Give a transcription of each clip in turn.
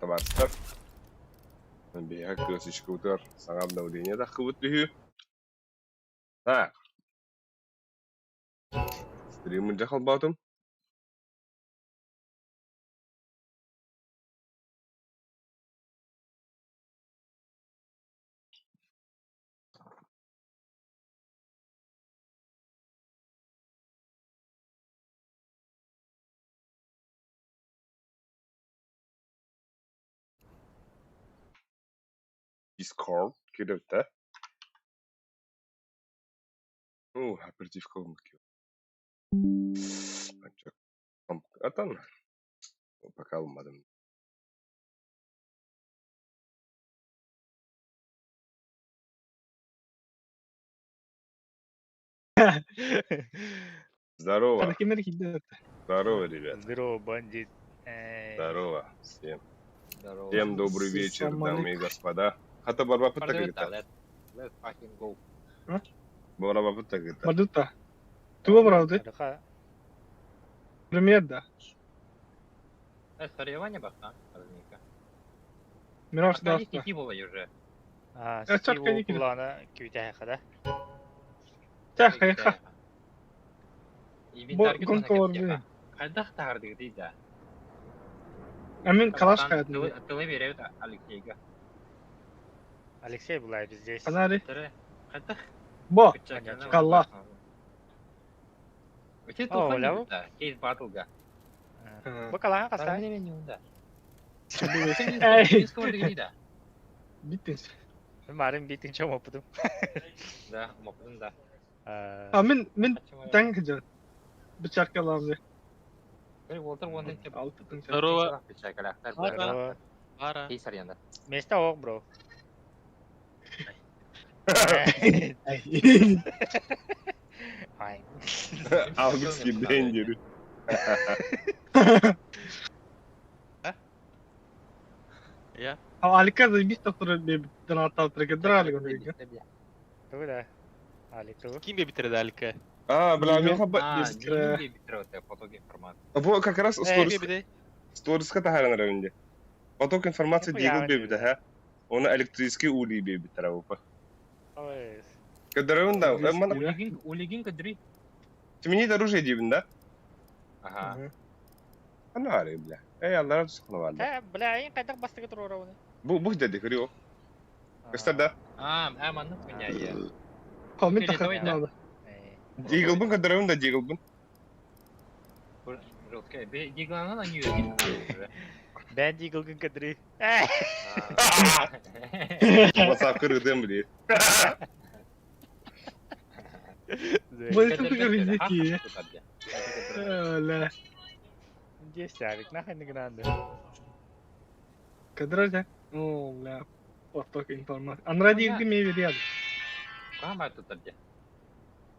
Табаарыстар, биһиэхэ кыасычкабытыгар саҥа обновление таххыбыт үһү. Так, стриммын дьэ холбоотум. Discord киирбитэ. Оо, оперативка Атан пока алмадым. Здорово. Здорово, ребят. Здорово, бандит. Здорово всем. Всем добрый вечер, дамы и господа. Хата барбапыт тагыта. Let's fucking go. Барбапыт тагыта. Мадута. Туга баралды? Пример да. Соревнования бахта, разминка. Мираж да. Сети было уже. А, сети кулана күүтэхэ да. Тэхэ. Инвентарь Гонка бар. Хайдах таһардыгытый да? А мин калаш хайдым. Тылы беребит Алексейга. Алексей Булаев здесь. Канари. Хайдах? Бо. Калла. О, ляу. Кейс батлга. Бу калаха каса. Эй. Биттин. Марын биттин чом опудум. Да, опудум да. А мин таң кыжа. Бычакка лавзы. Здорово. Здорово. Ара. Места ок, бро. Ай. Алгский дендер. Я. А Алика заебись тохтор донат алтрыгы дралик. Тугу да. Алик тугу. Ким битирди Алика? А, бля, мен хаба... Поток информации. Во, как раз Ким битирди? сториска тахаран районде. Поток информации дигл бебите, ха? Оны электрический улей бебитер опа. Ой. Кадырын да, мана Улигин кадри. Сменить оружие дибин, да? Ага. Ана ары, бля. Эй, аллара сухна валда. Та, бля, ин кайдак бастыгы турора оны. Бу бу деди, көрү. Көстөр да. А, а маннык меня я. Коммент тахар надо. Диглбын кадырын да диглбын. Жесткая. Диглана на нее Бен диглгын кадри. WhatsApp кыргыдым, бля. Вы тут говорите. Ля. Здесь Алик, нахуй не гнанды. Кадража. О, бля. Поток информации. Анра дигги ме веряд. Кама тут где?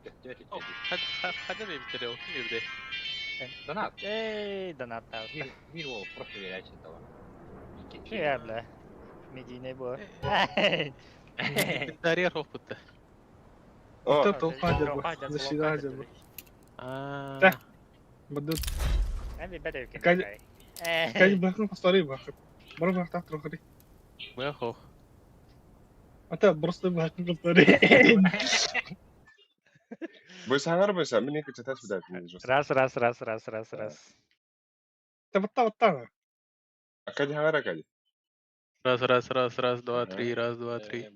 Хада битирди, ол ким битирди? Донат. Эй, донат. Мир просто верячий того. Я, бля. Медийный бо. Дарья опытта. О, толпа Защита бы. А. Бадут. Эми бәдәү Кай. Кай бахын костары бахын. Бар бах так трохри. Бахо. Ата просто бахын костары. Бойсаңар бойса, мен екі чатас бідәт. Раз, раз, раз, раз, раз, раз. Та батта батта. Акади хаңар акади. Раз, раз, раз, раз, два, три, раз, два, три.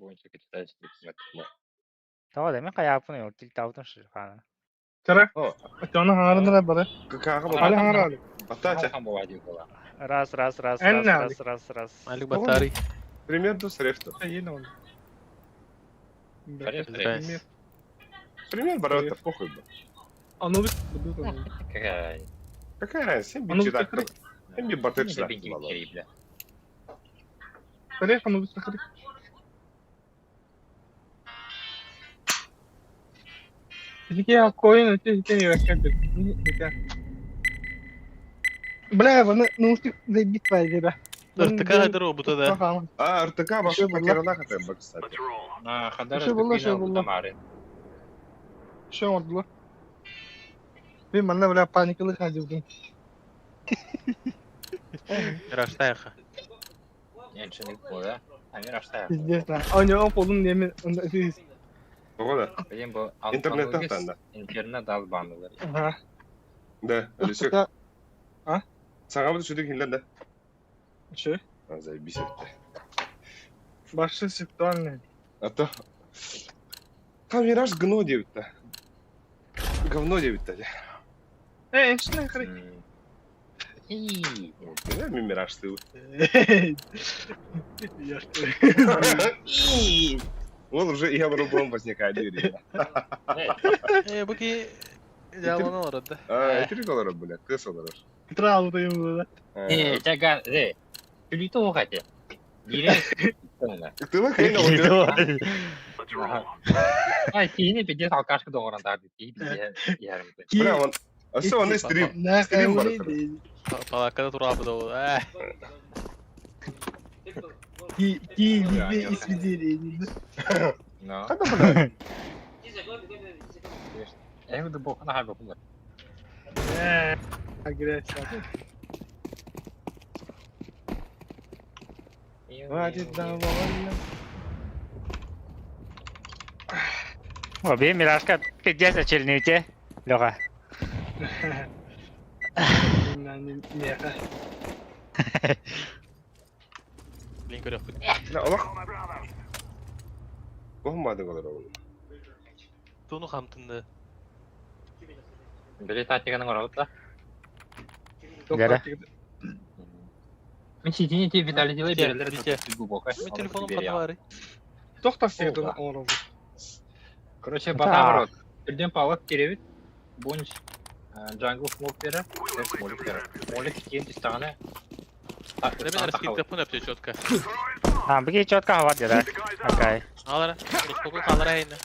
Тава да мен каяпын ел, тил таутын шырхана. Тара. Атана хаңарындара бары. Какага Али хаңар али. Батта Раз, раз, раз, раз, раз, раз, раз. Алик батари. Пример до срефта. Еле он. Пример. Пример барата, похуй бы. А ну Какая? Какая разница? Им би читак. Им би батыр читак. Тарих, а ну быстро. Я коин, ты Бля, ну ты заебись твоя тебя. РТК дро бута да. А, РТК башы покерана хатым, кстати. А, хадар Что было, что было? Что было? Ты манна, бля, паникалы ходил. Раштайха. Пиздец, на. Оня полун неме. Тоҕо да? Интернет тахтанда. Интернет аз банылар. Ага. Да, Алисек. А? Саҥабыт үчүгэй иһиллэр да? Үчүгэй. Заебись эбит. Башы сексуальный. А то камераш гно диэбиттэ. Говно диэбиттэ. Э, энчинэ хры. Мин мираштыы. Ол уже я рублом возникает дверь. Э, бу ки дьаалана олорор да. А, итирик олорор, бля, кыс олорор. Трал да. Э, жага, э, күлүтэ оҕа этэ. Биирэ Тыла кыйын оҕо. А, киһини пиздец алкашка доҕорон таарды. Киһи иһэрим. Бля, он... Өссө оны стрим. Стрим бар. Палакада тураабыт ол. Э. Ки везде и свидетели. Но. Хата бля. Э, буду бог на хайбы кумар. Э, агрессия. Хватит довольно. О, бии Мирашка пиздец очерните. Леха. Меха. Блин, көрөхпүт. Бля, олох. Кохмады олорор ол. Туну хамтынды. Били тактиканы оҥоробут да. Дәрә. Мин ситини ти Виталий делай берелер Витя. глубоко. Мин телефоным ханна баарый? Тохтар сиэтин оҥоробут. Короче, батамрот. Түрден палат керебит. Бунч джангл смок берер. Молик берер. Молик киен түстағаны. Ребят, раскидка пун өптө четко. А, бии четко хават деді. Окей. Алара, смоку халара айна.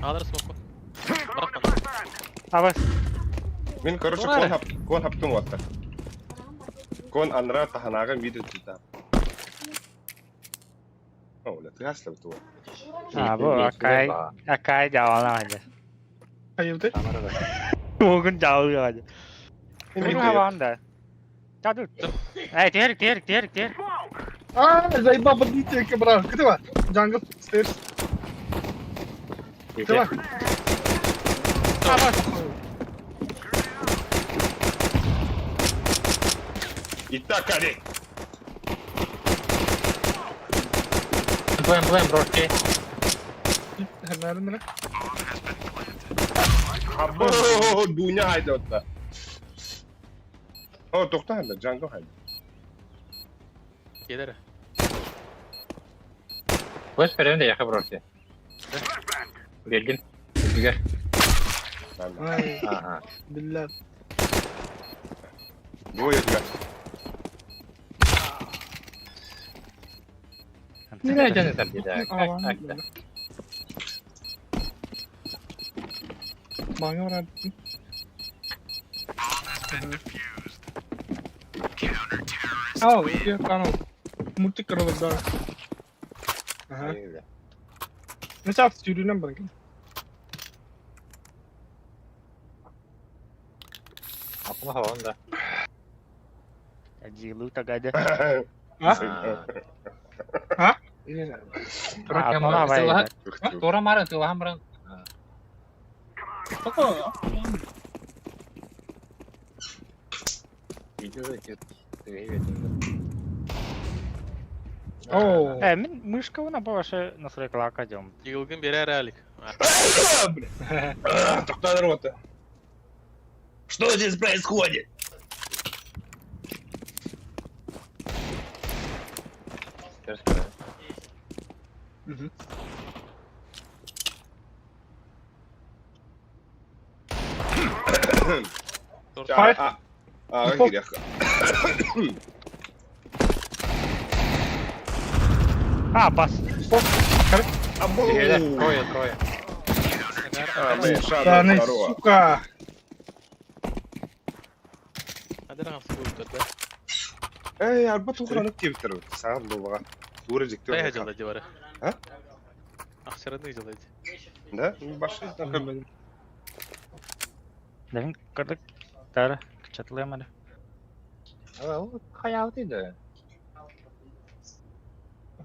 Алара смоку. Бырах Абыс. Мин, короче, Тура. кон хап, кон хаптым уатта. Кон анра таханага мидр тита. О, бля, ты хаслап туа. А, бу акай. Акай жаалана хадя. Хайылды. Угун жаалы хадя. Мин хаванда. Чаду. Эй, терик, терик, терик, терик. А, заебал подбитие кабра. Кто? Джангл, стейрс. Кто? Итак, али. Плен, плен, брошки. Наверное. Або, дуня хайда отта. О, тохта хайда, джангл хайда. Келер. Флеш берем де яха брошки. Бергин. Үгер. Ай, Ага. билля. Двое тебя. Не знаю, что это А, Маңа барар. Ау, я канал. Мультик көрөбүт да. Ага. Mesela sürünen bırakın. Aklıma havan да. Джилу тагада. А? А? А, давай. Тора марын, тыла марын. Токо. О. Э, мин мышка уна башы настройкалака дем. Йылгын берер алик. Тохта рота. Что здесь происходит? Five. А, а, грех. А, бас. Або. Трое, трое. А, мы Да, шану не, второго. сука. Адыр хамсы да. Эй, арба тухраны кептер. Саған болға. Тура жектер. Дай хажалды бары. А? Ахсараны жалайды. Да? Башы. Дәвин кырдык. Тара, чатлыямады. Хаялды да.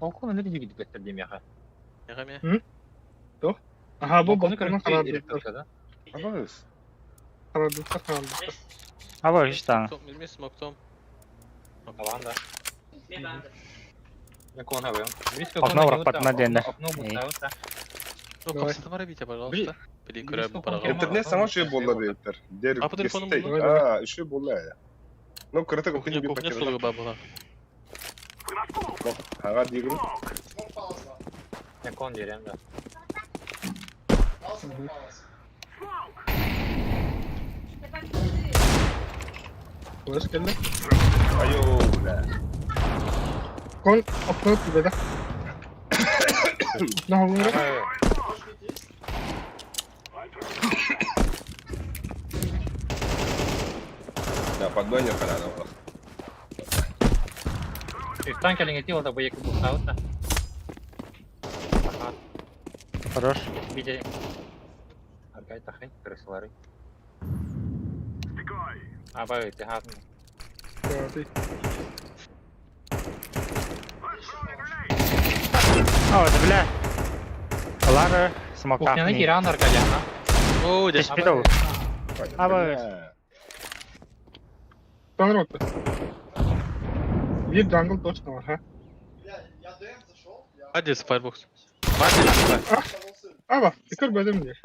Балкон өнөр дьигит көстөр диэмиэхэ. Миэхэ эмиэ. М? Туох? Аһаа, бу Балкону балкону көрүктүү хараарбыттар. иреппэккэ да. Абыс. Хараарбыттар, хараарбыттар. Аба үс даҕаны. Том, эмиэ смоктом. Табаан да. Мен кон хабыам. Окно бырахпатына диэннэр. Окно бутаабыт да. Ну, Давай. капсата бара Витя, пожалуйста. Били көрө Блин, бараҕа. Интернет саҥа үчүгэй буолла диэбиттэр. Дер А по телефону гестей. булла? Аа, үчүгэй буолла ээ. Ну, кыратык Кухня, окуня кухня биппэккэ суруга баар буолар. Аға диигин. Мен кон диэриэм да. Флеш кэллэ. Айоо, бля. Кон окно түбэдэ. Окно хоҥнора. Да, поддонер хараана. Үстан кэлиҥҥити ол да бу екі бутаабыт да. Аха, Хорош. Витя. Аргай тахай, крысалары. Аба, ты хатын. Ты. О, это бля. Лара смоктаах. Кухняны киирэн Аркадий, ага. Оо, дьэ. Түспүт ол. Абыс. Таҥара отто. Биир джангл точно бар, ха? Адис, Firebox. Адис. Аба, икер бөдөм диир.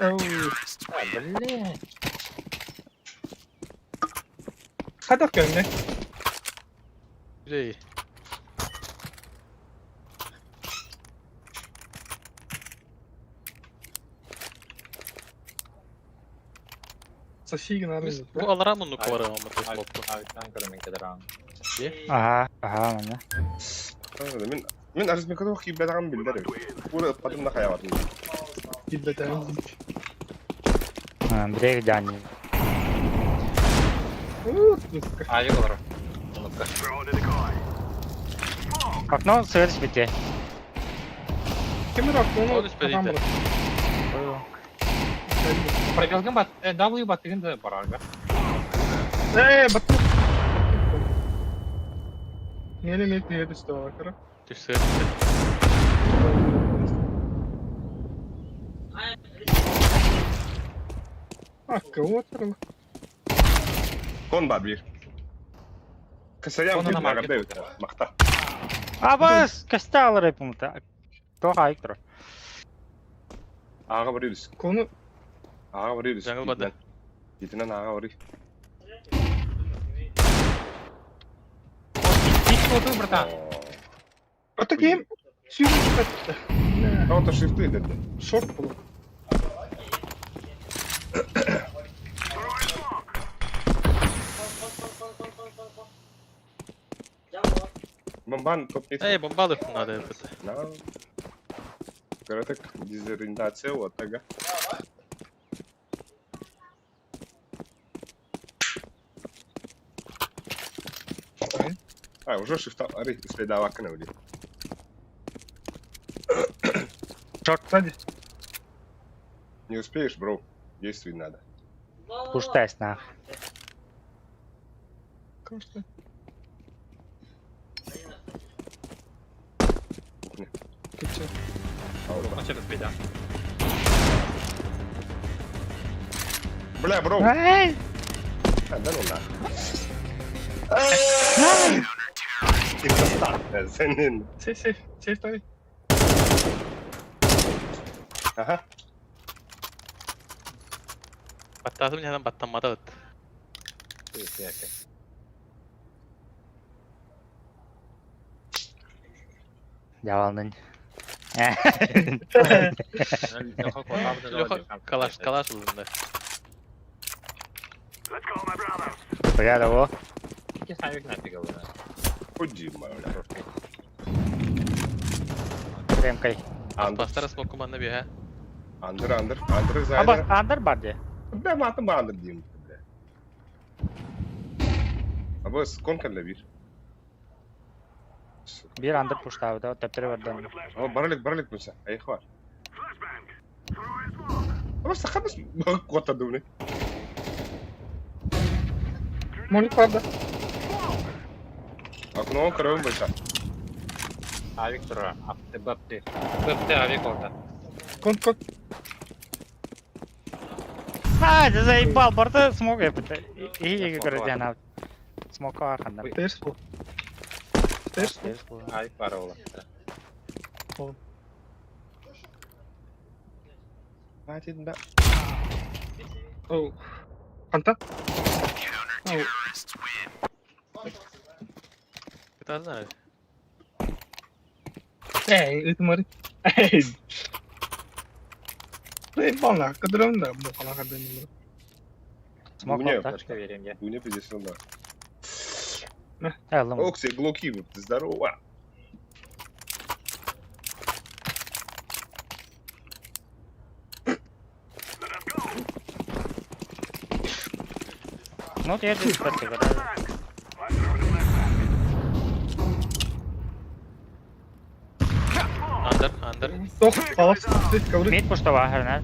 Оу. А, блин. Хайдах кэллэ? Дьэ. Сосиги надо. Бу алара муннук бар ама смокку. Авиттан көрөмүн кедеран. Аха, аха, манна. Мин мин арызмекадо киирбэтэҕим биллэр. Пура ыппатым да хайаабатым. Киирбэтэҕим. Андрей Дани. Айы олар. Муннукка. Окно сверх бите. Ким эрэ окнону Ол үспэдийдэ. хатаан барар. Пробелгын бат, W баттыгын да барарга. Ээ, батты. Мени мен түһэ түстэ балакара. Түшсэ. Акка уотарла. Кон бар бир. Кысаям Конона киирбэҕэ маркет бэбит. Махта. Абыс, костял рэпумта. Тоха айктро. Ааҕа барыырыс. Кону Ааҕа барыырыс. Жаңыл бады. Итинэн ааҕа барый. Ик оту, братан. Ата ким? Сүүрэн түспэт. Тоҕо шифты деді. Шорт болот. Бомбан топ Эй, бомбалых надо это. На. Кыратык дезориентация вот ага. А, уже шифта, ары, следовакына ули. Сзади. Не успеешь, бро. Действовать надо. Пуштайс нах. Кажется. Кухня. Киче. Аура. Начали спеть, а? Бля, бро. Эй! А, да ну нахуй. Сенин. Сейф, сейф, сейф тари. Ага. Баттаатым ньадан баттаммата ыт. Дьавалнын. Леха калаш, калаш ылында. Бля, того. Ходи, бля. Ремкой. Андер, Бастара смокку манна биһэ. андер, андер, андер, Аба, зайдер. андер бар де. Бля, матым андер деймін, бля. Абы, сконка для бир. Биир андыр пуштаабыта, төптөрү бардан. О, баралык, баралык муса. Айхвар. Просто хабыс куота думны. Молик бар да. Окно көрөбүн бойса. Авик турар. Апты, бапты. Бапты авик орда. Кон кон. А, ты заебал, барда смог я пыта. И я говорю, Диана. Смог арханда. Stairs бу. Stairs бу. Авик бар ола. Хватит, да. Оу. Ханта? Оу. Ты знаешь. Эй, это Эй. Заебал нах, кадрым да, бу хала кадрым. Смог Мне да? Точка верим я. Дуня пиздец да. Э, лом. Ох, все глоки, вот, здорово. Ну, я здесь просто говорю. Андер, андер. Тох, палас, ковры. Мид пуштова, хернер.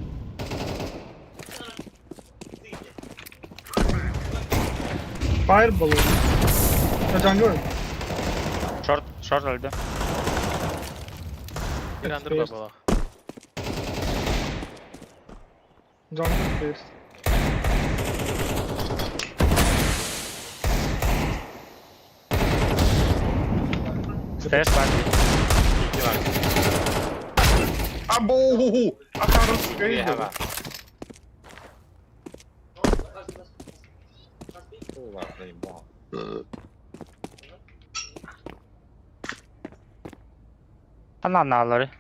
Fireball. Я jungle. Шорт, шорт өлді. Биир андер бар буолла. Jungle stairs. Стейс бар. Абу! Ахарус Бега. Ула, заебал. Ана налары.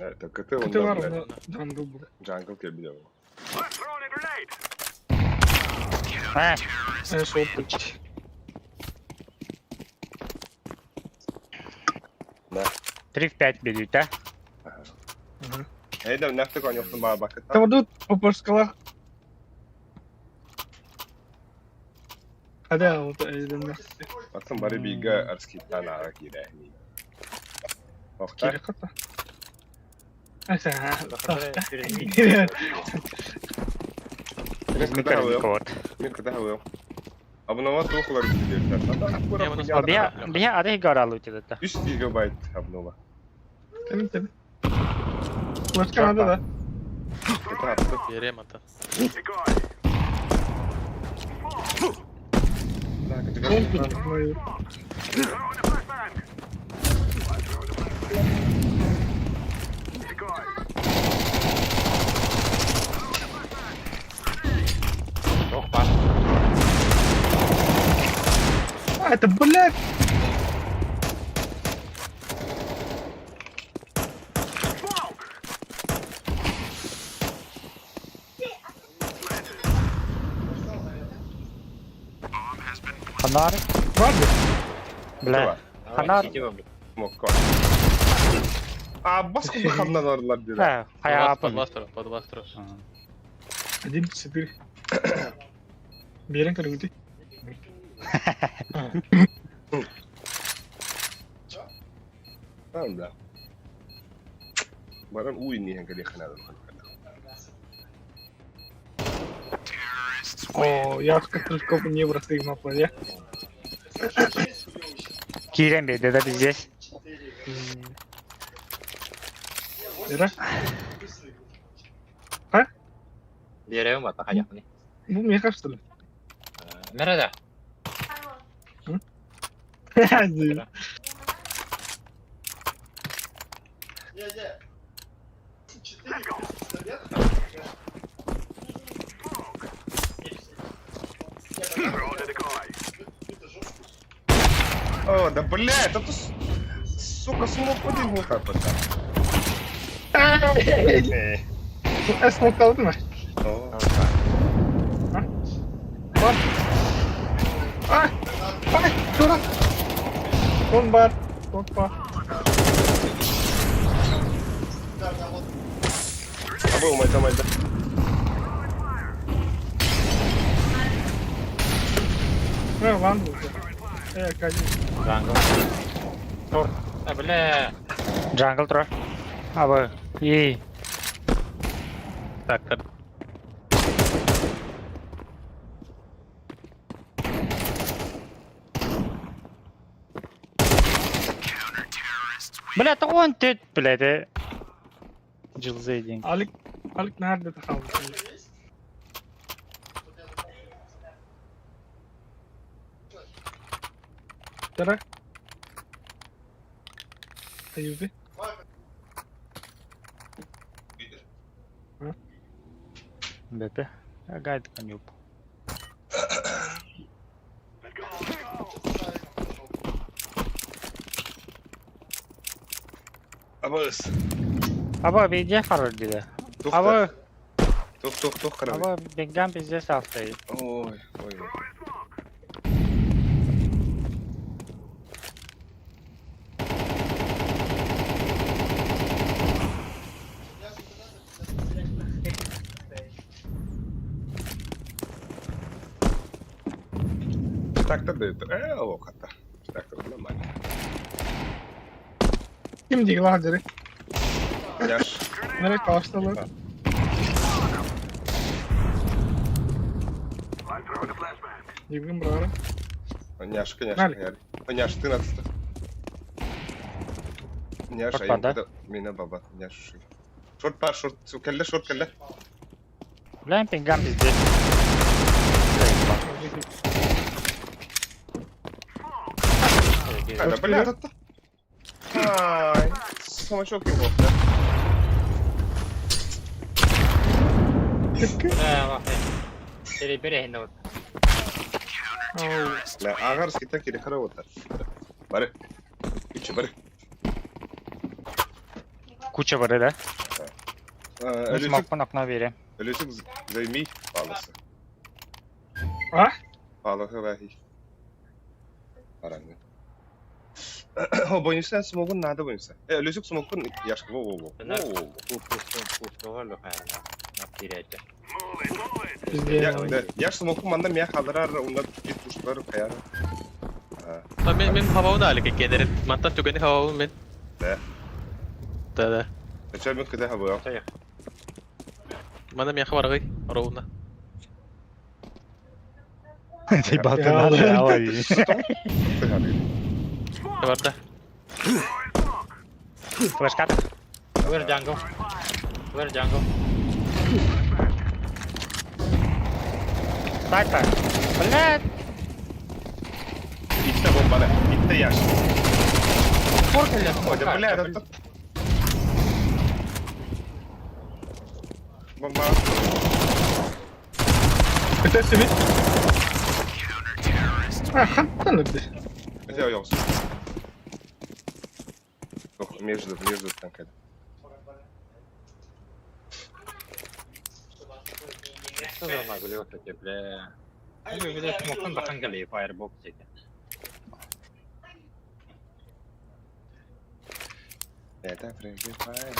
Это КТ он КТ да, бар, блядь. онда jungle бу. Джангл тебе делал. Э, Э, шоп. Да. 3 в 5 бедют, да? Ага. Эй, да, нахуй такой, он баба. Там тут по скалах. Хада, вот эйден. Атын бары бига арскиттан ара кире. Охта. Кире хата. Аса. Вот. Мен када хавел. Обнова тухлар Я О, бия, бия, ады гора лутит это. 3 гигабайт обнова. Тем тем. Флешка надо, да? Это апты. Берем это. Да, Компьютер мой. Ох, бар. А, это, блядь! Ханар. Ладно. Бля. Давай, Ханар. сиди, блядь. Мокко. А баску хамналарлар деді. Э, хая Под вас, под вас, под вас. 1-4. Берен көрүңүтүй. Да. Баран уйни ханкали ханадын. О, я как не бросил на плане. Кирен беди, да здесь. Бера? Берем бата хаяқны. Бу меха что ли? Мереде? О, да блядь, это сука смог один глуха пока. Смог алдым. Бар. А! Ай, дурак! Он бар. Опа. Абы умайда майда. Э, ладно уже. Э, конечно. Джангл. Шорт. А, бля. Jungle турар. Абы. И. Так, так. Бля, тоҕуон түт, блядь. Дьылзей диэн. Alik Alik nerede kaldı şimdi? Tara. Ayubi. Бэпэ. Гайд конюп. Абыс. Аба везде хорош диде. Тух Аба, Тух тух тух карабы. аба бегам пиздец алсай. Ой, ой. Так-то да, лохота. Так-то нормально. Kim değil lan direkt? Яш. Nereye karşıladı? Yıkın buraları. Няшка, няшка, Нали? яри. Няш, ты надо. Няш, Шорт а бар, да? Меня баба, няш. Шорт бар, шорт, кәллә, шорт кәллә. Бля, пингам пиздец. Да, бля, это... Ай, самочок его, да? Бля, вахе. Перебери, ну. Бля, агарский так или хоровод Бары. Куча, бары. Куча бары, да? Люсик, Смокпун окно берем. Люсик, займи паласы. А? Паласы вахи. Баранга. О, бойынша смогун надо бойынша. Э, Люсик смогун яшка, во, во, во. Во, во, во. Bizde Я, ya. да, яш смогун манда мя халарар, унда бит пуштар каяр. А мен мен хабауын әлі кенерин. Мантан түгені хабауын мен. Да. Да, да. Зачем мен кыда хабы? Мана мен хабаргы ровно. Заебал ты Я надо, уже- давай. Барда. Флешка. Where jungle? Where jungle? Снайпер. Блядь. Итте бомбаны, итте яш. Ой, да бля, это... Бомба. Ötesi bir. Ha, hattan öptü. Это я Ох, между, между танками. Что за наглёт эти, бля? Ну, видать, смокон бахангали фаербокс эти. Это прибивает.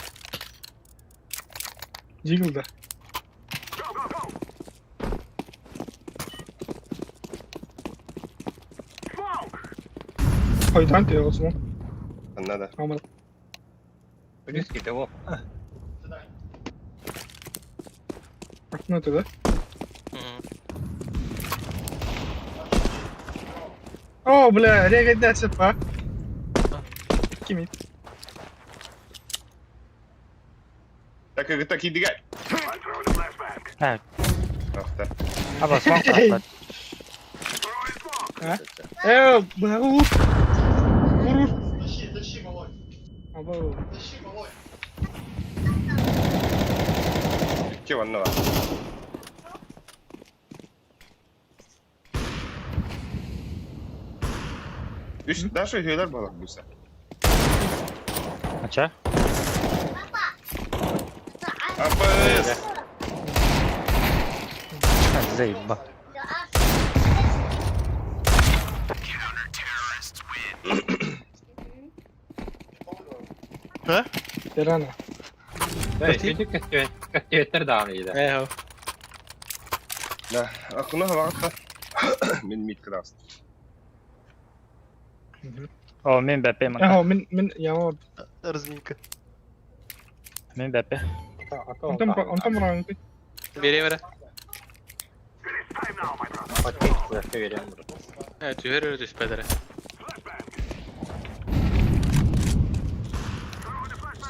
Jiggle'da. Haydan diyor o zaman. Надо. Ama Близкий того. aklına ötede. Oh бля, регайдача па. Kimi? Так, так, так, иди гай. Так. Ах, да. Аба, смок атпат. Ha? Э, бля, vur. Vur vur. Тащи, тащи, малой. Abo. Тащи, малой. Че, ванна? Үш, даже хейлер балак буса. А чё? АПС! Заебал. Terana. Да, люди костюмер да, да. Э, Да, акуна вакта. Мен мид крас. О, мин бэппэ Эһо, манна. мин, мин яма Разминка. Мин бэппэ. Онтон онтон мурааҥкый. Берем эрэ. Пакет флешка берем. Түһэр өрө түспэт эрэ.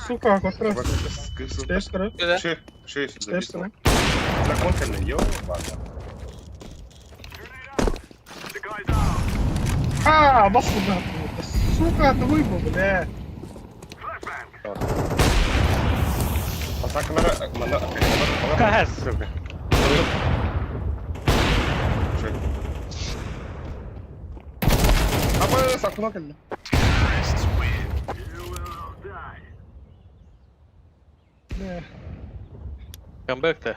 Сука, котра. Кысыл. Тестера. Да. Шесть, шесть Тестера. записано. Закон кэллэ, ё, ладно. А, бас куда. Сука, ты выебал, бля. Атакалара, манна, атакалара. Сука. Аба, сакуна кэллэ. Бля. Камбэк-то.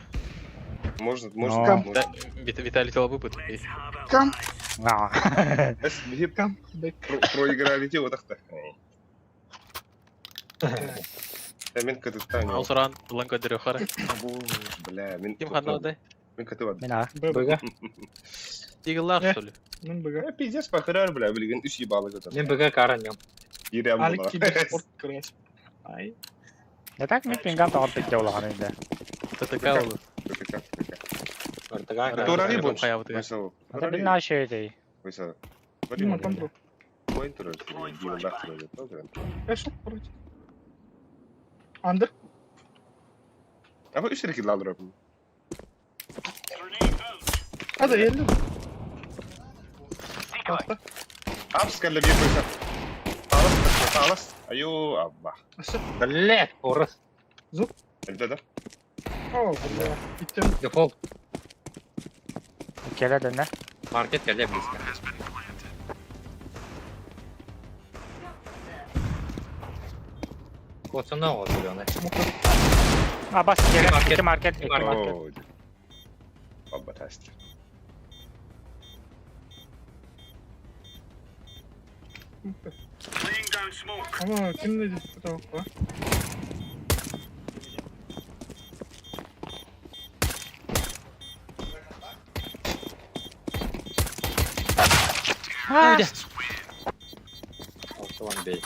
Можно, можно, Но. можно. Виталий Телобы будет. Кам, А. Эс, биһип кам, бэк. проиграли те вот так-то. Мен кытыттан. Ол соран ылан көдөрө хара. Бля, мен Ким ханна Мен кытыбад. Мин а. Б, Быга. Тигеллах Э. что ли? Мин быга. Э, пиздец, похерар, бля, билген үс ебалы көтөр. Мен быга каранем. Ирем Алик була. киберспорт күрәс. Ай. Не так мин пингам тагып бит улахан инде. ТТК ол. Артыга. Турали больше. Хайа бутыга. Высыл. Ата бин нашы ди. Высыл. Мин атам бро. Мой турар. Дилдах турар. Э, шок, короче. Андер. Аба үс рекил алыр. Hadi elli. Tahta. Апс кэллэ бир койса. Талас, талас. Аю, абба. Аша. Блять, орыс. Это да? О, бля. Bitti. Дефолт. Келе дэнэ. Маркет келе близко. Коцана ол зеленый. А бас келе Маркет. икки маркет, икки Маркет. маркет. О, Абба таст. Ama kim ne dedi bu tarafa? Алтылан бей.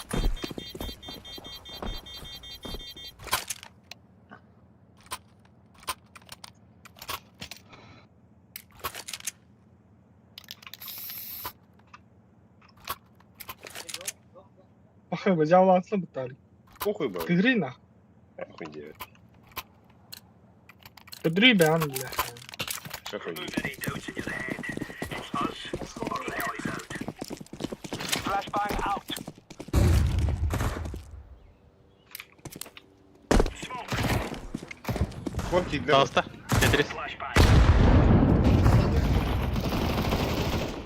Bakın be cavlansın bu tarih. Похуй был. Kıdri nah. Хуй делает. Kıdri be an bile. Что хуй делает? Форки для... Талста. Тетрис.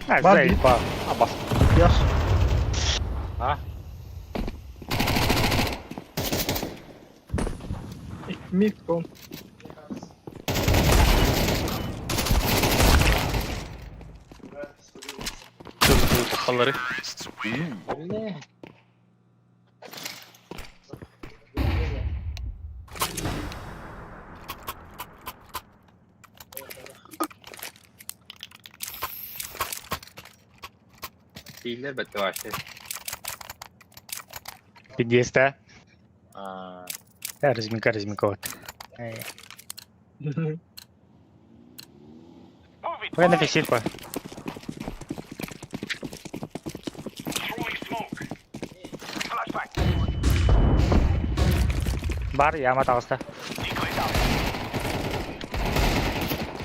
А, Бар заебал. А бас. Yaş. А? Mid kon. Халлары. Бля. Değiller бәтті вообще. Пиздец, А, да? Разминка, разминка вот. Ой, на фиксирку. Бар, яма таҕыста.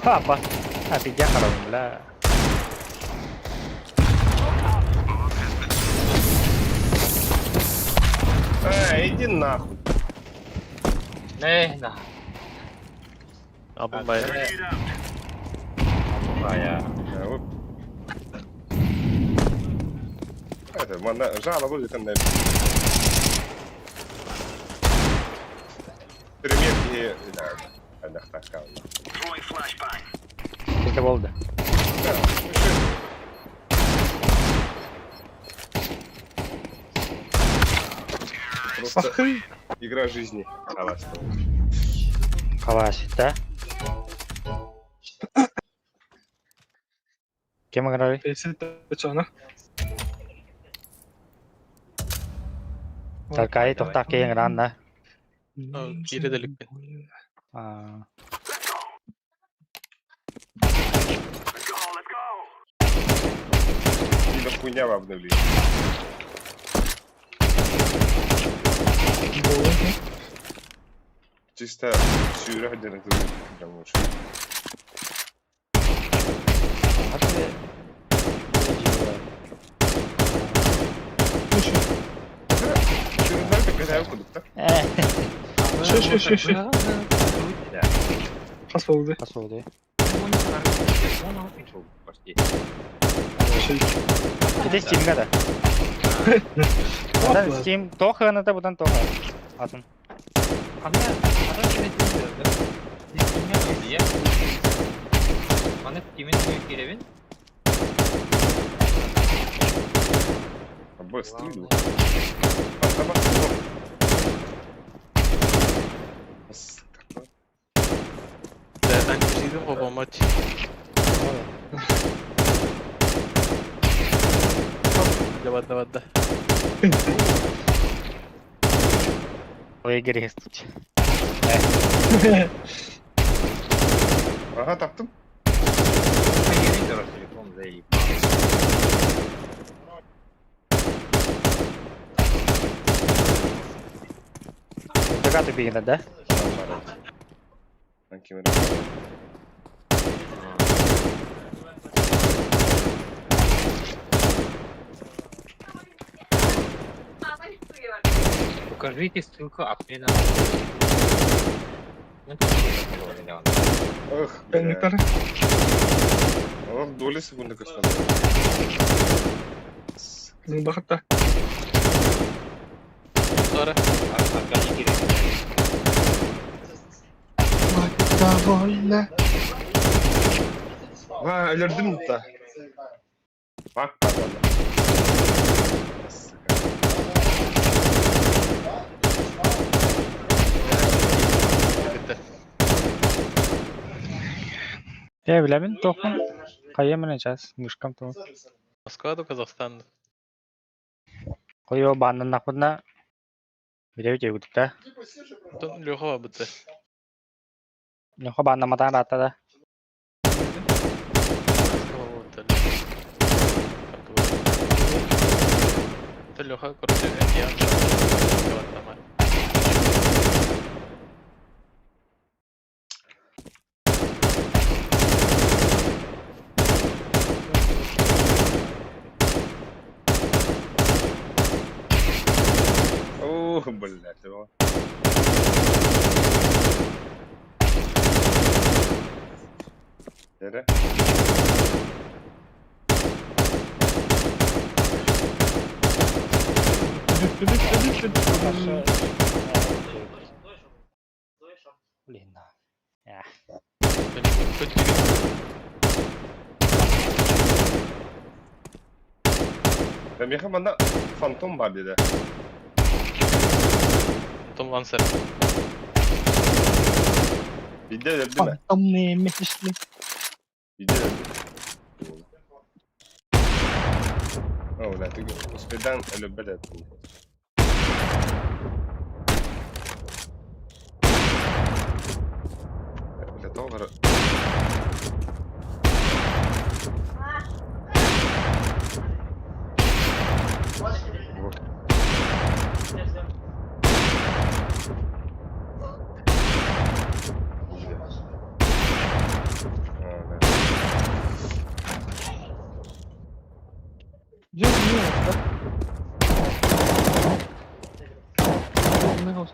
Ха, бас. А, пиздец, харобын, бля. А, иди нахуй. Не, на. Абын бай. Бая. А, вот. Это, манна, жало будет там, наверное. Пример и... Да, да, так, так. Это болды. Да, ну что это? Просто Bakın. игра жизни. Алас. Қалаш, да? Кем играли? Pes et çana. Таркаайы тохтоох киһи ыҥыраан да. Киирэ да иликпин. Аа. Или хуйня в обновлении. Чисто сүүрэх диэн этэ прям лучше. Сүүрүннэр кэтэһэ кудукта. Э, Шö, шö, шö, шö. Хас болды? хас буолуй? Шö. Ити Steam'га да. Одан Steam тоох ыаната бутан тоох атын. Маны кимин кииребин? Абы стыду. Паттама. Анчизм помочь. Давай, давай, да. Выиграй тут. Ага, таптым. Телефон заебал. Така тупигина, да? Покажите ссылку обмена. Ох, Беннетар. Ох, доли секунды костан. Бахатта. Sonra. Ва, өлөрдүм да. Бак падала. Bitti. Я билэбин тохон. Хайа мене час мышкам то. Москва до Казахстан. Койо баннаннахпытына билэбит өйгүтүк да. Тон Лёха бітті. Нохо баннаматаан раатта да. Москва бітті. Лёха, короче, я Ох, блядь, его. Эре. Блин. Меха манда фантом бар dedi. Том Лансер. Видео değil mi? Фантом не мехишли. Видео değil. О, да, ты успедан любит это. Для того, Вот. А, да. Где у меня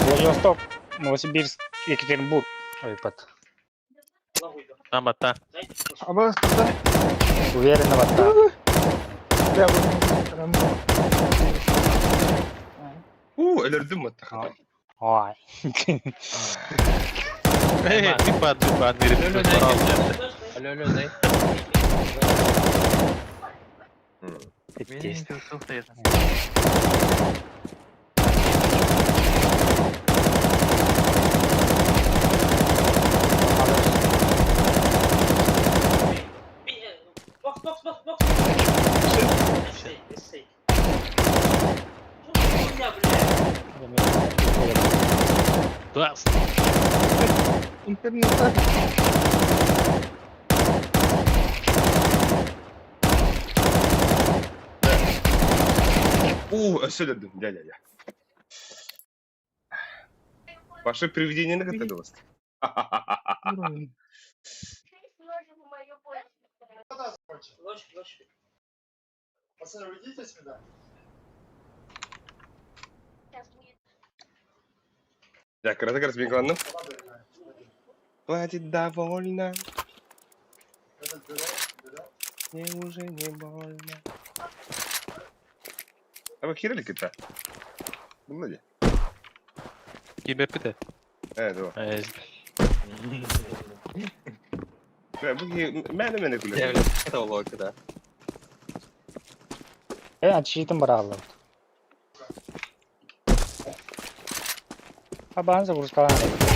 Владивосток, Новосибирск, Екатеринбург. Ой, под. Там ата. Аба, да. Уверенно вот Я буду. У, өлөрдүм вот. Ой. Эй, ты пад, ты пад, Алло, алло, дай. Пиздец. Box, box, box, box. Класс. Интернет. Уу, өссө өлөрдүм. Дьэ, дьэ, дьэ. Ваше привидение наготовилось. Пацаны, уйдите сюда. Я кыратык разминкаланным. Хватит довольно. Мне уже не больно. А вы херали кита? Булла дии. Киирбэппит ээ. Ээ, дуо. Ээ, Бу мээнэ-мээнэ күлэр. Это Э, аччыытын быраҕыллыбыт. Абаан загрузкалаан эрэр.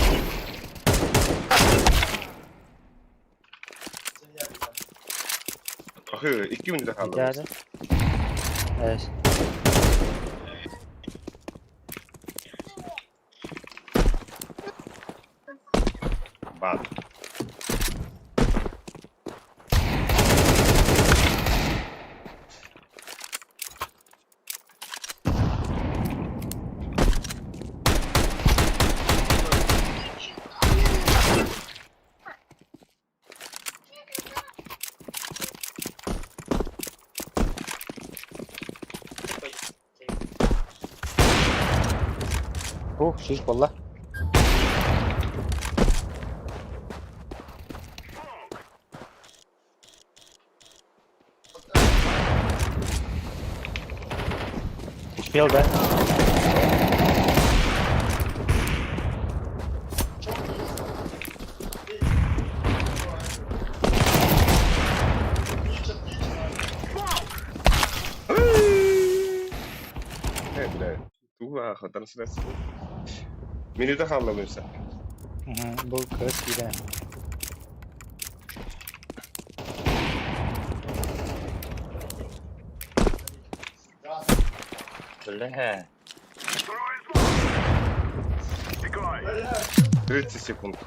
Ахы, 2 минута хаалла. Дядя. Эс. Бан. Ух, шиш буолла. Успел, да? Э, бля. Туга хатан срез. Минута хаалла буйса. Бу кырыс киирэн. Бля. 30 секунд.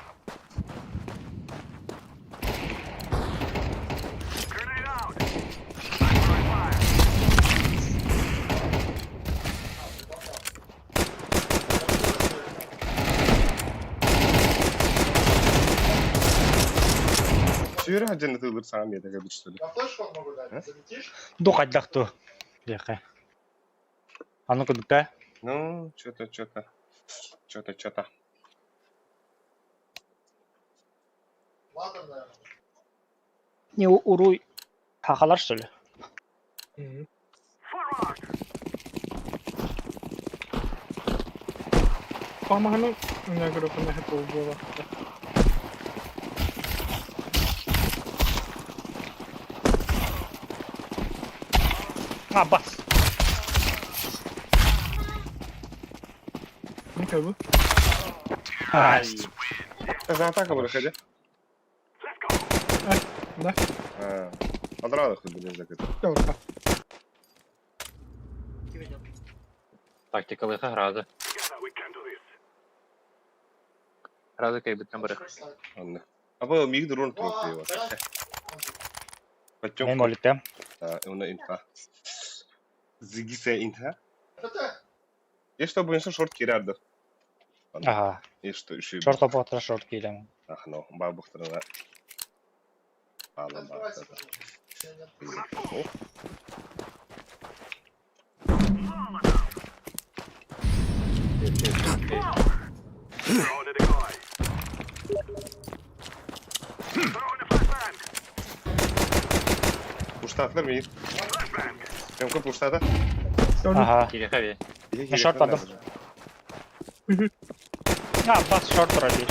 Сүүрэ хадьан ытыылыр саҥам ийэтэ кэбичтэлэ. Я флешку могу дать, залетишь? Ду хайдах ту. Диэхэ. Аны кудукка. Ну, что-то, что-то. Что-то, что-то. Ладно, наверное. Не уруй. Хахалар что ли? Памаганы у группа на это убила. А, бас. Не как бы. Ай. За атака выходи. Да. А, Адрадах блин, закрыто. Добре. Тактика лиха граза. Граза кайбит на берег. Анна. А вы миг дрон трогай. Почем? Мен молитем. Уна инфа. Зигисе инфа. И что будем шорт кирярдов. Ага. И что еще? Шорт опоқтыра шорт кийлем. Ах, ну, бабухтарына. Ала ба. Пуштатлар мир. Кем пуштата? Ага. Кириха Ну, шорт потом. А, бас шорт пробил.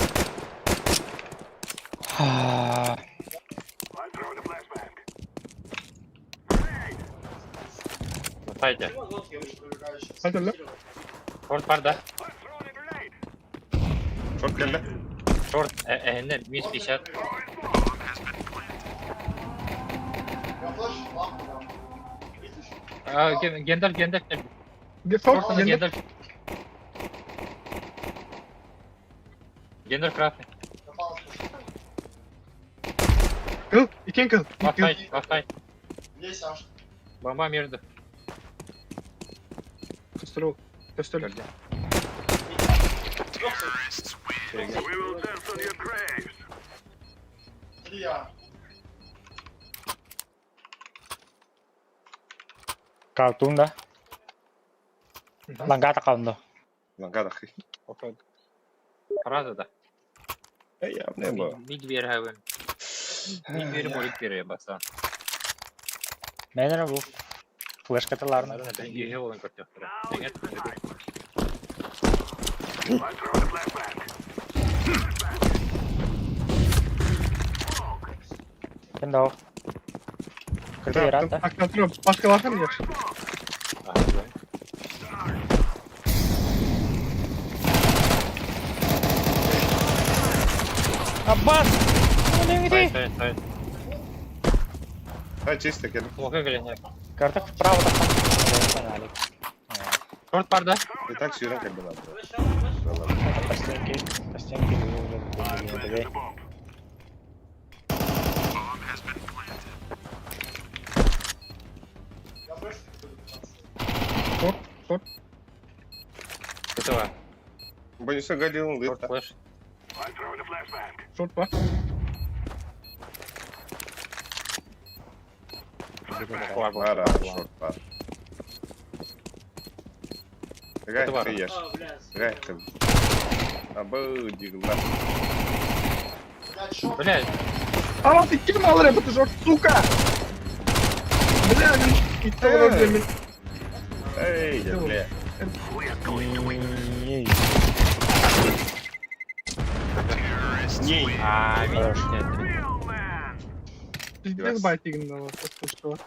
Сайте. Hadi Шорт бар да? Шорт келді. Шорт, э, минус 50. Я флеш лампу дам. Видишь? А, Гендальф, Гендальф. Шорт, Шорт, Гендальф. Гендальф. Гендер красный. Я палас пошел. Кыл, иккен кыл. Лафтай, лафтай. Весь аж. Бомба между. Көстөрү. Көстөрү. Көрдө. Три А. Калтун да. Лангата калды. Лангада хи. Раза да. Эй, я не бо. Мид бер хабын. Мид бер молик бер баса. Менен бу. Флешкаталарны. Үйе болын көртөктөр. Деңет. Ким да ол? Кырты ярат да. Актантырым. Башка барсам yer. Аббас! Сай, сай, сай. Ай, чисто кел. Плохо келе. Карта вправо так. Шорт бар да? И так сүйрен кел надо. По стенке, по стенке уже. Я больше не буду 15. Шорт, шорт. Этого. Бонусы галил Шорт лыта. флеш. Шорт бар. Бара, шорт бар. Гай, Это ты ешь. Гай, ты. Абы, дигла. Блядь, шорт. Блядь. Ама ты ким алыр это шорт, сука! Бля, итте олар мен. Эй, я, бля. Не. А, Хорош. Пиздец байтигин алар. Что?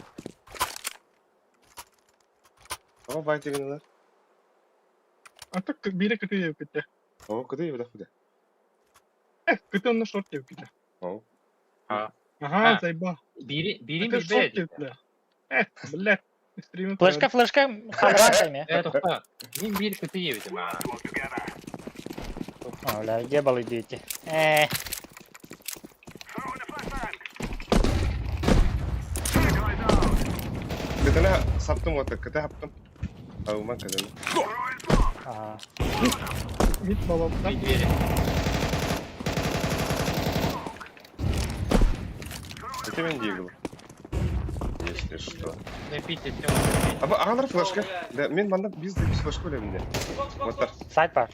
О, байтигин А так бире кыты деп кетти. О, куда я куда? Кыты онна шорт деп кетти. О, А. Ага, заебал. Бири, бири Это шорт билбейт. деп, бля. Бля. Стримим. Флешка, флешка, халран кайме. Э, тохта. Мин бир кыты ебитим. А, бля, где были дети? Кытына саптым вот, кыты хаптым. Ауман кыдын. Ага. Мид балам. Мид двери. Это мен дигл. Если что. На пите все. Аба, ағалар флешка. Да, мен манда биз деп флешка білемін де. Вот так. Сайт бар.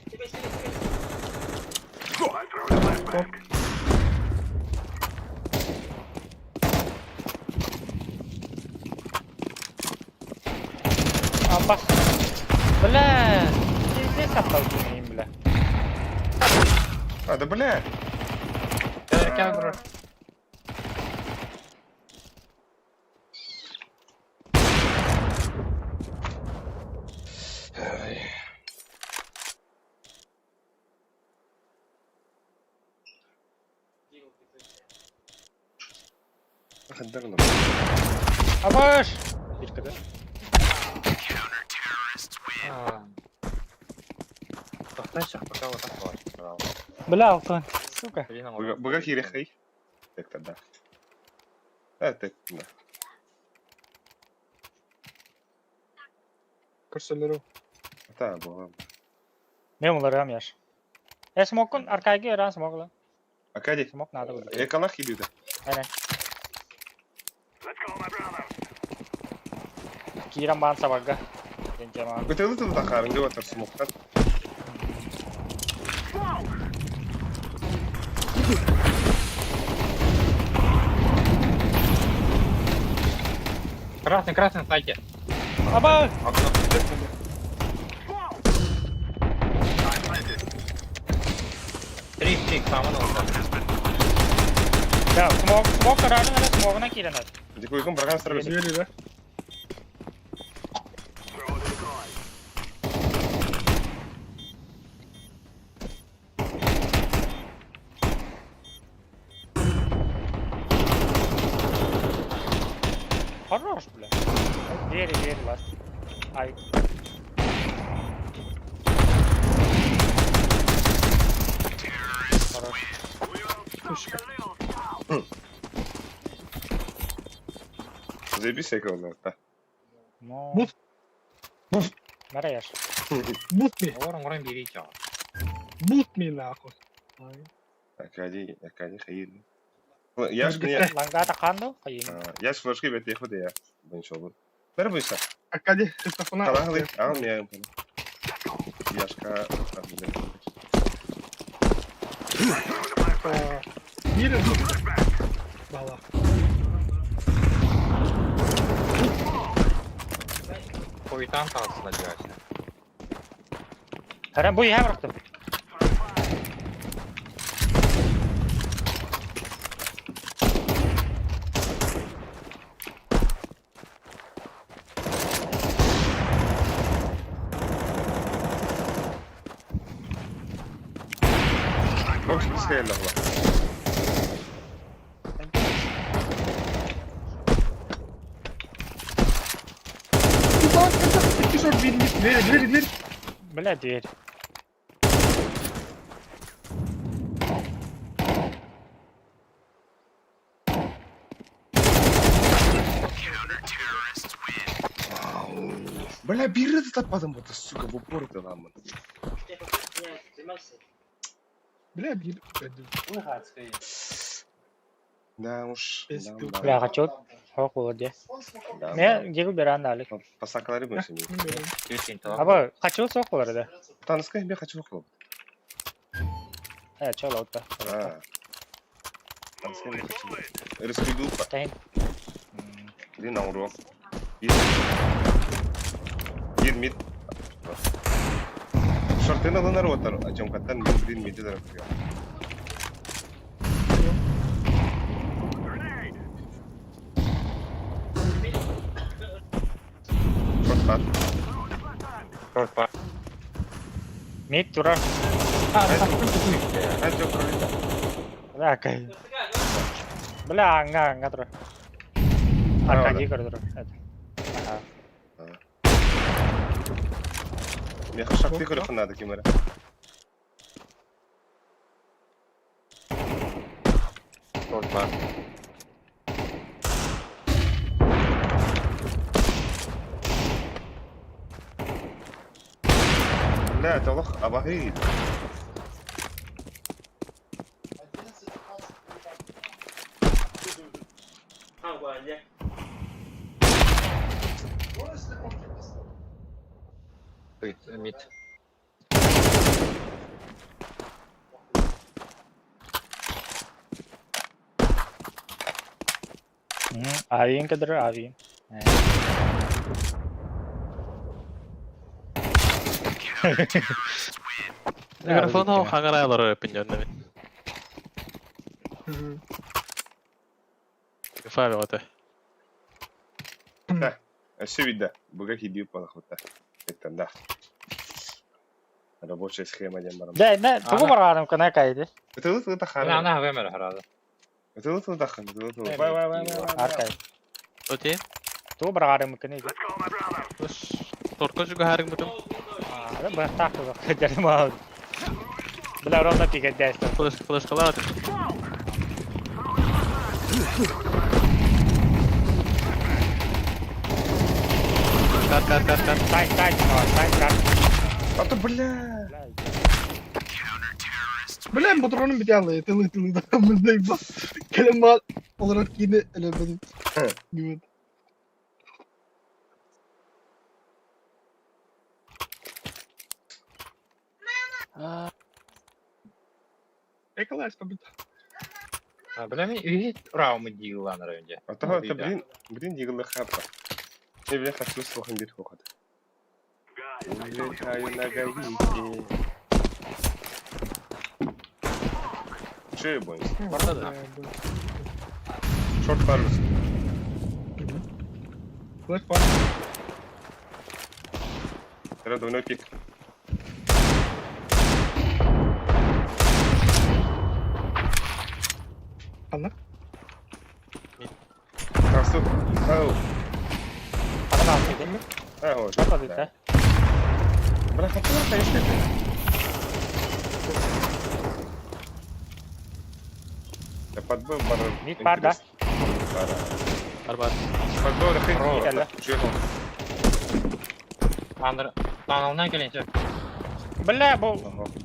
Аббас. Бля, пиздец оттолкнул бля. А, да бля. Кел, бро. Хаддарлар. Абаш! Биркада. Тохта сейчас пока вот так вот. Бля, Алтон, сука. Блин, а Бага хирехай. Так тогда. А, так, да. Көрсөлөрү. Та, буга. Мен уларам яш. Э, смокун аркайги эран смокла. Акади. Смок надо будет. Экалах хибида. Әне. Киран бан сабага. Денчема. Бытылы тыл тахарын деп отыр смоктан. Красный, красный на сайте. Аба! Окно. Три, три, к самому Да, смок, смок караны ана смогuna киран. Дикуйкун барган сырбыз. Двери, да? Хорош, бля. Двери, двери, ласт. Ай. Заебись эке олорто. Ну. Бут. Нараешь. Бут ми. Олор оҥорон биэрии чаҕа. Бут ми нахуй. Аркадий, Аркадий хайыр. Я ж мне... Лангата ханду, хайын. Я ж флешки бет ехуды я. Бынчо был. Бер буйса. Аркадий, ты стафана. Талахлы, а он мне. Яшка. Биир Бала. Хойутаан таҕыстына дьиэҕэ. Харан бу иһэ бырахтым. Бокс бискайла була. Икки шорт биир мид. Дверь, дверь, дверь. Бля, дверь. Бля, бир таппадым вот, сука, в упор ты ламын. Бля, биир. Да уж. Без Да, пил. да. Бля, хочу. Хок болды. Да, Мен жегіл берен али. Пасакалары бойся. Аба, хочу сок болар да. Таныска я хочу хлоп. Э, чол отта. А. Таныска я хочу. Рискуйду. Тайын. Блин, на урок. Бир мид. Шорты на лунар отар, о чем катан мин блин миди дорог. Шорт пар. Шорт бар. Мид турар. А чё пролета? Бля, кай. Бля, анга, анга турар. Аркадий көрө турар. Это. Ага. Меха шорты көрөх надо кемера. Шорт бар. Бля, это лох абахи. 11, 15, Мид. Авин кадр, авин. Микрофон хаҥара олорор өппүн Фави ота. Все видно. Буга хиди палахота. Это да. Рабочая схема дем Да, не, тугу барарым кана кайды. Это вот это Ана хара. ана вемер харада. Это вот это хара. Это вот. Вай вай вай вай. Аркай. Оти. Тугу барарым кана. Торко жуга харың бутум. А, да бахтак тугу. Жарма. Бля, ровно пикет дәстө. Флеш флешкалар. Кат кат кат кат. Тай, тай, тай, тай. А то бля. Бля, патронum бит ялы, тылы тылы да мындай ба. Кэлэн баар олорор киини өлөрбөтүм. Гүмөт. Эколайс побит. А, бля, мен үйе раумы дийлан районде. А то это блин, блин дигл хапа. Я бля хочу слухом бит хохот. Улетаю на гаити. Че я боюсь? Барда да. Шорт парус. Флэш пар. Это двойной пик. Ханна. Красу. Ау. Хана алты. А, вот. Шорт да. Бля, хочу конечно. Я подбыл бар. Мид бар, да? Пара. Арбат. Подбор, Кэллэ. Андыр, таналынан кэлин сөп. Бля, бу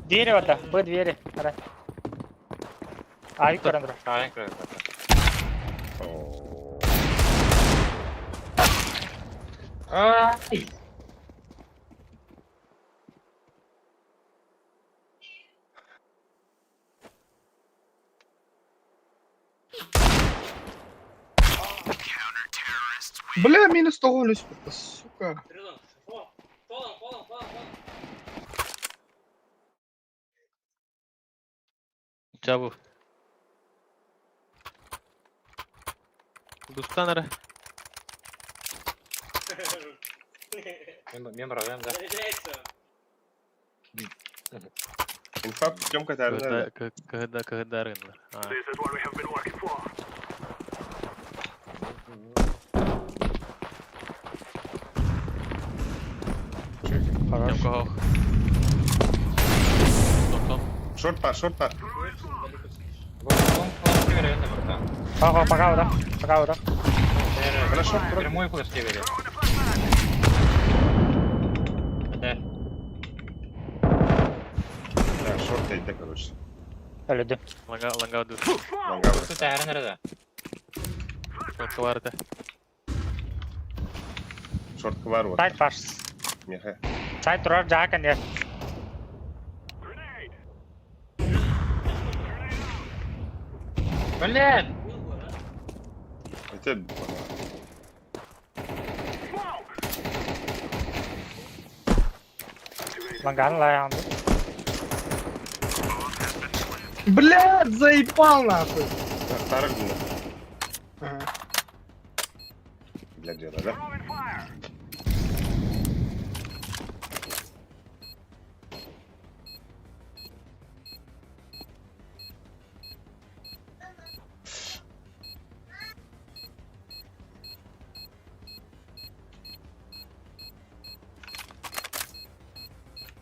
дерево да, Б двери. Ара. Ай, көрөн турар. Кайын көрөр. Ай! Бля, минус того люспета, сука. Чабу. Дустан ара. Мен барабайым да. Инфа Тёмка тәрін. Кыһыда кыһыда арыгынлар. Хорош. Тёмка хох. Токтом. Шорт бар, шорт бар. Флешке беребин да братан. Пока, пока, да. Пока, да. Хорошо, Прямой флешке беребин. Да. Да, шорт дейді, короче. Өлөдүм. Ланга ланга ду. Ланга бар. Тут тәрін әрі Шортка бар да. Шортка бар вот. Сайт бар. Меха. Сайт турар жаакан я. Блин! Это Ланган лаян. Блядь, заебал нахуй. Тарық дейді. Ага. Бля, дело, да?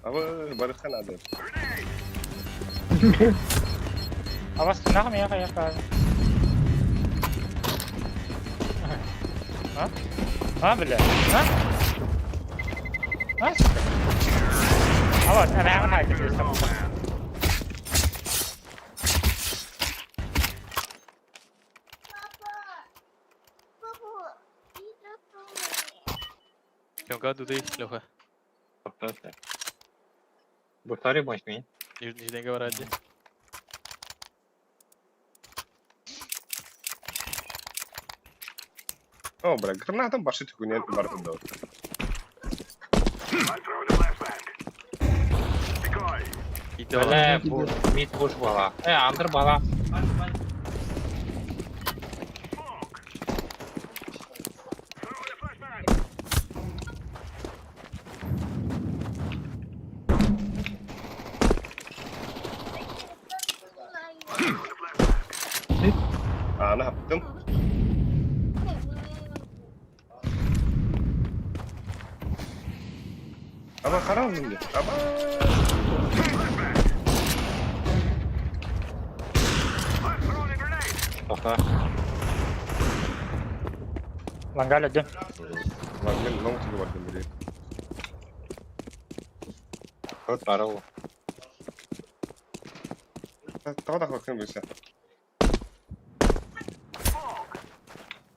Абы, барыққан ады. Авас нахам я я. А? А, бля. А? А? сука. А вот, она она это Папа, иди Тёмка дуды Леха. Бухтари больше мен. Нижнего вради. О, бля, гранатам башы түгінен бар да. Иди Бля, мид буш бала. Э, андыр бала. Аны хаптым. Аба қарау мінде. Аба. Тоқта. Ланга өлөдүм. Lan мен лоң түгі бар деп білейін. Тут бары ол. Тағы да қорқын білсе.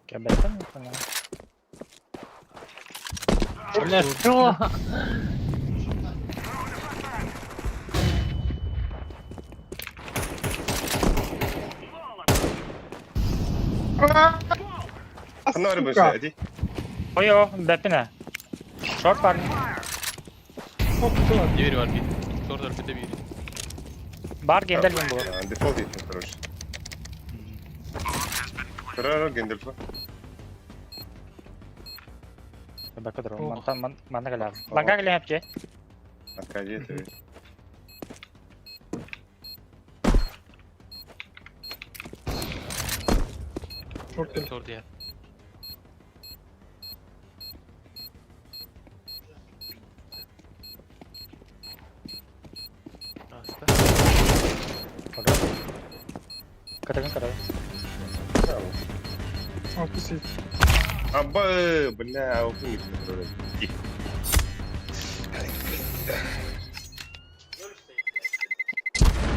Кебеттем. Бля, что? А, Қандай бар білсе, сука. әди? Ой, бәпіне. Шорт бар. Хоп, Дверь var bir. Шорт var bir bir. Бар гендер мен бұл. Дефолт еттім, короче. Тұрар гендер ба? Бәкі тұр. Мантан мана келе. Ланга келе әпче. Аркадий тебе. Шорт кел. Шорт я. Аста. Кытыгын кыры. Orta сейф. Аба, бля, алты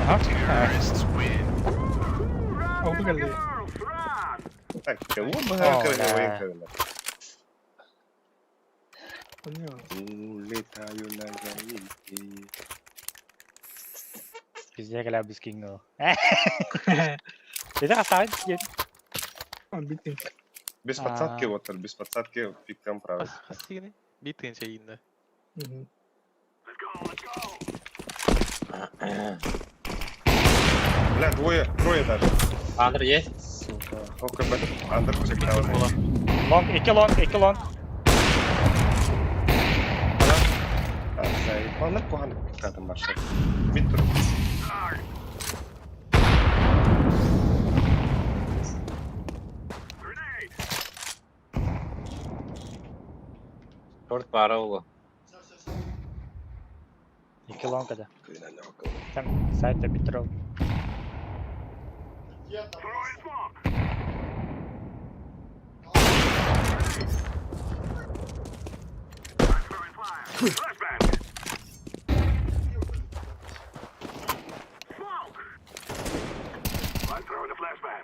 Ага. Алты geldi. Так, кого бы О, крылья да. Улетаю на гаити. Пиздец, когда без кинул. Это оставить сидеть. Bitti. Без подсадки вот, без подсадки пикам правильно. Хас сигини? Биир тыһыынча ииннэ. Мгм. Бля, двое, трое даже. Андр есть? Сука. ОКБ. Андер чекал. Лонг, икки лонг, икки лонг. Заебал кухан кадым маршал. Мид тур. Шорт пара ула. Икки лонг это. Там сайт обитрол.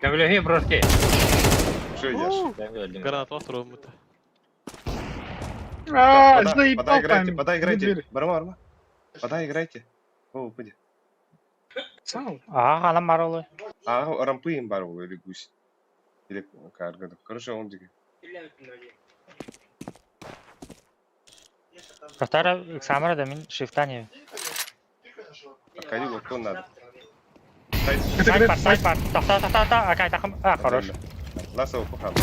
Көмөлөһүй броски. Что идешь? Граната туруммут. А, Подай, заебал подай, играйте, там. подай, играйте. Двери. Барма, барма. Подай, играйте. О, упади. Сау. Ага, анам маролы. А, рампы им барвал или гусь. Или карго. Короче, он дикий. Повторяю, Самара да мин шифтани. Аркадий, вот он надо. Сайт. Сайт пар, сайт пар. Тохта, тохта, тохта. Акай, тахым. А, хорош. Ласова пухал.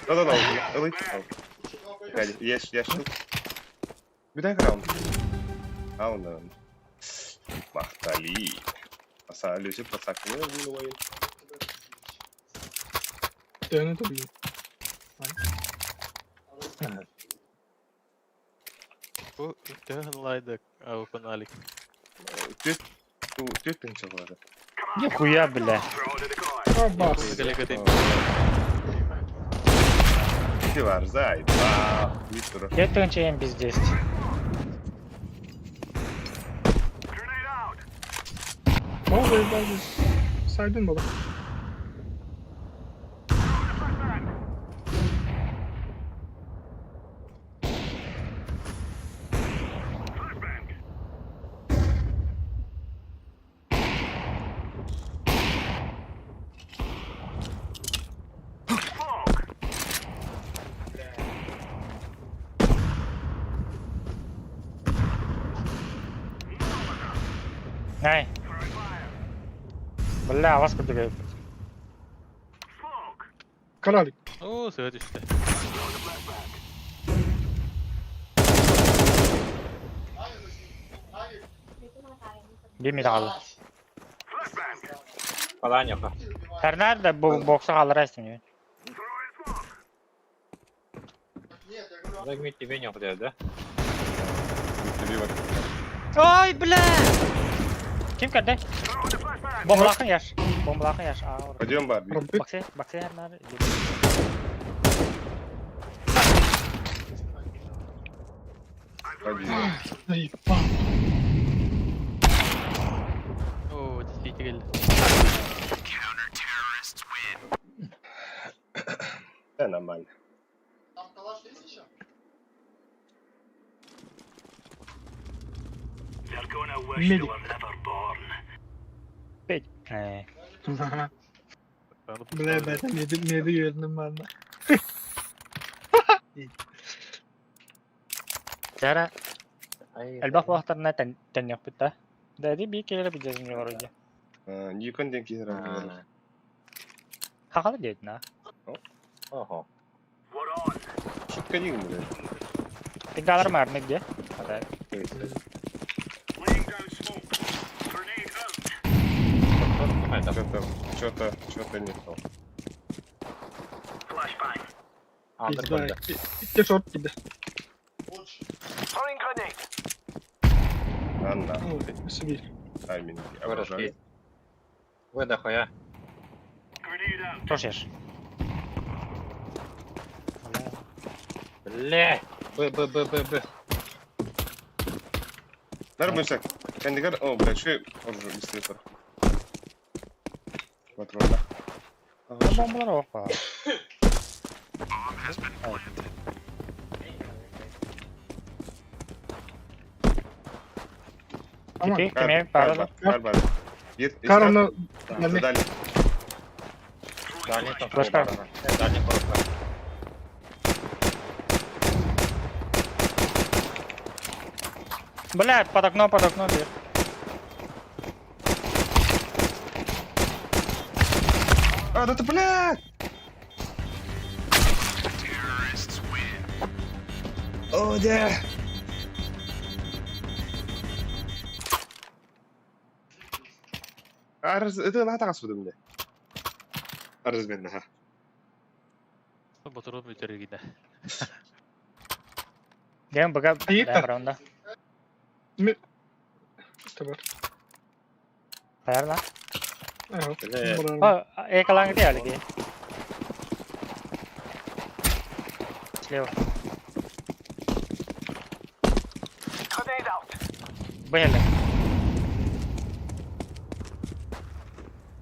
Да-да-да, ылый. Аркадий, ешь, ешь тут. Бедай раунд. Раунд. Махтали. Аса, Люси, пацак, ну, выловил. Dönü de bileyim. Бу төһөн лайды аупен алик. Түт, түт тынча болады. Нихуя, бля. А, бас. Галегатым. Ти бар, зай, ба, Виктор. Я тынча без 10. О, заебал. Saydın baba. Най. Бля, вас куда Karalik. Оо, сөт үстэ. Бими тағалы. Паланьоха. Тернер да бу бокса қалыр әстім. Загмить тебе не да? Ой, бля! Ким кірді? Бомбалақын яш. Бомбалақын яш. Пойдем, Барби. Рампы. Баксы, баксы Тернер. Пойдем. Заебал. Оо, действительно. Да, нормально. Там калаш есть еще? Медик. Петь. Э, Бля, бля, меди, меди gördüm ben de. Тера, Ай, элбэх буохтарына тэнниэхпит да. Дэди бии келер бидезин yorойди. Никон ден кейер. Хахалы дейт на. Ого. Шутка не блядь. Тигалар марнык де. Ата. Что-то, что-то, что-то не то. Андр Пизда. барды. İki short gibi. Больше. Анна, Nasıl bir? тайминги. Вырос Обожаю. есть. Вы дохуя. Просишь. Бля! Б, Б, Б, Б, Б. Нар бынсак. Кендигер, о, бля, что оружие быстрее сор. Патронда. Бомбалар опа. Ama Кити, кеме, парада. Бар, бар. Bir, Kar onu Дальше. Дальний там. Флешка. Дальний коробка. Бля, под окно, бер. А, да ты, блядь! О, да! Арыз, это на тағас бұдым не? Арыз мен, ха. Моторун бүтэригинэ. Дем бага, Айы, бля, раунда. Tabar. Наверное. Evet. Бля. Bravo. О, эколанг где, Алики? Слева. Были.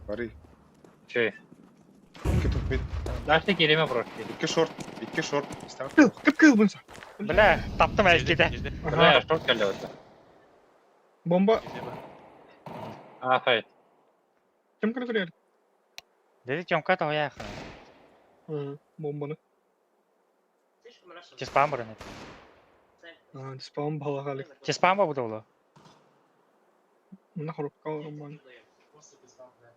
Бары, Че? екі топ мид, Дальше келеме просто. екі шорт, екі шорт. Kıl, kıp kıl bunu. Бля, таптым әлкеде. Бля, шорт келді өтті. Bomba А, сайт. kim kırıyor? Dedi Тёмка тояқ. Hı, bombanı. Теспам бұрын. Ha, spam balak alik. Теспам ба бұды Мына коробка алырым Просто пизда, бля.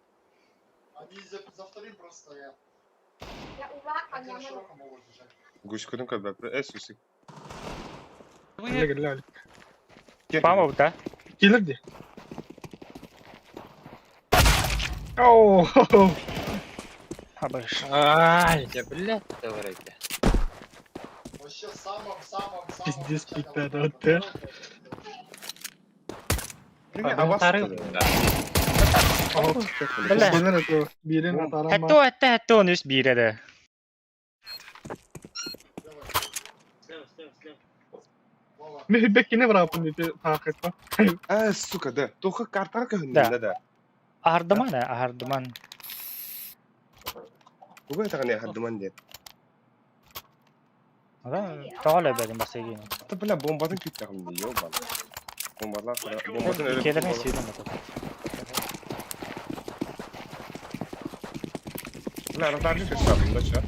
Они за вторым просто стоят. Я улахан, Они я на могу. широком могут бежать. Гусь көдің көбі, э, сүсік. Gel gel alik. Спам ба бұды? Gelir di. Oo. Абыш. Ай, я, блядь, давайте. Вообще в самом-самом-самом Пиздец, начале пикта, раунда. да, Авас. Бля. Gelir et Birin atarama. Хәттө, хәттө, хәттө, он үс биреде. Вова, Mühibbek yine bıraktım dedi takip. А, сука, да. Тоха картар Да. көһүн, да. Ахардыман, ахардыман. Бүгін тағын хардыман дед. Да, тоғал әбәдін басегин. Та, бля, бомбадан күйт тағын де, ёбан. Бомбалар, бомбадан өліп. Келерін сүйдім. Бля, радарды көсіп да, чё?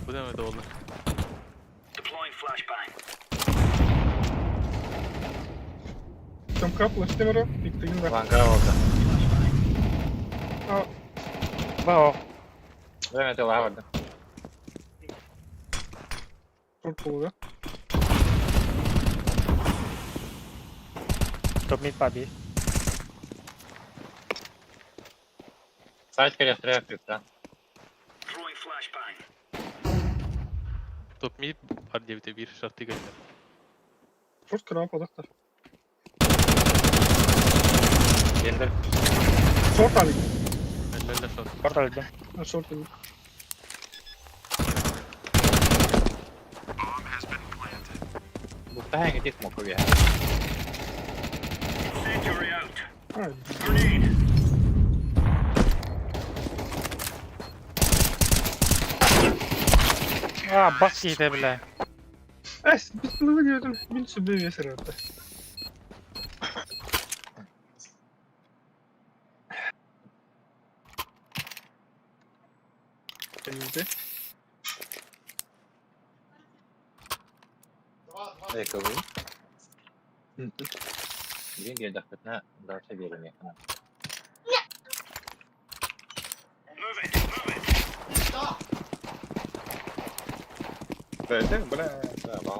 Бу нэмэ долла. Tam kapla işte var o. Diktiğin var. Ланга oldu. Ба, Бля, это лава, да. Short oluyor. топ мид паби. Сайт келе стреляет, да. Топ мид бар диэбитэ биир шарты кэллэ. Short kral padaklar. Келдер. Short alik. Эллэллэ шорт. Порт алды. Ha, short alik. Бухта хәңге тек моку я. Ha, А, бас кейді, бля. Es, biz bunu gördüm. Bin sübü yeser hatta. Şimdi Два, два. Эй, кого? Билин келдәхпетнә дальше берем якына. Да! Да, это, бля. Да, вау.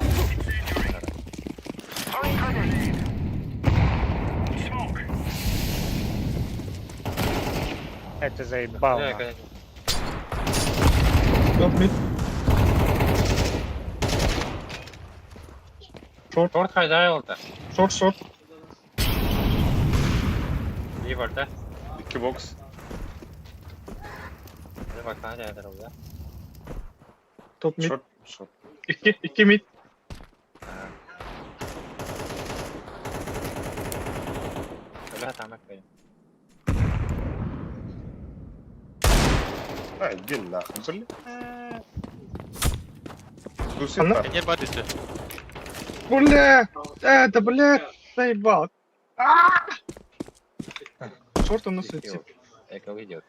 Это заебал. Бля, нахуй. конечно. Top mid. Short, Шорт хайда oldu. short, short. Bir barda. İki box. Hadi bak sana değerler oldu. Топ мид. Short. Short. İki, iki mid. Öyle hatamak benim. Ha, gel la. Söyle. Дусит Она- бар. Энер бар десе. Бля! Это, блядь, заебал. А! Шорт у нас идти. Эко идет.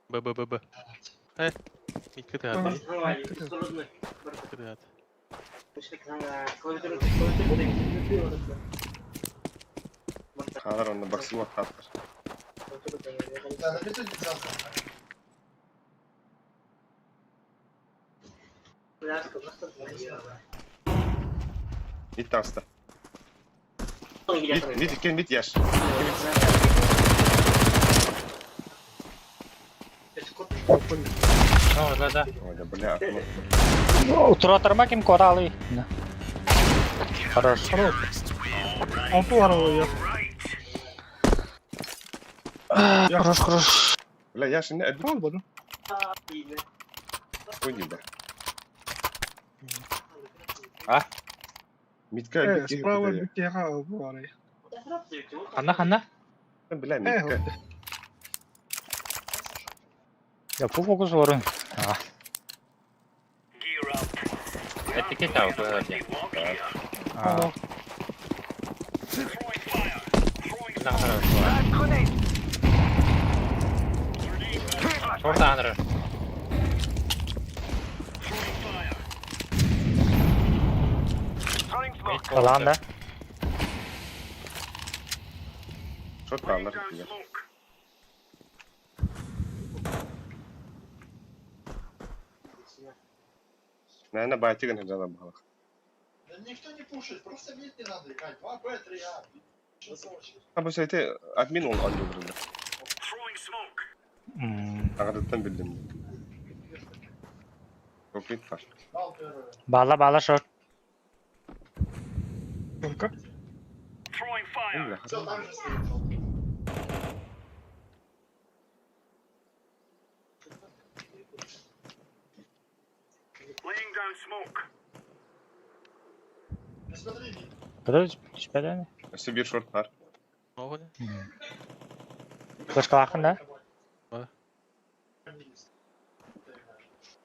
Б, Б, Б, Б. Э, Мид кыты ат. Кыты ат. Ханар онна баксы вот хаттар. Да, на биту нельзя знать. Мид таста. Мид, мид икен мид яш. Ну, да, да. Ой, да, бля. Утуратарма ким коралы. Хорош. Хорош. Алты бар ол я. Хорош, хорош. Бля, яш не әбі Tamam bunu. қойды да. А? Мидка Э, әбі справа битеға бар. Ханна, ханна. Бля, Э, мидка. Я фокус орын. Этикет ал, böyle. А, Шорт анры. Алан да. Шот алар. бля. Наверное, байтиган хажала бахалах. Да никто не пушит, просто мид не надо играть. 2 Б, 3 А. Что за очередь? А bu sayte admin ol alıyor burada. М, Ağrıdan bildim. Çok var. Дал первое. Бала, бала, шорт. Только. Бля, Все, там же стоит. желтый. Не смотри, мид. Подожди, түспеді. Өсі bir short var. Оғы не? Флешка лақын да? Бар.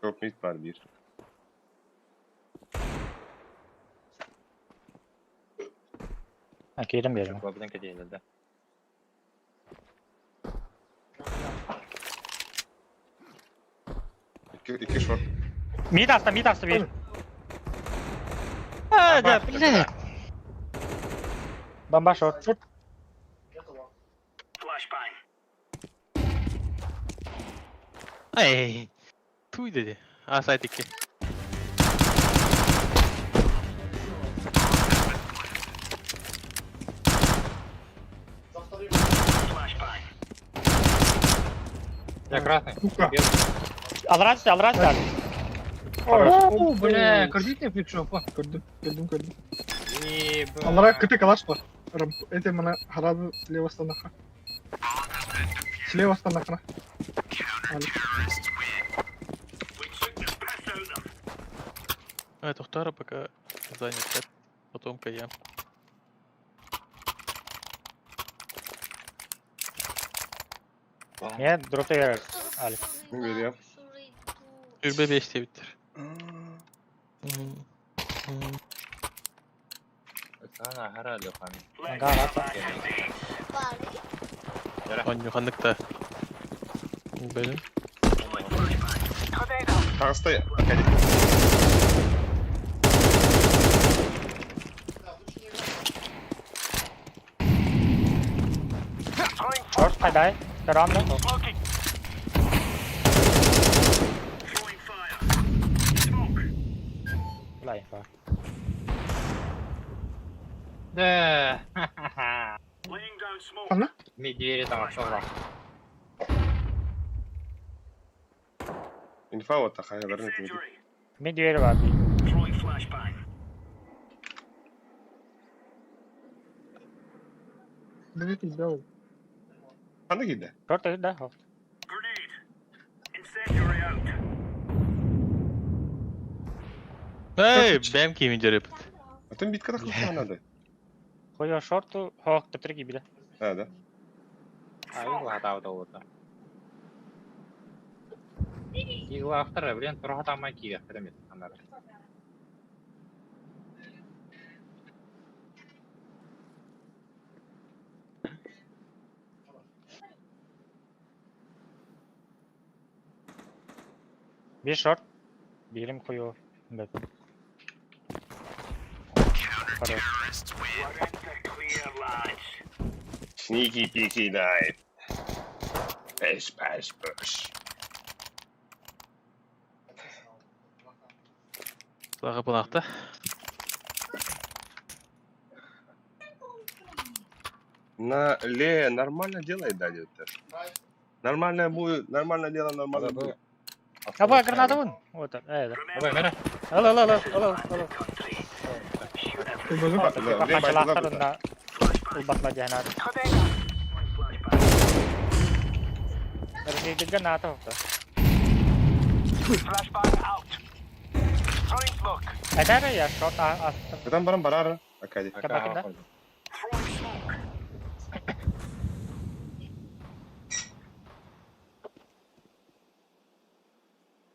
Çok mid var bir. А, Кирим берем. Клабдан кетеді да. İki, iki short. Мид аста, мид аста бер. А, да, бля. Бомба шорт. Шорт. Это вам. Ай. Туй dedi. А, сайт 2. За вторым. Я красный. Сука. Алрасты, алрасты. О, Бля, кредитный фликшоп. Көрдüm, көрдüm, көрдüm. Ебать. Алара кыты калаш бар. Эти мана харабы слева станаха. Слева станаха. А, Тухтара пока занят. Потом-ка я. Не, дропты керек. Алик. Ne veriyorum? Türbe 5 diye bitir. Sana herhalde efendim. Ага, ата. Аннюханнык та. Блин. Тағыстай академик. Да, лучше не играть. Шорт қайдай? Көрем да? Бля, инфа. Да. Ханна? Ми двери там ошел. Инфа вот хайаларын этим. Мин двери бар дии. Били киирдэ ол. Ханна киирдэ? Шорт да? Хо. Эй, бэм кимин дьөрөпүт. Атын битка тахсыахха надо. Хуйа шорту хоох төптөр киирбитэ. А, да. Авик латаабыта буолуо. Иглаахтар, блин, тураха таамай киириэхтэрэ эмит аннары. Биир шорт. Биирим хуйу. Бэт. Хорош. Sneaky peaky night. Bash bash bush. Саға пынақта. На Ле нормально делает, да, где-то. Нормально будет, нормально дело, нормально будет. Аба граната вон. Вот, э, да. Абай, мэрэ. Алло, алло, алло, алло, алло. Көрбөтүм. Да, Ле Хачалаахтар байтылар онна ылбатла диэн аат. Рейдерге наата хопта. Этэр я шорт астым. Ытан баран барар, Акади. Кабакин, да?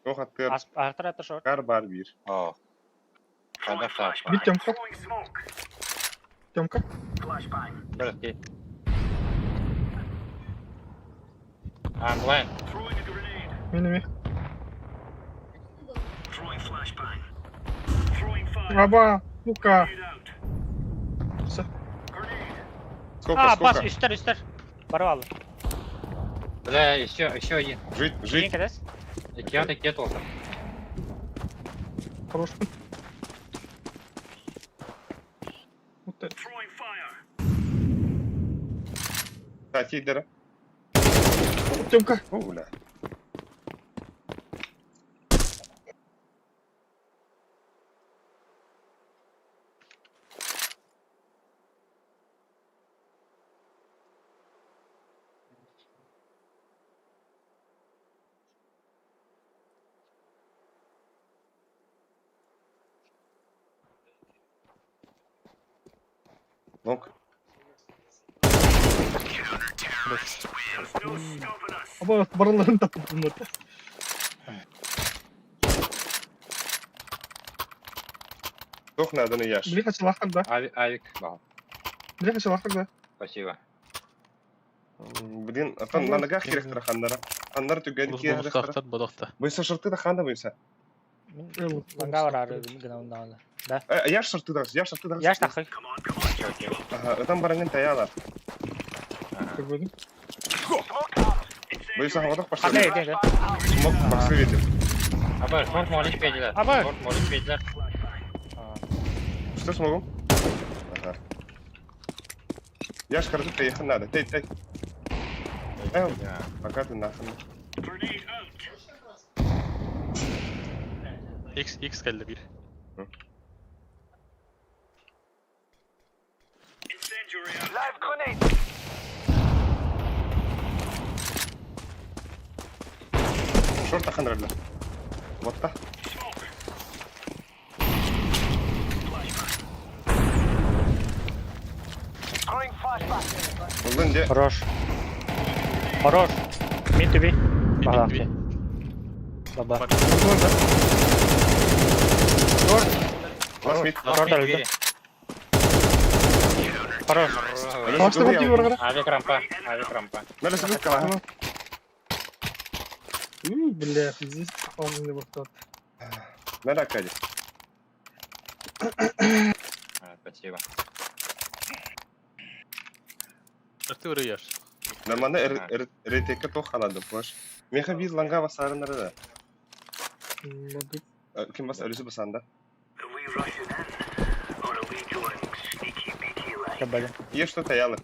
Ох, аттыр. Артыр аты шорт. Кар бар бир. О. Хайдах Бит Тёмка. Тёмка. Братки. Онлайн. Мин эмиэ. Аба, сука. Всё. Сколько, А, бас, сколько? үстер, үстер. Барып алды. Бля, еще, еще один. Жить, Кейін жить. кедес. Кият кет oldu. Хорош. Вот это. Кстати, дыра. Тёмка. О, бля. Лонг. Аба, бараларын тапып bunlar. Тох надо на яш. Били хачалаахтар да. Авик, авик. Бал. Били хачалаахтар да. Спасибо. Блин, а там на ногах керектер ханнара. Ханнар түгэн Улус керектер. бонустаахтар бодохта. Буйса шорты да ханда буйса. Ланга бар ары гына онда. Да. Яш шорты да, яш шорты да. Яш тахы. Ага, там баранган таяла. Көрбөтүм. Буйса хавадах Ханда пошли. еден. Смок баксы ветер. Абай, шорт молик педилер. Абай. Шорт молик педилер. Что смогу? Ага. Яш хорошо приехать надо. Тей, тей. Эл, пока ты нахрен. X, X келді бір. Шорта хандралла. Вот так. Булдун же. Хорош. Хорош. Мид түби. Мид Балаах. түби. Баба. Лас мид. Шорт өлдү. Хорош. Башта бар баргара. Авик рампа, авик рампа. Надо сюда кала. Бля, здесь он не вот Надо Акади. А, Спасибо. Шорты үрі яш. Намана РТК тохалады, пош. Меха биз ланга басарынары да. Ким бас ölüsü басанда. Кабалин. Е что таялы.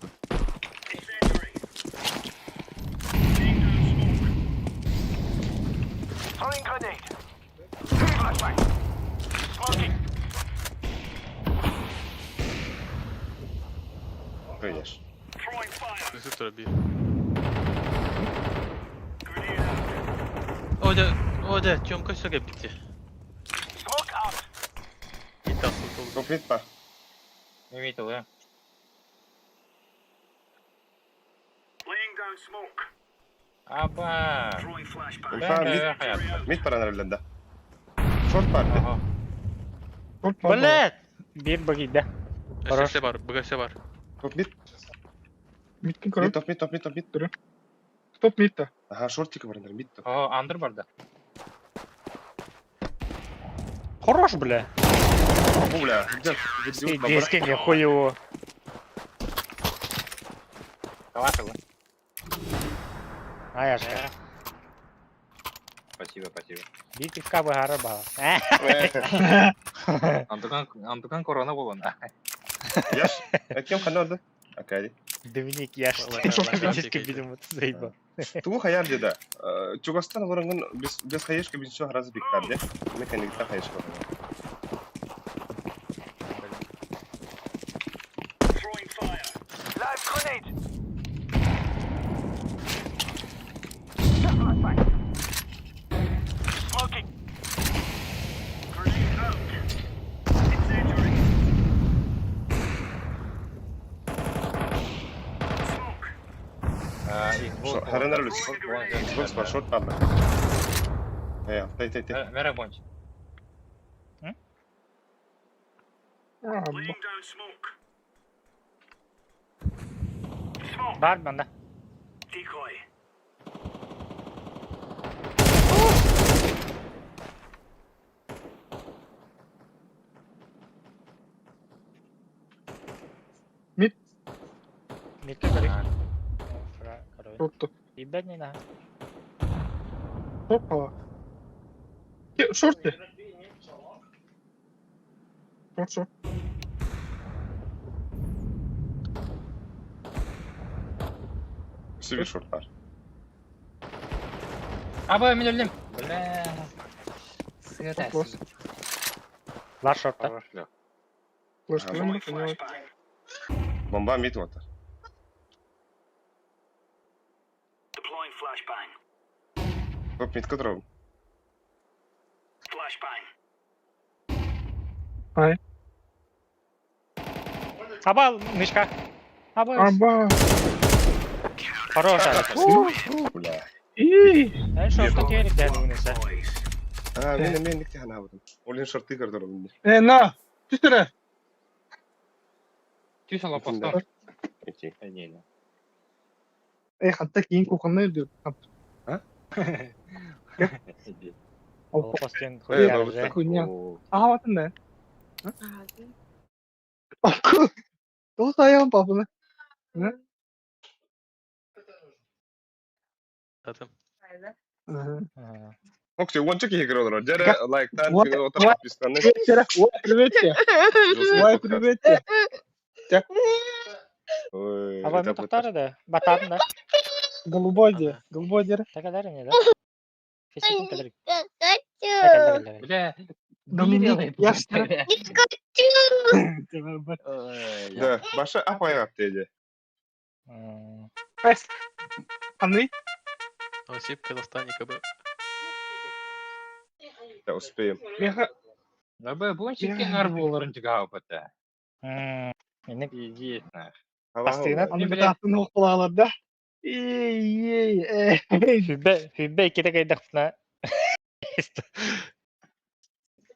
Прыгнешь. Үсүк турар биир. О дьэ, о дьэ, Тёмка өссө кэлбит дии. Итак, Топ мид бар. Имейте в Аба. Инфа мид. Мид баран эрэллэр да. Шорт бар дии. Шорт бар. Блядь! Биир быгыйда. Хорош. Өссө бар, быгасы бар. Топ мид. Мидкин Мид көрөр. топ мид топ мид топ мид. Топ мид да. Ага, шортика барандар мид топ. О, андыр бар да. Хорош, бля. Бу бля, где? Где? Пиздец, я хуево. Калаш его. А я же. Спасибо, спасибо. Битивка быһара баҕа. Антукан, Антукан корона болон. Яш, а кем ханна да? Акади. Дневник я ж физически видимо заебал. Тугу хаяр деда. Чугастан олорон без без хаешка без все разы биккар де. Механикта хаешка. Харанар үлүс. Xbox бар, шорт бар. Э, тай тай тай. Мера бонч. Аба. Бар манна. Мид. Мидке көрүк. Короче. Шорт. Ебать не на. Шорт бала. Шорт де. Шорт шорт. Сүбір шорт бар. Аба, мен өлдім. Бля. Сыта. Вопрос. Лар шортта. Хорошо. Флешка. Бомба мид отыр. Топ мид кыдырым. Аба, мышка. Аба. Аба. Хорош, Алекс. Бля. И. Эн шортта керек дән үнесе. А, мен мен никте хана будым. Олен шорты кырдырым. Э, на. Түстөрө. Түс ала постон. Окей. Не, не. Э, хатта кийин кухонна өйдүр. Олпостен Э, хуя бабы, же. Хуйня. Ага, вот да. Тоос аян папына. Татым. Окей, онча кихи кырдырым. Жара лайктан, What? отыр подписканы. Привет тебе. Ой, привет тебе. Ой, Аба мен тоқтары да. Батадын да. Голубой де. Голубой де. Такалар не да. Фесикин калар. Такалар. Бля. Доминик, я ж Да, баша апай апты edi. Аны. Осип, Казахстане, КБ. Да, успеем. Меха. Аба, бончик нар боларын чыгау бата. Эне Иди, нах. Бастыгына. Аны битатын окулалар да. Эй, эй, эй. Хүбе, хүбе кете кайдахтына.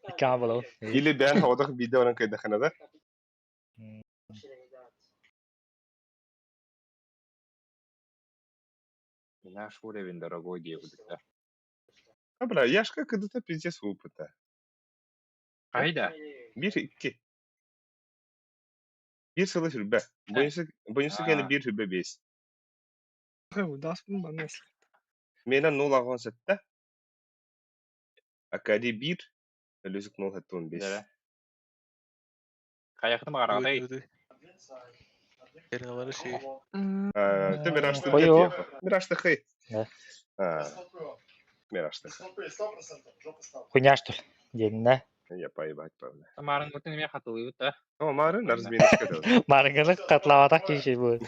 Икаа болов. Или бән хавадах биде оран кайдахана да. Наш уровень, дорогой девушка. А бля, яшка кыдыта пиздец опыта. Айда. Bir iki. Bir sılı hürbe. Boyunsa boyunsa gene bir hürbe beş. Даспын ба Мена нол ағон сәтті. Акади bir. Өлөзүк нол хәтті он бес. Каяктым карагандай. Терналары ши. Ты мирашты Қою. Мирашты хый. Да. Мирашты. Стопы, 100%, жопа стала. Хуйня что ли? Диэннэ. Я поебать, правда. Маарыҥҥытын эмиэ хатылыыбыт да. О, марын разминочка да. Марыганы хатылаабатах киһи будет.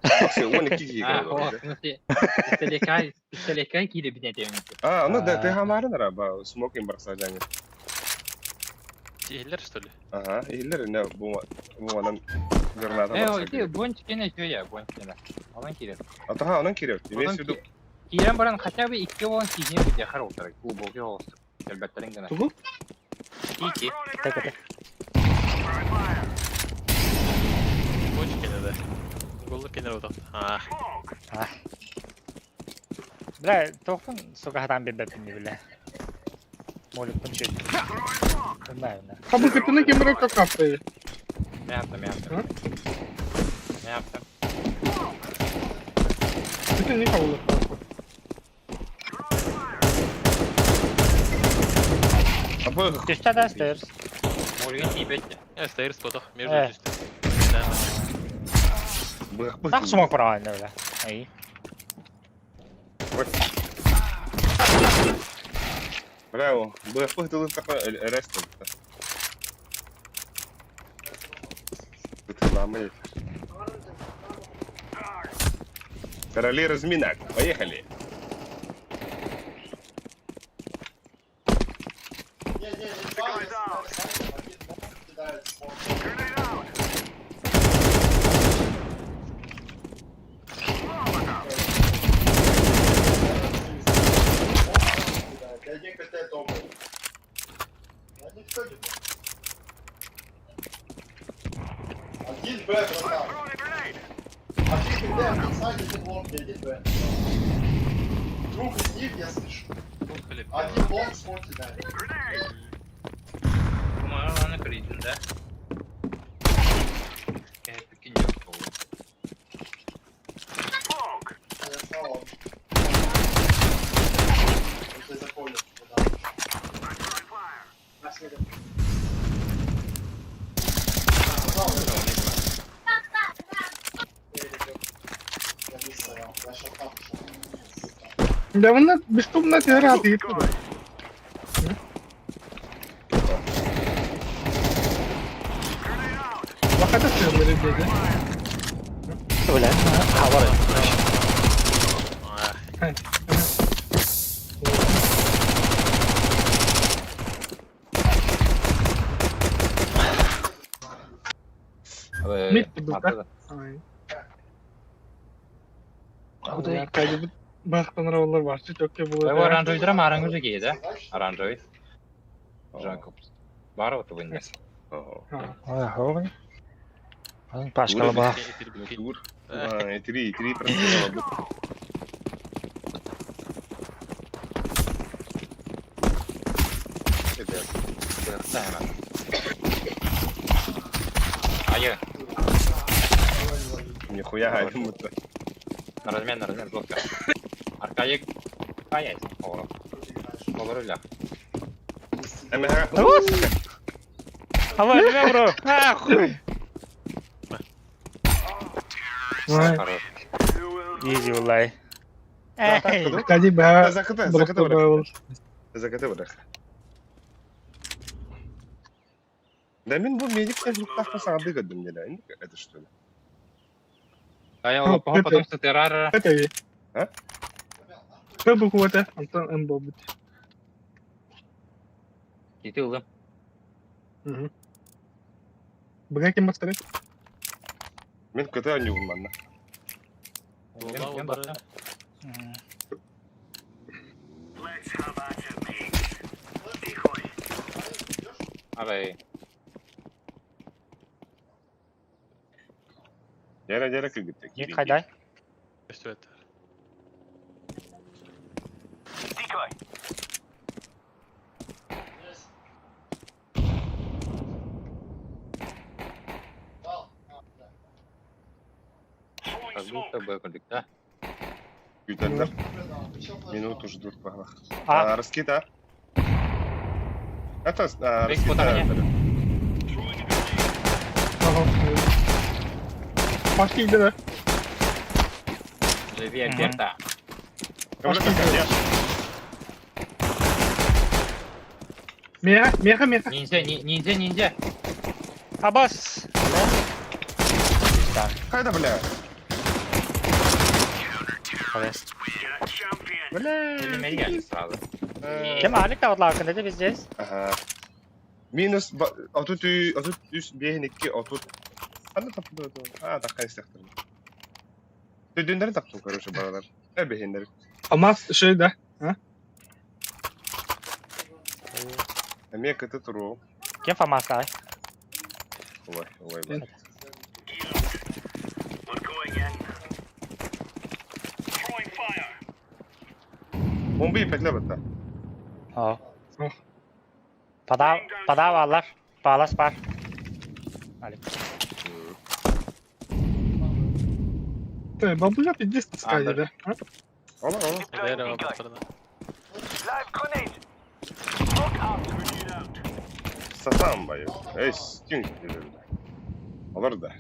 12 киһи А, о, в смысле, пистолекай, пистолекай киирэ бинэтиэм. А, ну да, ты хамарын араба, смокинг барсажане. Иһиллэр, что ли? Ага, иһиллэр не бу бу анан граната Э, барса. ити бончикене үчүгэй, бончикене. Онон киирэр. Атаха, онон киирэр. Имеется в виду Киирэн баран хотя бы икки буолан киһини бүтүөхэр утары. Глубокий олус. Кэлбэттэрин гына. Тугу? Кики. Так это. Бонч кенеде. Голлы кенер отақ. А, Бля, тоқтың сука хатан бебеппин бля. Моликпын чөй. Bilmem ne. Хабы кытыны кемер какапты. Мяпта, мяпта. Мяпта. Это не хавлы. Абы Түстә да stairs. Мольген тиибетте. я стейрс потох, между Э. түстэ. быхпы. Так смог правильно, бля. Ай. Браво. Быхпы тылын такой рест. Бытыламы. Короли разминок. Поехали. Не, не, не два, я сам, один бомб кидает, смог. Я один КТ дома. Я никто не был. Один Б, братан. Один КТ, один сайт, один лонг, один Б. Двух из них я слышу. Один лонг смог кидает. Кумараланы кырыйдын да. Кэпикин жоқ болу. Я снова. Я тебя заколю, да. Сказал, я не стоял, я шатал ушел. Да вона безступна грати. Вахата сырмыры деди. Бля. А, бар. А, Мид курдук, Ай. Аркадий бахтаныр бар. Чөкке Ой, булар. оранжевый оранжевый кие да? Оранжевый. Жакобс. Бар вот вынес. Ой, ховын. Пашкала ба. Тур. Три, три процента. Айы, Нихуя, ему-то. на размен, на размен, блокка. Аркадий, каяйся. Олор. Олор үля. Ава, не бро. А, хуй. Хорош. Изи улай. Эй. Аркадий ба. Закаты, закаты Просто Закаты бырах. Да мин бу медик луктах саңарды көрдүм деле. Это что ли? А я лопаха потом сатырара. Это А? П буквата, Антон М бобут. Кити ылым. Быга кем бастыры? Мен көтө ойнугум манна. Була бары. Арай. Жара жара кыргытты. Не кайдай. Что это? Есть. Дал. А, бля. Как будто бы курдук, да? Күтәлләр. Бля, да, еще флеш Минуту дал. ждут пахлах. А. Раскита. Это Бек потағане. раскита. Ага. Пашки где? Живи, Альберта. Меха, меха, меха. Ниндзя, ниндзя, ниндзя. Абас! Хайда, бля. Бля. Или сразу. Кем Алик таватлаакын dedi biz Ага. Минус 33 5 2 30. Ханна таптым это? А, такая истяхтыр. Төдүннәре таптым, короче, балалар. Э, бехиннәре. Алмаз şey да. Эме кыты туру. Кем фамасы? Ой, ой, бля. Бомба ипекле бітті. О. Oh. Pada padavallar. Palas бар. Алик. Ты, бабуля пиздец таскали, А, да? А? Ола, ола. Эдер оба Сатам байы. Эй, стюнг. Олар да.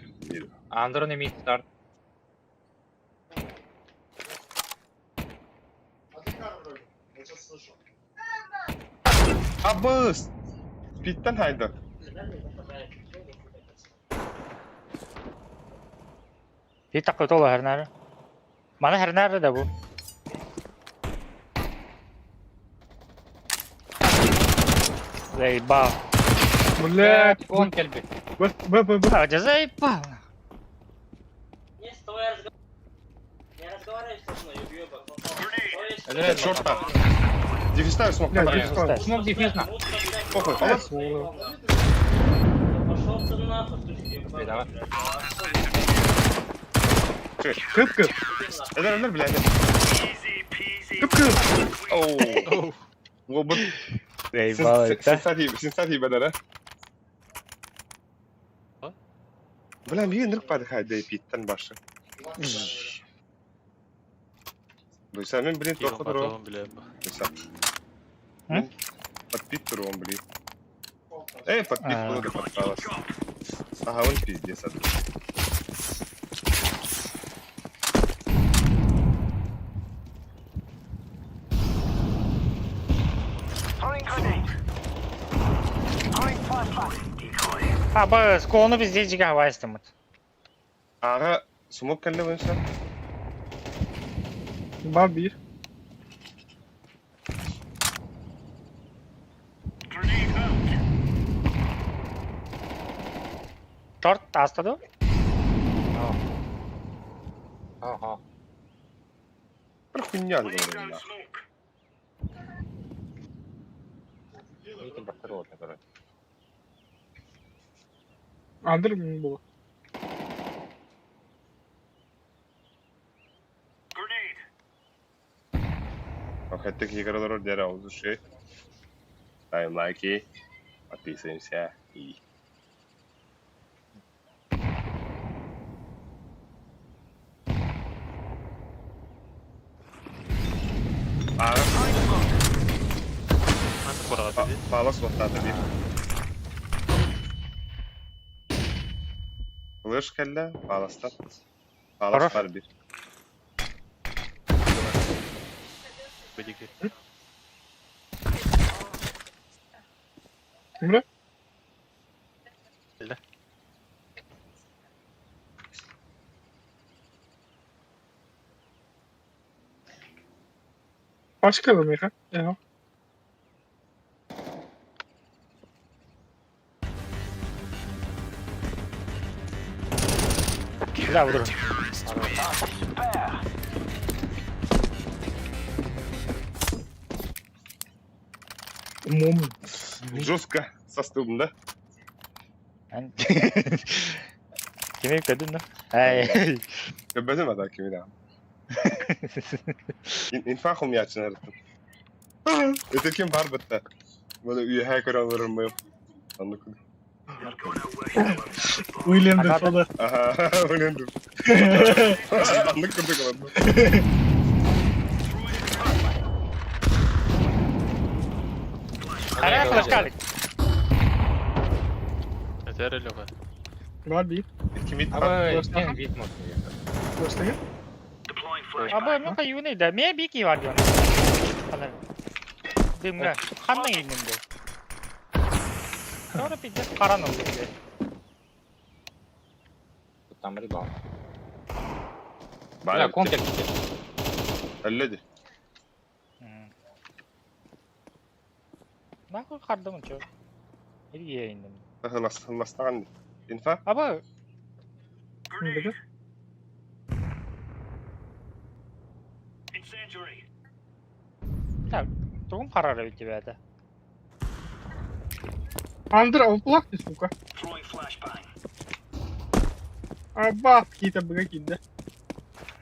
Андер не старт. А ты как вроде? Я тебя слышу. Абыс! Питтен хайда. Bir takı dolu her nere. Bana her nerede de bu. Zeyba. Бля, Он кельби. Б, Б, Б, Б. А, Zeyba. Не, с тобой я разговариваю. Я разговариваю со мной, уёбок. То есть- Эдер, Шорта. Дефистаю смог. Бля, Давай. дефистаю. Смог дефизно. Похуй, Бля, ола. сволочь. Пошел ты нахуй, сучка, ебаная, Давай. блядь. Кып, кып. Эдер, эдер, бля. Кып, кып. Оу. Обыт. Zeyba. Сенсати бәдәрә. А? Бля, мин нырк пады хайда питтен башы. Буйса, мен, блин, Киһи тоқы туру. потом, бля. Буйса. М? Мен подпит туру, блин. Эй, подпит А. было да подпалась. Ага, он пиздец. Абас, колону biz diyecek hava istemut. Ага, смок кәлле буйса. Ба, бир. Торт астаdı. Ага. Бер хуйня говорю, нахуй. Видите, бактериот, короче. Андер м, было. Хәттек егералар дәрә алды шей. Ставим лайки, подписываемся и А, Аны курага диди. палас вақтады бир. Лыш кәллә, паластан. Палас Хорош. бар бир. Бидики. Бля. Бля. Пачка да меха. Эго. Бля, vururum. Мом. Жестко состым, да? Ben... Kimi yükledin lan? Hey. Көбәзем ада кимин ам. Инфа хумячын арыттым. Это ким бар бітті. Мұны үйе хакер алырым мы. Анны күн. Уильям Ага. Дефо, да. Аха, ойландым. Анны күрдік алады. Araya flash kaldık. Эдер Леха. Ба, бир. Ким ит бар? Абы, кем вид может. Göstereyim. Abi ne kadar yune de. Me bir ki var diyor. Hani. Dımga. Kanna indim de. Sonra пиздец харан oldu блядь. Там рыбал. Баар Бля, эбит. комплекс тебе. Өллө дии. Нахуй хардым чё? Или инdim. Хыластаҕын дии. Инфа? Аба так, тугум харар эбит тебе это. Андр, а он ты, сука. А бабки какие-то быгаки, да?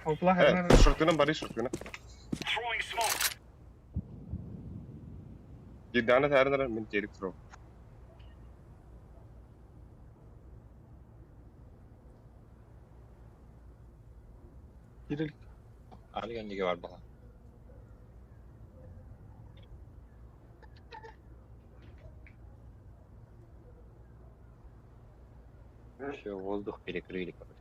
Алплах, Э, шорткынан барый шорткынан. Биирдэҕинэ тааран эрэр мин тиэрик туруом. Али неге бар бала. Все, воздух перекрыли, короче.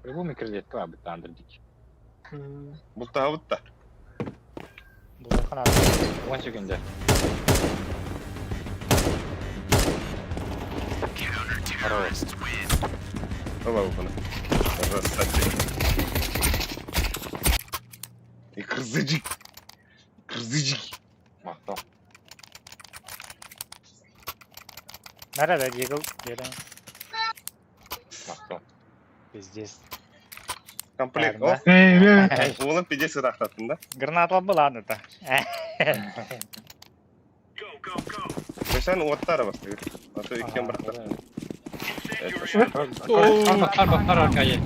По-любому кредитка об это Андрдич. Бултаһабыт да. Булахана. One second. Хорош. Ыла ухуна. Красавчик. И кырзыжик. Кырзыжик. Махтал. Nerede Deagle? Gelin. Махтал. Пиздец. Комплект. Бәрін, О, уолун пиздец ыраахтаттын да. Граната была это. Көсөн уоттара бастыгыр. А то иккен бырахтар. Арба, арба, Аркадий.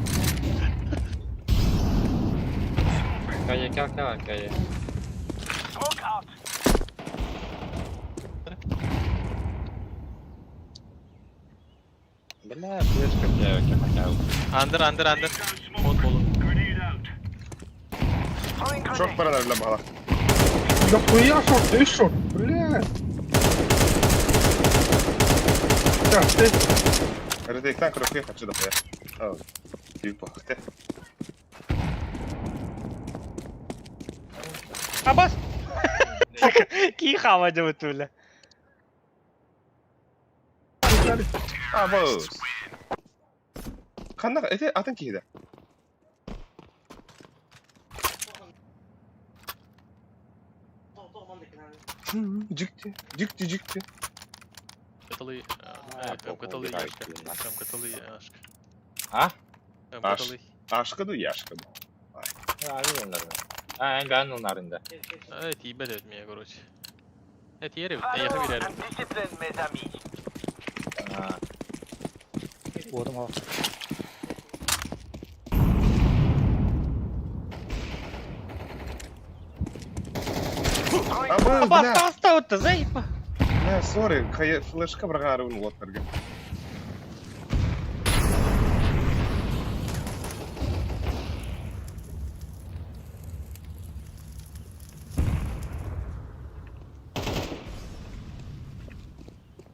Аркадий, кел, кел, Аркадий. Бля, флешка, бля, я хотел. Андер, андер, андер. Мод болу. Шок баран эрэлэ баҕалаах. Да хуя шорт, ты шорт, бля. Так, ты Ретейктан көрөххө хачы да хуя. Типа, хте. Абас! Ки хава делают, бля. Абас. Ханна эти атын киһи да. Дьикти, дьикти, дьикти. Каталы, А, похуй, каталы убирай, яшка. блин, нахуй. Там каталы яшка. А? Там Аш. каталы. Ашка ду, яшка ду. А, А, ben onların da. Evet iyi bed etmeye короче. Evet yeri bitti. Yakın girelim. А, Уотум ал. Абас, Абас, бля. таста вот заеб. Бля, сори, хайа флешка бырҕаарыбын уоттарга.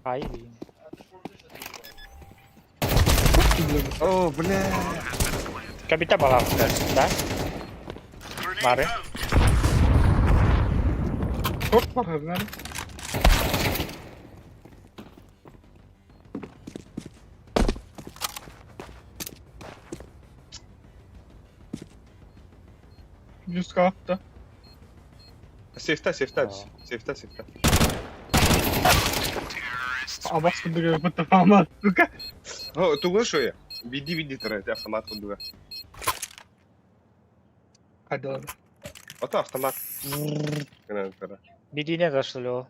Ай, блин. О, бля. Кабита была, да? Бары. шорт бар, наверное. Юска, да. Сейфта, сейфта, сейфта, сейфта. Абас курдук бытта фама, сука. О, тугу шоя. Биди биди тара, автомат курдуга. Хайда. Ото автомат. Гынан тара. Бидине зашли.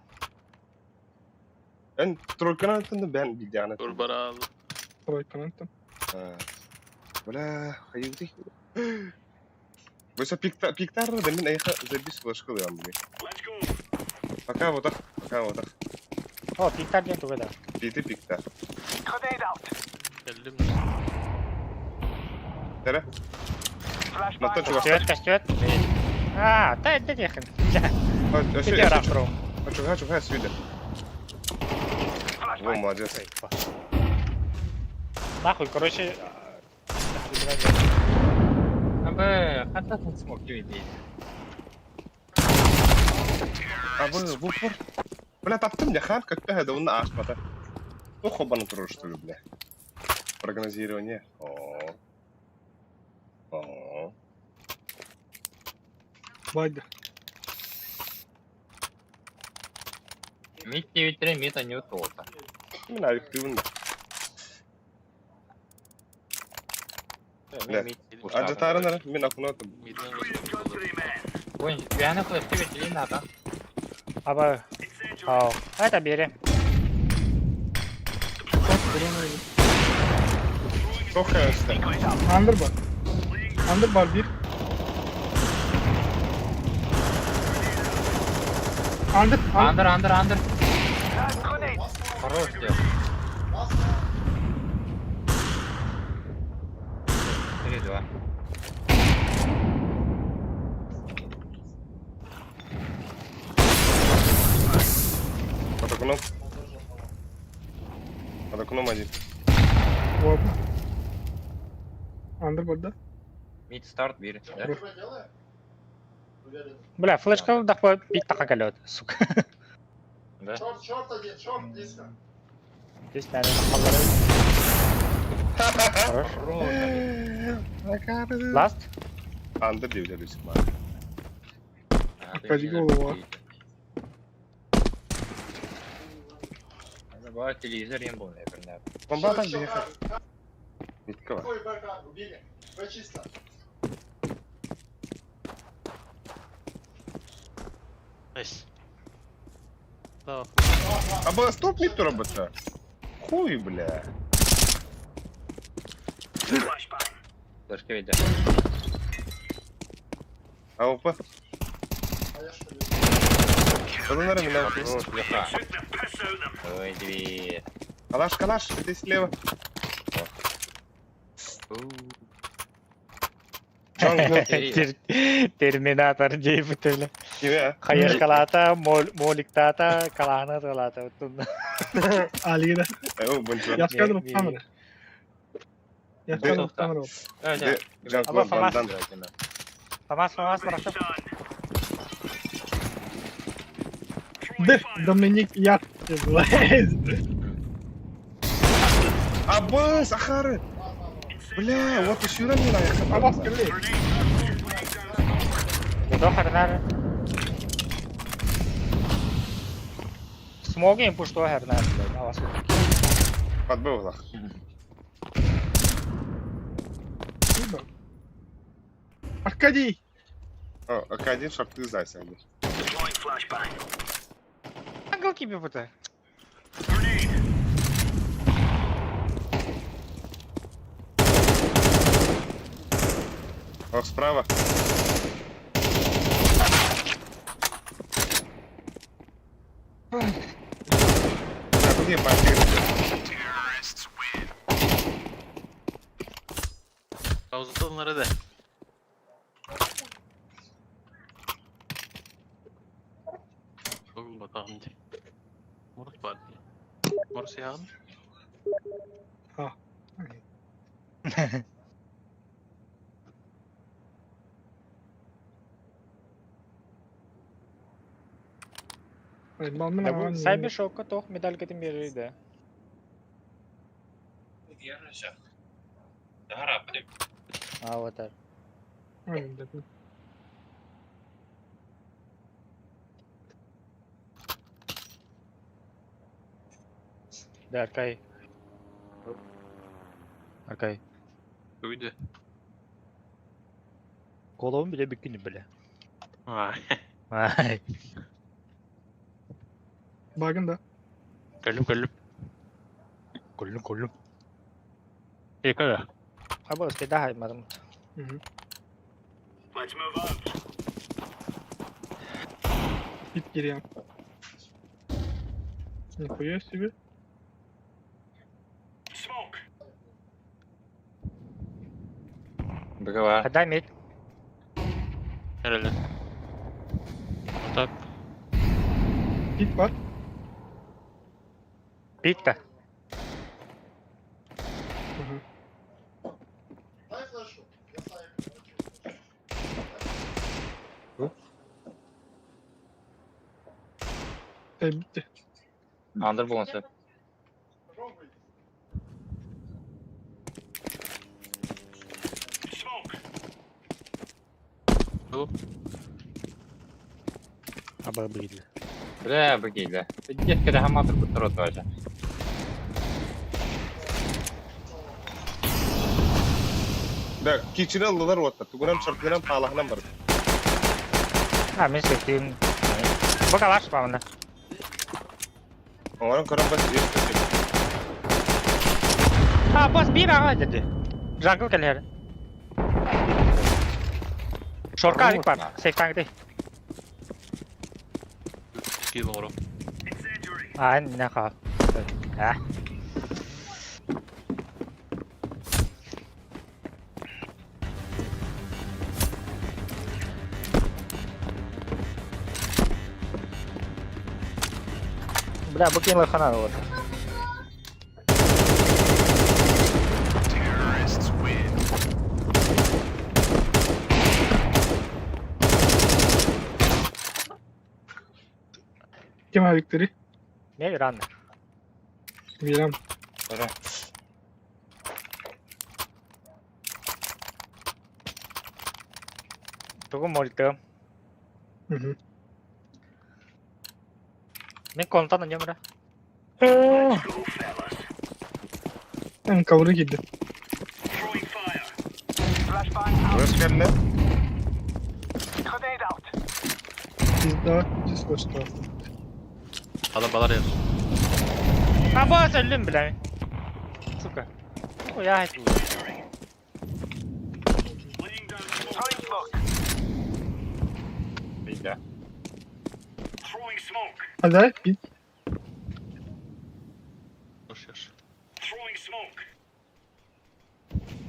Эн тройканан тынды бэн бидиана. Турбарал. Тройканан там. Бля, хайыгды. Быса пикта пиктар да мин айха забис флешка да мне. Пока вот так, пока вот так. О, пиктар ден тугада. Питы пикта. Geldim. Тара. Маттан чугас. Костюет, костюет. А, та это техин. Өсө Ты рафрум. Чуга чуга свиде. Во, молодец. Нахуй, короче. Абы, хата тут смог видеть. Абы, в упор. Бля, таптым я хан, как пэхэ, да он ааспата. Ну, хобаны турар, что ли, бля. Прогнозирование. О. О. Байда. Мид 9 мид они тота. Мин авиктивын да. Бля. Ажатарын ара, мин акунатым. Ой, я флеш тебе не надо. Аба. Ау. Это бери. Çok hevesli. Under var. Under var bir. Under, under. Андер, андер, андер. Хорош дел. 3-2. Под окном. Под окном один. Вот. Under var да. Мид старт бир, да? Уверен. Бля, флешка дахва пить така сука. Да. Short, short один, short близко. Здесь, наверное, халлары. Хорош. Last. Under diyor Люсик bana. Опять голова. Надо телевизор им был, наверное. Bomba atan Еще, bir еще, yakar. Bitki var. Какой БК? Убили. Б чисто. Найс. Да, Аба стоп мид робота. Хуй, бля. Флешка ведь. АВП. А я что ли? Kadınlara mı lan? Хорош, леха. Ой, две. Калаш, калаш, ты слева. Jungle. Терминатор дейбит эле. Кime? Хаешкалата, моликтата, калаана талата. Алида. Эу, бунчо. Я скажу Не, камеру. Я скажу камеру. Да, да. Jungle бандан. Фамас, фамас, барахта. Д, Доминик я. Аба, Сахары. Бля, вот еще раз не надо. Абас кэлли. Дохарнар. Смоги пушто хернар, блядь, авас. Подбыл лах. Аркадий. О, Акадин шарты зайся. Ангел кибе бута. О, справа. А, где папир? Пауза да. Батағым ди. Мурус бар. Мурус яғын. А. Сайбер шокка тох медаль кетим берди. А вот так. Да, Аркай. Аркай. Уйди. Голову биле бикини биле. А, Ай. Багын да. көлүм көлүм. Коллум коллум. Эки. Аба спеда хаймадым. Git giriyorum. Нихуя себе. Бгва. Хада мид. Herhalde. Так. Git var. Битта. Дай флешу. Я ставлю. Bitti. Андыр буолан сөп. Аба быйды. Бля, бігейлі. Детка да хаматыр бұттыр отважа. Да, кичине ыллылар уоттар. Тугунан шортунан паалаһынан бар. А, мен сектим. Бу калаш памна. Оҥорон көрөн бас есть. А, босс бир ага dedi. Jungle келер. Шорка авик бар. Сейфтан Киил оҥоро. А, не ха. А. Бля, бу кинула хана вот. Kim Victory? Не рано. Bilmem. Öyle. Тугу молитым. Hı hı. Мен комнатаны нөмірі. Ben cover'a girdim. Өс кэннэ. Biz daha düz koştu. Алан балар яр. А босс өлүм бля. Сука. Хуя. Бейді. Hadi bit. Хош яш.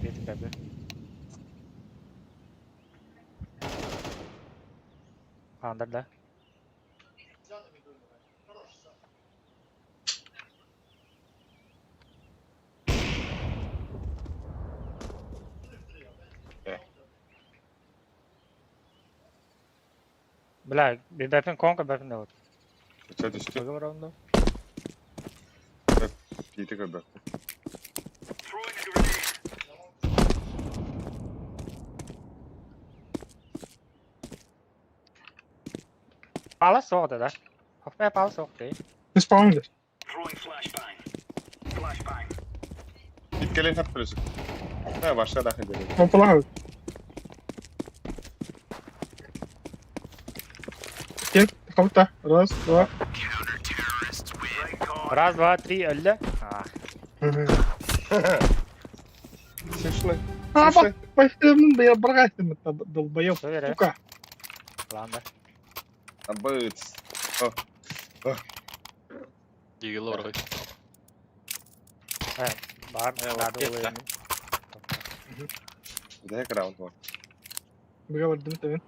Бетим бәбі. Андыр да. Бля, бәпін конка бәпін да вот. Чэ түстү. Көгі раунда. Киити көрбөккүн. Пала соқты да. Хоппай пала соқты. Ne spawn'dır? Иккелен хат плюсик. Ha, başla daha edelim. Pompalı abi. Gel. Kapat Раз, два. Раз, два, три, өлі. А, Hı hı. Смешно. А bak başlarımın da ya bırak долбоёб. Всё верно. Сука. Ладно. Абыц. Дигил орой. Бар, Э, вот надо кетті. было. Бүтэһик раунд бар. Быга бардым tabii.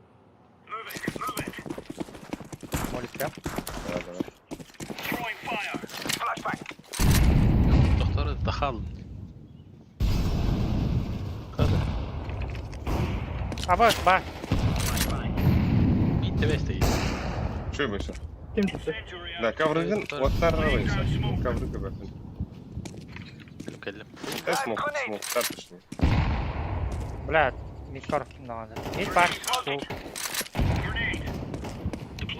Молитка. Давай, давай. Доктор тахал. Хада. А вот, бар. Интебесте. Чуй быйса. Kim tuttu? Да, коврыгын оттар быйса. Ковры көбөккүн. Келлим. Э, смок, смок, тартышный. Бля, мид кор надо. Мид бар. Ту.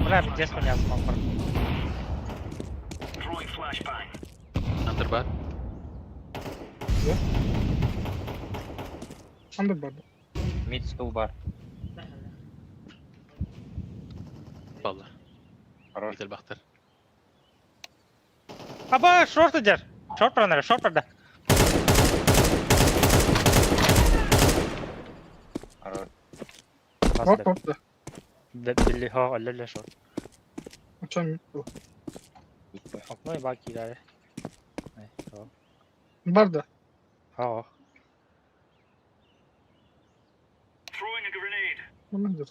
Бля, где меня смог Андыр бар. Under bardı. Мид стул бар. Баллар. Хорош. Бител бахтар. Аба, шорт идер. Шорт пронер, шорт прода. Хорош. Hop hop da. Билли, хо, алле, шорт. Uçan mid bu. Bitti. Окно и баки дали. Barda. Хо. Bunlar da.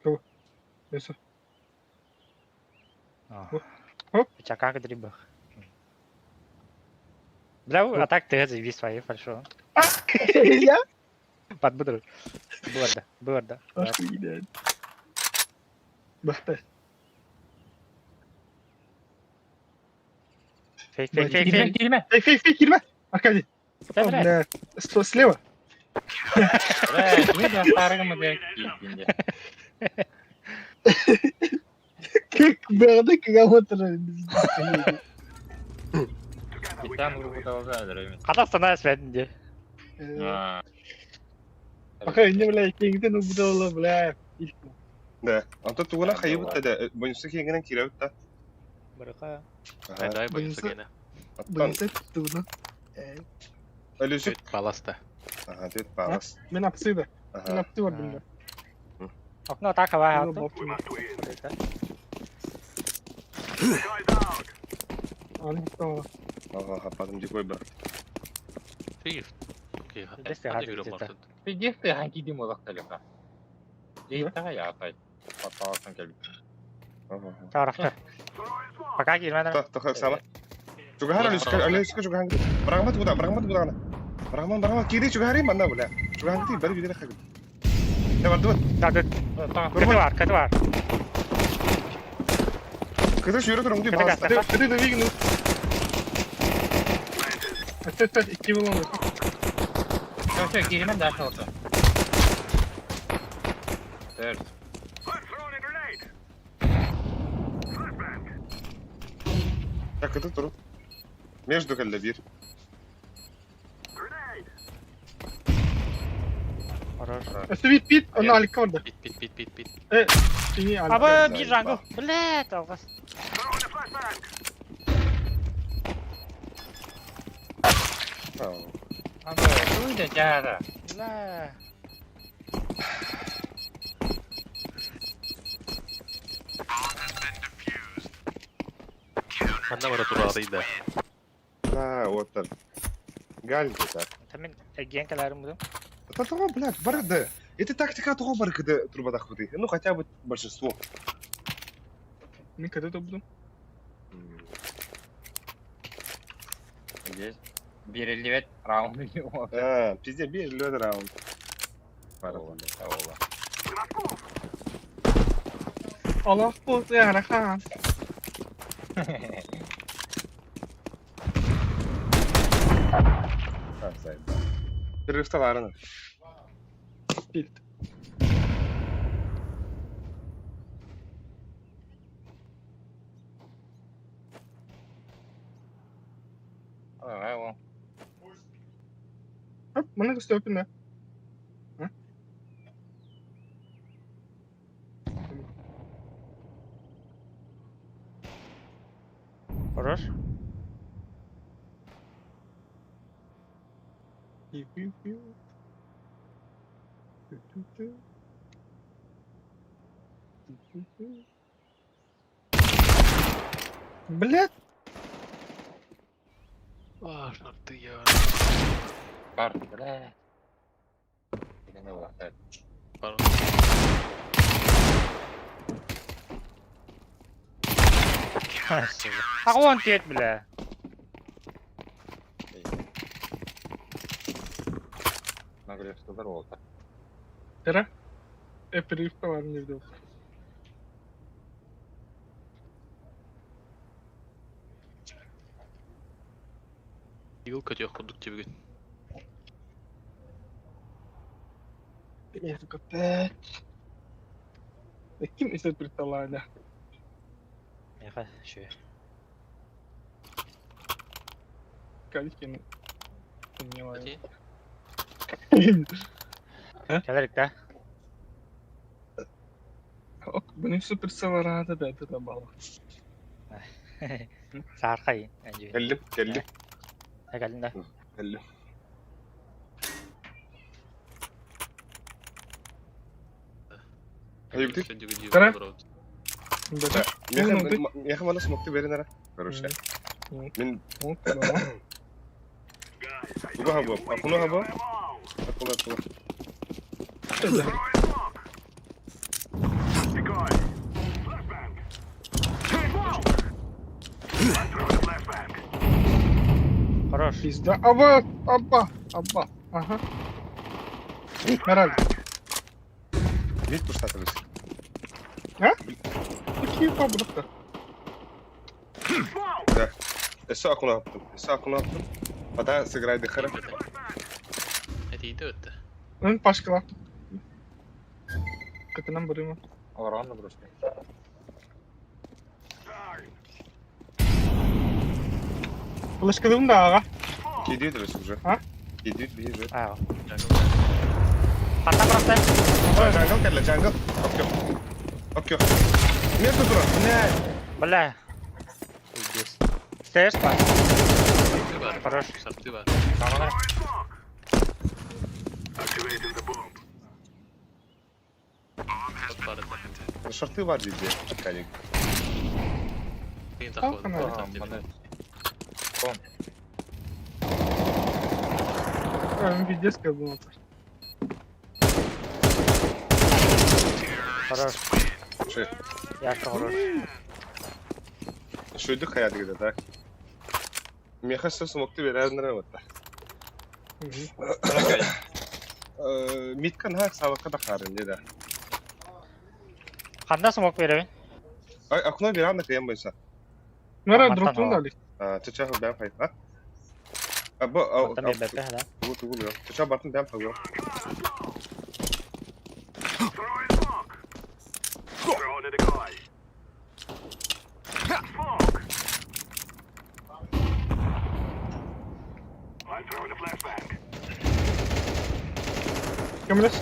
Go. Neyse. Хоп. Чакак дрибах. Бля, а так ты заеби свои, хорошо. Ya. Подбудру. Было да, было да. Başka gidelim. Бахта. Фейк, фейк, фейк, Киирмэ, фейк. киирмэ. Фейк, фейк, фейк, киирмэ. Аркадий. Да, О, бля. бля. Слева. Бля, кими да старыгым да киирдин дьэ. Как бэҕэдэ кыгаматыр. Итан урбуталга өлөрөмүн. Хата станая святин дии. Аа. Пока не, бля, киҥтэн убудалла, бля. Да. Онтон тугунан хайыбыт да, бонуса киэҥинэн киирэбит да. Барыка. Ага. Дай Бонуса- бонуса гена. Оттон Быйсы тугуна. Өлүсүк. Түт паласта. Ага, түт палас. Мен апсыда. Мен Ага. апсы бар бunda. Окно атака баа Мен хатты. баптым. Аны хаттама. Ага, хаппатым дикой бар. Фиг. Окей. Десте Ханна хатты жүрөм где-то. барсын. Пиздец ты ханки дим олохталыха. Дейттага яатай. Паталасын келбит. Ага. Тарахта. Пока киирмэн. Тох, сама. Чугахар Өлүсүк, Өлүсүк чугахан. Барагмат куда, барагмат куда гана. Барагман, барагман кири чугахари манна бля. Чугахан ти бari бидere хаг. Да бардыбыт. Да, да. Кыты бар, кыты бар. Кызы сүйрө турың ди Кыты баласта. каста. Ты да вигну. Өттөт икки болон. Все, все, киирмэн дальше olsa. Төрт. Так, кыты туру. Между келде бир. Хорош. Өстө бит бит, оны алик бар да. Бит бит бит бит бит. Кини алик. Аба бир жангл. Блядь, алгас. Ага, туйда жаада. Бля. Ханна бара турары да. Да, вот так. Гальды так. Мен эгген каларым будум. Это того, блядь, барды. Это тактика того бар, когда трубадах воды. Ну, хотя бы большинство. Мен кыты тобдум. Здесь. Биреллибет раунд ол. А, пизде, бир лед раунд. Ола. Аллах болсун я рахан. А, заебал. Перерыв Бит. Давай, ол. Хоп, мына көстө өпүн да. Хорош. Пиу-пиу-пиу. Ту-ту-ту. Ту-ту-ту. Блядь, А, ты я. Бар, бля. Неме олохтар. Бар. Агон тет, бля. Нагревстылар олта. тера. Перерывка бар жерде. Игл көтө курдук тебеген. Перерывка пять. Ким эсет представляет? Меха, шү. Калькин. Понимаю. Келерик да. Ок, бұны супер саварада да это бала. Саархай. Келдим, келдим, Кэллин да. келдим. Хайбдик. Тара. Да. Меха мана смокты берин ара. Короче. Мен туга хаба, акуну хаба. Акула, акула. Хорош. Пизда. Аба, аба, аба. Ага. Мораль. Вид пуштатыбыз. Киев бырахта. Да. Өссө окно аптым. Өссө окно аптым. Пода сыграй дыхара. Этиийдэ өттө. Эн пашкала. Кытынан барыма. Олорон да просто. Флешкалыым да аҕа. Кидит же уже. А? Кидит бежит. Аа. Ханна бырахта? Джангл кэллэ, джангл. Окей. Окей. Между турар. Не. Бля. Пиздец. Стоишь, па? Сарты бар. Хорош. Сарты бар. Камера. От бар это. Шорты бар везде. Калик. Кийин Ах, заход. она. Кон. Эн пиздец как было. Хорош. Ши. Я хорош. Шуйду хаят где так. Меха все смогты берәзнер вот. Миткан хак сабакка да харын да. Ханна смок беребин? Ай, окно берәм кыям бойса. Нара Мантан дроптун ала. да алик. Чача бәм хай. А? А бу Мантан мен бәпе, да? Тугу тугу бу. Чача бартын бәм хай. Көмөлөс.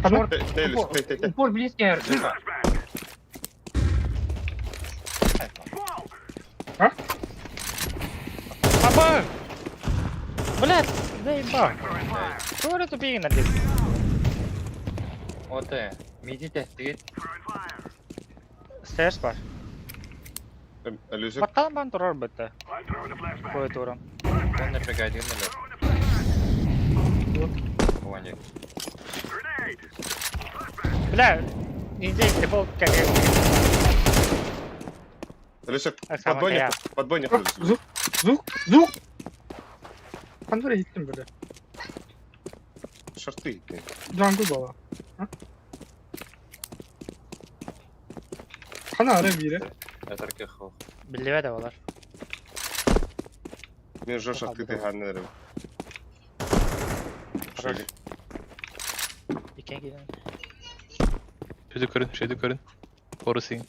Шорт. Тейлис, тей тей тей. Упор близкий РДК. Аба! Блядь, заебал. Что это тупее надо? Вот миди тестигит. Стоишь, па? Люзик. Баттан бан турар бітті. Кое турам. Он напрягает, он налет. Вон Бля, индей дефолт как Люзик. Оксана, Подбойник. я. Подбойник. Звук, звук, звук. Ханна иттим бile. Шорты. Джангл бала. Хана ара бире. Это ркехов. Билебе да олар. Мен жо шорты ты ханнер. Хорош. Икен киден. Шөйді көрін, шөйді көрін. Хорусин.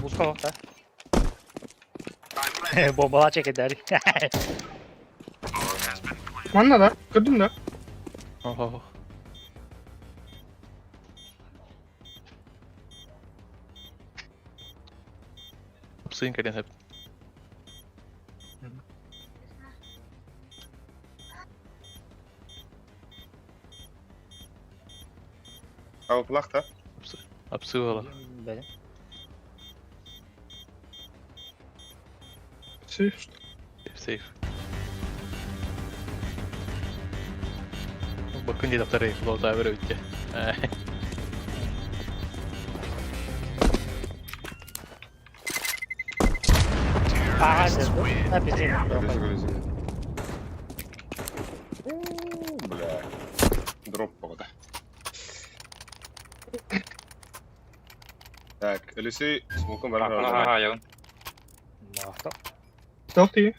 Бузка да. Бомбала чекедер. Манна да, көрдүм да. Охо. Апсыйын кэлен хэп. А плахта? Апсы буолар. Бәле. Сейф. Сейф. Бакын дии таптар флота бер өтте. Ага, да, пиздец. Люзик, люзик. Бля. Дроп походу. Так, Люси, смоком баран. Ага, я. Махта. Тоқти.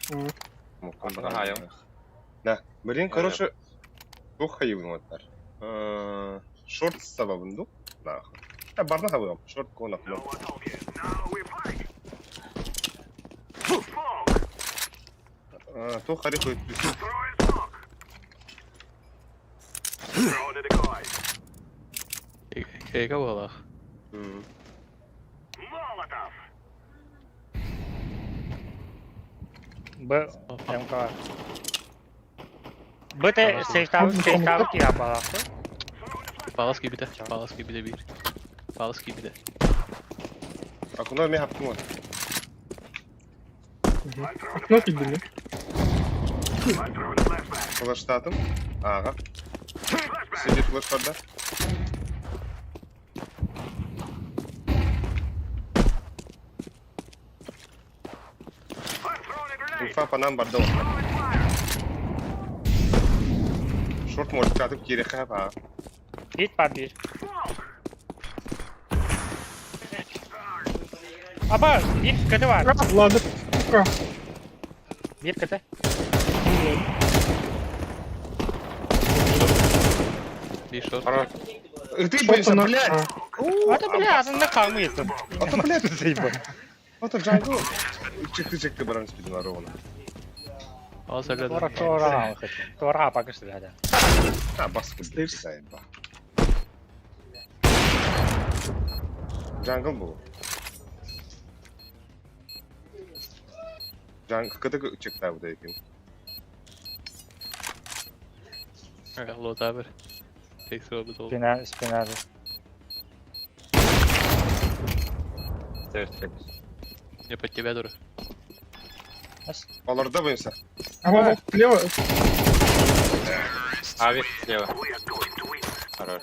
Смоком Ага, баран. я. Да, блин, Я. короче, тух хайыбын оттар. Шорт сабабын ду? Нахуй. Я барна хабым, шорт кона хлоп. Тух хари хуй. Эйга буолар. Б, МК. Б те сейфтабы, сейфтабы ки апала. Палас кибите, палас кибите бир. Палас кибите. Акуна мен хаптым вот. Окно киддим. Флештатым. Ага. Сидит флеш барда. Инфа по нам барда. Шорт может атып киириэххэ баа. Hit бар биир. Аба, биир КТ бар. Ладно, сука. Биир КТ. Биир short. Хорош. Ты боишься, блядь! А то бля, атын хамыйсың. А то, блядь, заебал. Вот он jungle. Чыкты-чыкты баран спидина ровно. Ал Тора сөйледі. тора Тора пока что да. А, бас блядь, заебал. Jungle был. Jungle, КТ чыкты вот этим. Лота бір. Тексеріп бітіп Спина, спина. Стейр, стейр. Не под тебя дура. Оларда боимся. А вот слева. Авик слева. Хорош.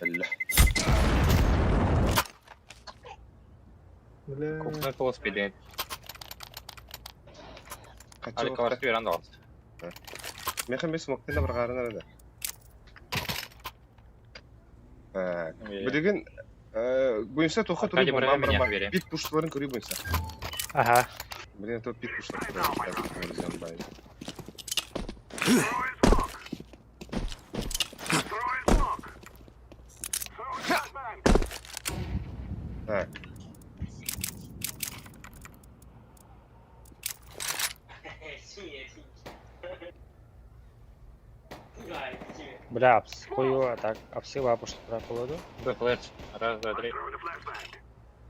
Бля. Бля. Кухня толос пилет. Хочу. Алик алар берен алды. Меха мен смоктен бір қарын арада. Так. Билигин буюнса тоха туру Аркадий бомба Брэдман меня бар. бере. Пит пушларын көрү буюнса. Ага. Блин, это пит пушлар. Так, Бля, хую, так, апсыла пошла про колоду. Б флеш. Раз, два, три.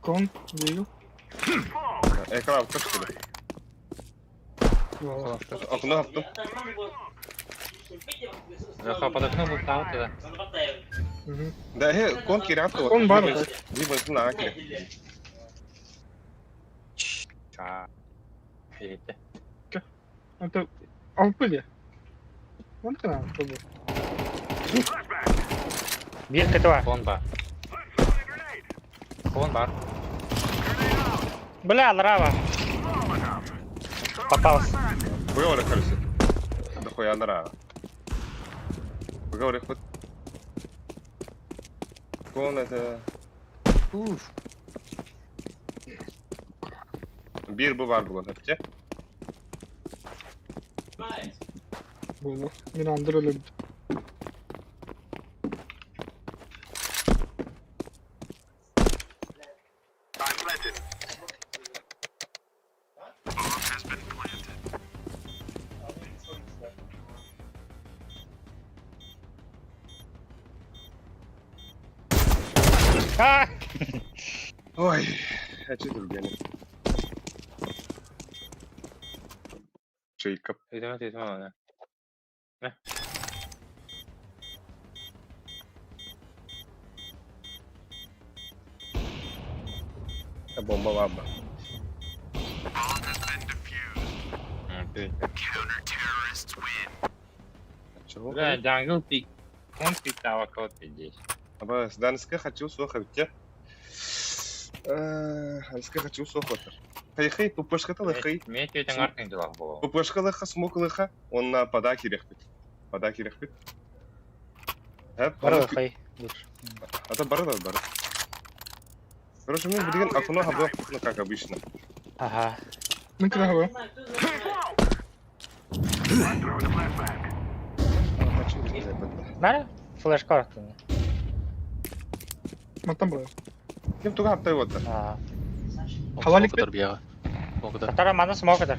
Кон, двигал. экран что ли? Окно авто. Заха подокну был там тогда. Угу. Да, кон киряту. Кон бар. Либо на акре. А. Перейти. Это... А в пыли. Вон ты нам, чтобы. Биир КТ бар. Кон бар. Кон бар. Бля, лрава. Попался. Хуёво короче. Да хуя нара. Поговори хоть. Кон это... Уф. Бир бу бар бугун хәпче. Было. Мирандр любит. А! Ой, хочу другие. Чейка. Идем, идем, идем. Бомба ваба. Чего? Бля, jungle peek. Он пик тавакот здесь. Аба, Данска хочу сохать. Данска хочу сохать. Хай-хай, пупышка лыхай. Мен тетең артың дела болу. Пупышка лыха, смок лыха. Он на пода кирехпит. Пода кирехпит. Бар хай. А то бары да бары. Короче, мы будем окно хабо, ну как обычно. Ага. Ну, красиво. Нара? Флеш карту. Вот там было. Кем туга хаптай вот. А. Хавалик Смокатор бияға. Смокатор. Татара мана смокатор.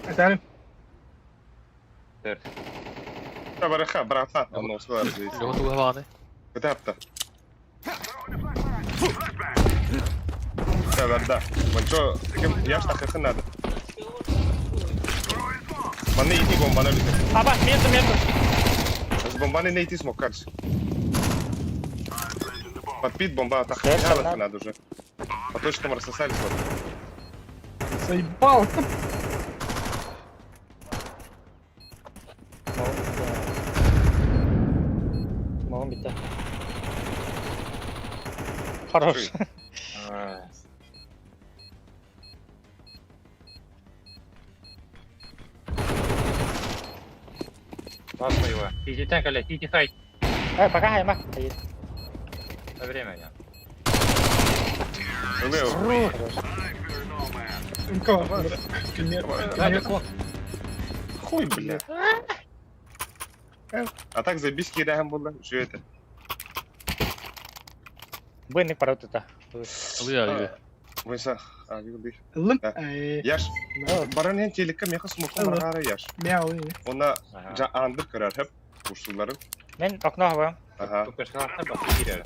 Это Та бараха, брата, он услар здесь. Леха туға бағаны. Это хапта. Да, да, да. Вон чё, кем я ж так надо. Маны иди бомбаны летит. Аба, между, между. С бомбаны не идти смог, короче. Подпит бомба, так Всё, надо, надо уже. По точкам рассосались вот. Заебал. Могу бить, да. Хорош. Бас его. Тити кэлэ, тити сайт. Э, пока хайма. На время я. Ылы. МК. Да, кон. Хуй, бля. А так забись кирэһэн буолла. Үчүгэй этэ. Быны паратыта. Ылы алы. Войса, а, би. Ылым. Да. Эй. Яш, баран эн телекке меха смокун бараара яш. Мяу. Она жа андыр көрөр хөп урсуларын. Мен окно хабам. Ага. Тупешнахта басы кирер.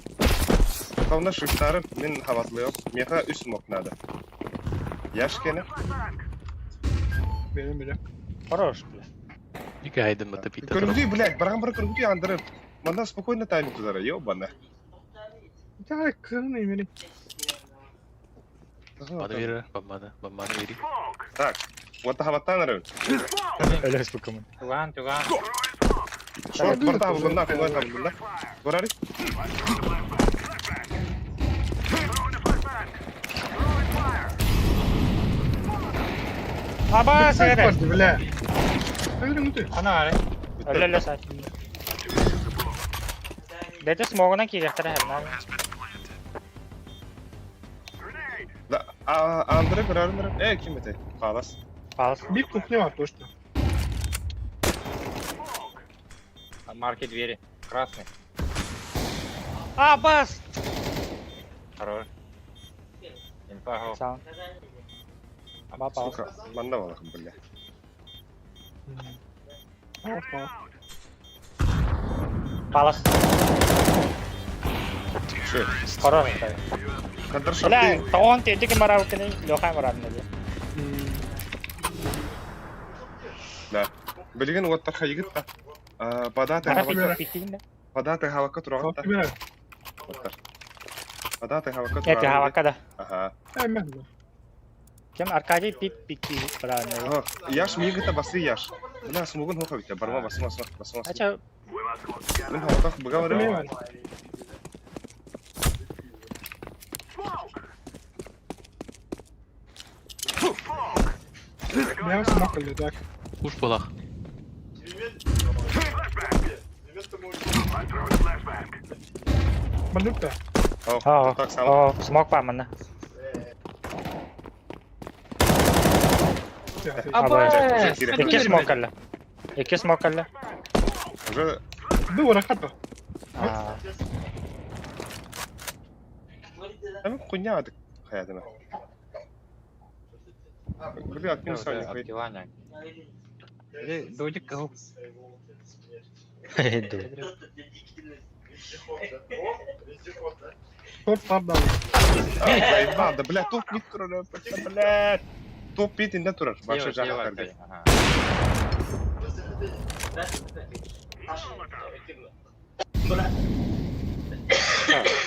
Тавна шифтары мен хаватлыйок. Меха үс смок надо. Яш кене. Benim bile. Хорош, бля. Ике хайдын мата пита. Көрүгү, блядь, баран бар көрүгү андырып. Манда спокойно тайминг тузара, ёбана. Ya kırın beni. Баны бери, бамманы, бамманы бери. Так, вот хаваттан арын. Өлөс букумун. Туган, туган. Шорт барда хавлунна, кулай хавлунна. Барари. Аба, Sen сэрэ. vardı bile. Öyle mi diyor? Ана ары. Өлөлө сай. Дете смогунан киирехтэрэ хэмнаа. Да, а андыры көрөрүн. Э, ким эте? Калас. Палас. Bir кухня var точно. Марки двери. Красный. Абас! Хорош. Инфа го. Саун. Аба палас. Сука, манда балахым, бля. Опа. Палас. Шö. Хорош. Кадр Бля, шорты. тоон тетики маравкины, лёхай маравны. Да. Билген оттар хайгыт та. А, Падаты Мара хавака, питтигин да. падаты хавака турагат та. Kalk Оттар. Падаты хавака Эти турагат. хавака да. Ага. Hemen. Кем Аркадий пит пики маравны. Ох, Яш мигыта басы яш. Бля, смугун хоха бит. Барма басма басма басма. Ача, Мин хаватах быга барым. Hemen. Я смог или так. Уж булах. Малюка. Ох, так сам. о, смог памана. Аба! Икки смог алла. Икки смог алла. Уже Ду рахата. А, Эми хуйня адык хаятыма. Бля, отмин сами хай. Откиланя. Додик кыл. Топ пардон. Заебал, да бля, топ мид турар, бля. Топ мид инде турар. Башы Слева, слева, жак карды. Ага.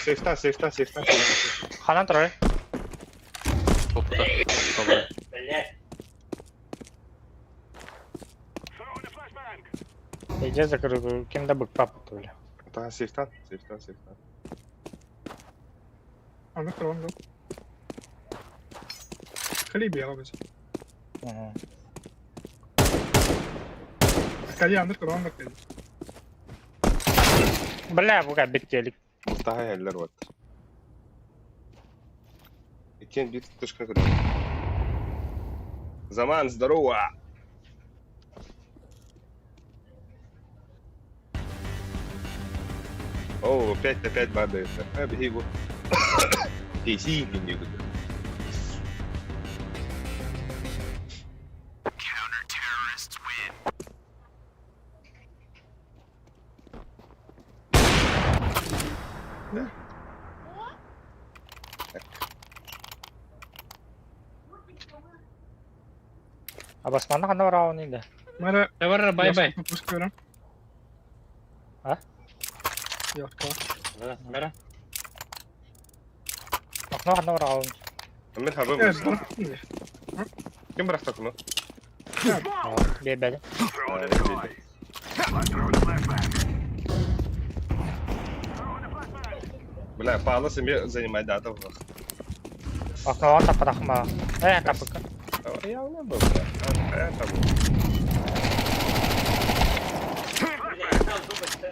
Сейфта, сейфта, сейфта. Ханан турар. Опыта. Бамманы. Блядь. Иде закрыл, кем да бык папа бля. Та сейфта, сейфта, сейфта. Аны кырган. Хлеб я быз. Мгм. Кая аны кырган да. Бля, буга биттелик. Муртаха эллер вот. Икен бит тышка кырды. Заман, здорово! О, 5 на 5 падает. А, бегу. Песи, не буду. Абасманна ханна барауны да. Мара Давай, бай-бай. Пропускаю. А? Яска. Бара. Окно ханна барауны. Мен хабы Э, был. Кем брахтак, ну? Бебе. Бля, пала себе занимать дата. Окно тападахма. Э, тапыка. Я не был, бля. Это был. Начинал думать, что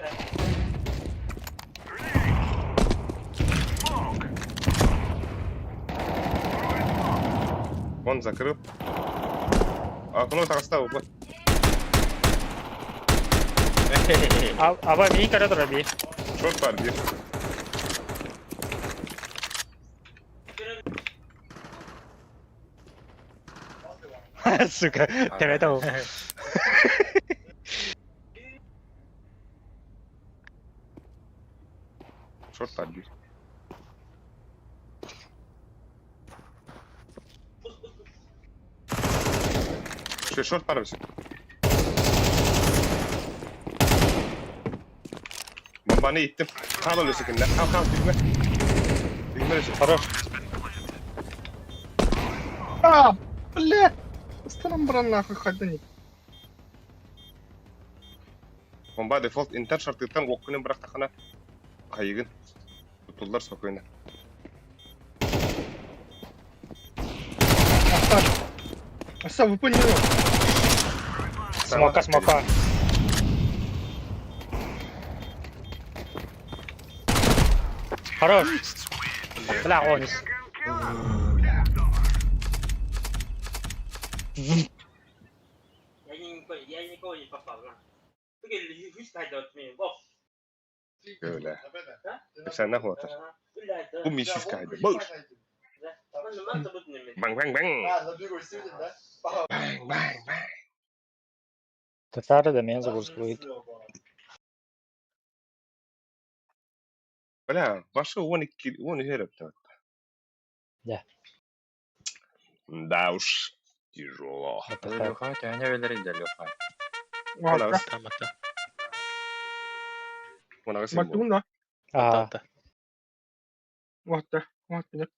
Он закрыл. Окно таҕыста УП. Аба миин көрө турар бии. Шорт бар биир. Сука, төбөтө ол. Шорт бар биир. Что, шорт бар все. Bombanı ittim. Kal öyle sakın. Kal kal düşme. Düşme öyle. Хорош. А, бля! Станам бран нахуй ходить. Bomba default inter şartlıktan okkunun bırak Kayıgın. Tutuldular sokuyuna. Остап. Остап, вы поняли? Смока, смока. Хорош. Бля, он. Я никого не попал. На. Ты говоришь, Öyle. Sen ne hotar? Блядь, да. Bu mişiz kaydı. Bur. Bang bang bang. А, забегай сегодня, да? Bang bang bang. Татары да мен загрузкалыйт. Бля, башы 12 13 herif. Да. Да уж, тяжело. Леха, тебя не велели, Леха. Ладно. Тамата. Матун, да? А, Та. Вот, да. Вот, нет.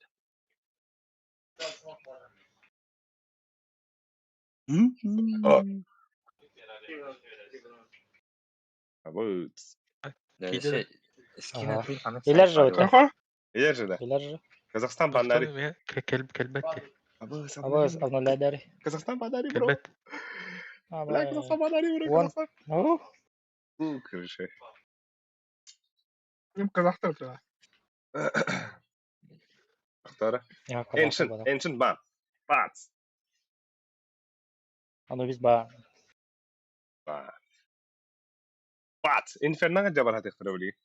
Вот. Ага. Илер же өтө. Хорошо? Yer же. Билер же. Казахстан банари. Келбетти. Аба обнуляй Казахстан банари, бро. Келбет. Бля, Казахстан банари, бро. Вон. Казахстан. Ух. У, крыша. Им казахстан да. Актара. Я казахстан Ancient, бана. ancient ban. Бац. Анубис ба. Бац. Бац. Инферно жабар хатыктыр били.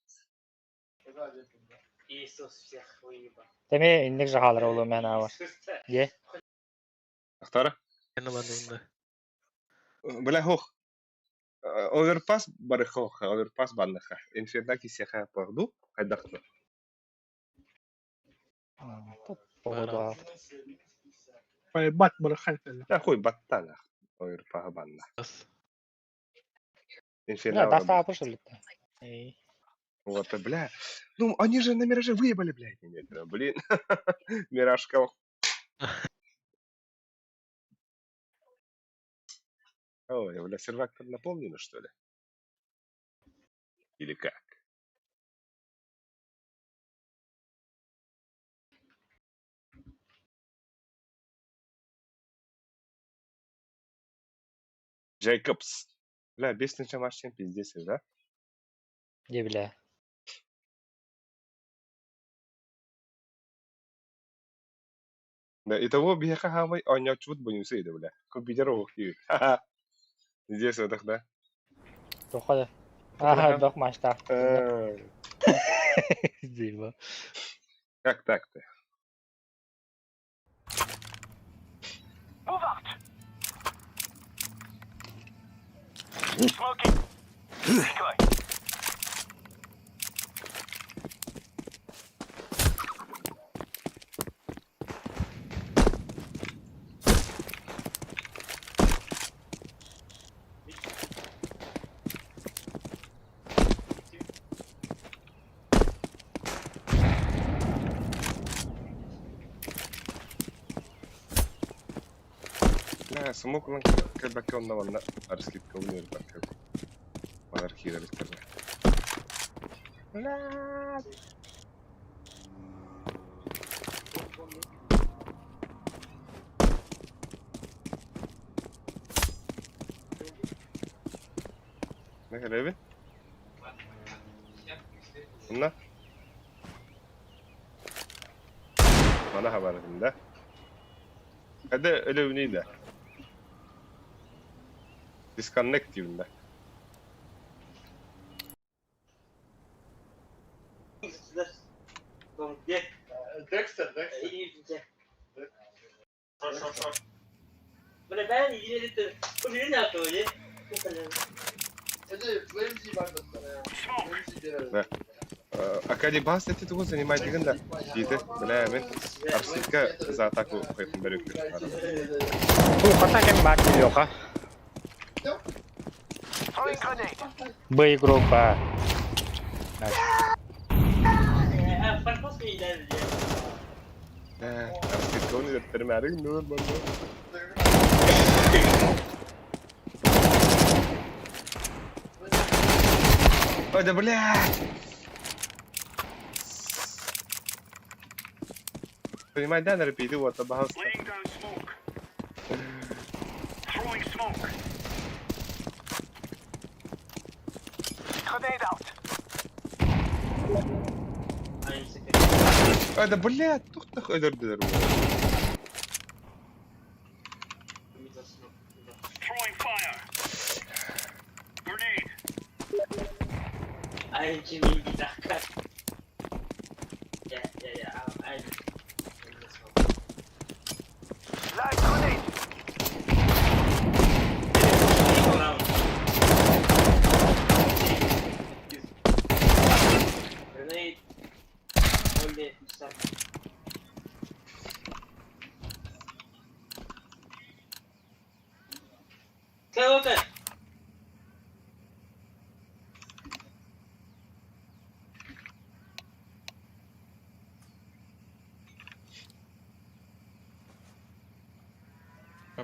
Иисус всех выебал. Теме инник жахалар олу мен ава. Е. Актара. Бля хох. Оверпас барыхох, оверпас банныха. Инферно кисеха парду, хайдахты. Походу. Поебать, барахай. Да хуй баттана. Оверпас банна. Инферно. Да, даста апыш элитте. Эй. Вот, бля. Ну, они же на Мираже выебали, блядь. Нет, блин. Миражка. Ой, бля, сервак там наполнен, что ли? Или как? Джейкобс. Бля, бесінші матчтен пиздец, да? Не бля. Да, итого биһиэхэ хаамай оонньооччубут буйумса иде, бля. Компьютер оһох Ха-ха. Здесь вот да? Тоха. Ага, дох машта. Дима. Как так-то? Бля, смог он кэлбэккэ онно манна арскипка универбакка. Балар киирэр Бля. Не кэлэби? Онно Мана хабарытым да. Когда өлөбүнүй да. Disconnect диибин да. Декстер, Декстер. Да. Акадибас эти тугу занимать деген да. Диде, бля, мен Арсикка за атаку қойқын бәрі. Бу хата кем бар Леха. Б игрок ба. Арсикка оны дәттермәрің нөр бар. Ой, да бля! Понимай, да, на репейты, вот, пожалуйста. Ой, да бля, тух-тух, өлөрдүлөр.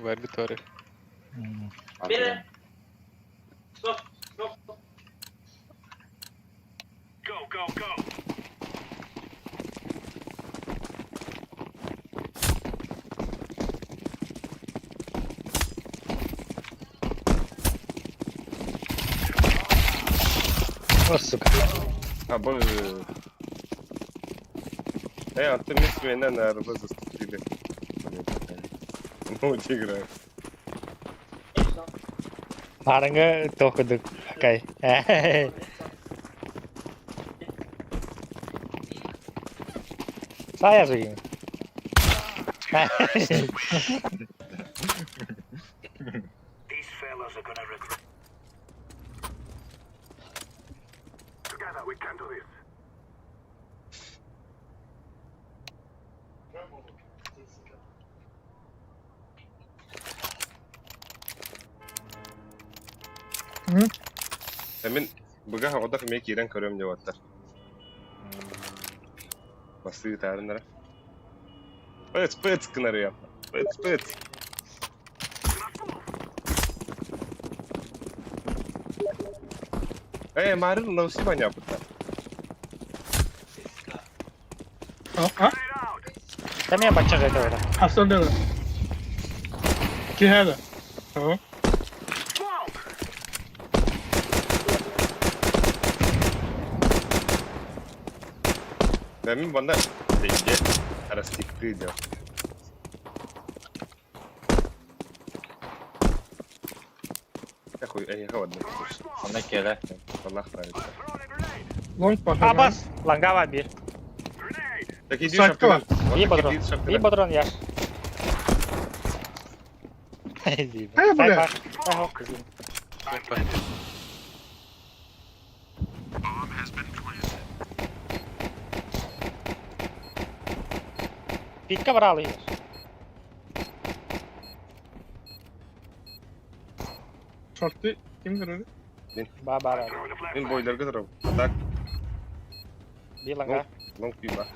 Барбит бары. О, сука. А, боже. Эй, а ты вместо меня на РБ заступили. Ну, вот играю. Барыңы тохудук. Акай. Сая зугин. Мен бұға оғдақ мен кейрен көрем деп аттар. Басты тарынара. Пыц, пыц, кынары япа. Пыц, пыц. Эй, марын лауси баня пытта. А? Там я бача жайта это. Хасан да. Кихада. А? Да мен банда деньги растикты дел. Ахуй, эй, ладно. Онна келе. Аллах нравится. Лонг паха. Абас, лангава бир. Так иди Сакка. шапкадан. И патрон. И патрон яш. Э, бля. Питка брал ее. Шорты ким көрөр? Ба ба. Мен бойлерге тұрам. Так, Би ланга. лонг пиба.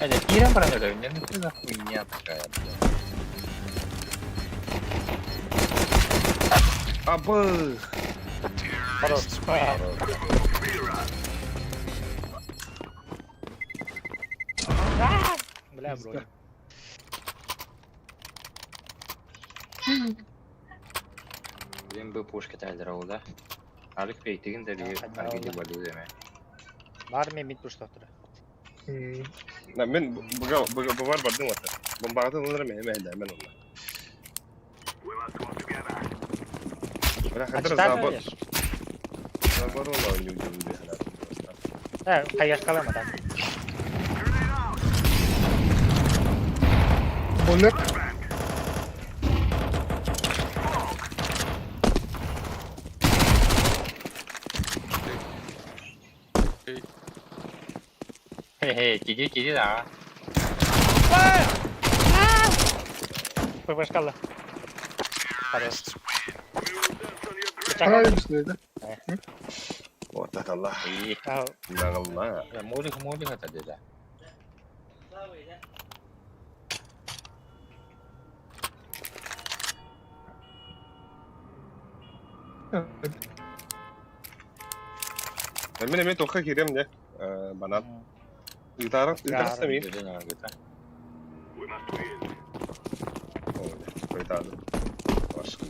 Эде кирен баран өлөбүн. Ну что за хуйня такая, блядь? Абы! Хорош. Бля, бро. Блин, бы пушка тайлер oldu. Alik beytigin de bir hareket var değil mi? Бар мен мид пуш тоқтыры. На мен бага бага бар бардым ата. Бомбагатын олар мен эме эле мен онда. Бля, хадыр забор. Забор ола не удивили. Хайяш калама так. Болек. Hey hey, gidi gidi da. Пш калла. Хорош. Правильно, да? Вот это Allah. İyi. Allah. Molik molik ata dedi. Мен эме тоққа кирем не? Банан. Гитара, гитара самин. Coitado. Acho que.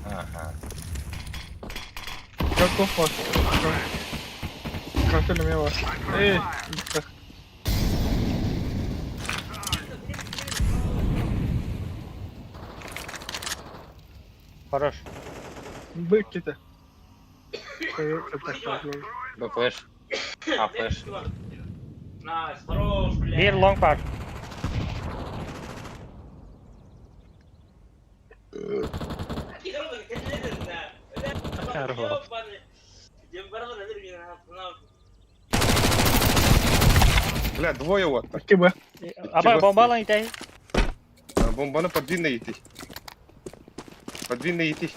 Aha. Каков var. Kafelemeyə var. Ey, Хорош. Б кете. Б флеш. А флеш. Найс, хорош, бля. Бир лонг бар. Хорош. Бля, двое вот. Кибе. Аба бомба алан итей. Бомбаны подвинно идти. Подвинно идти.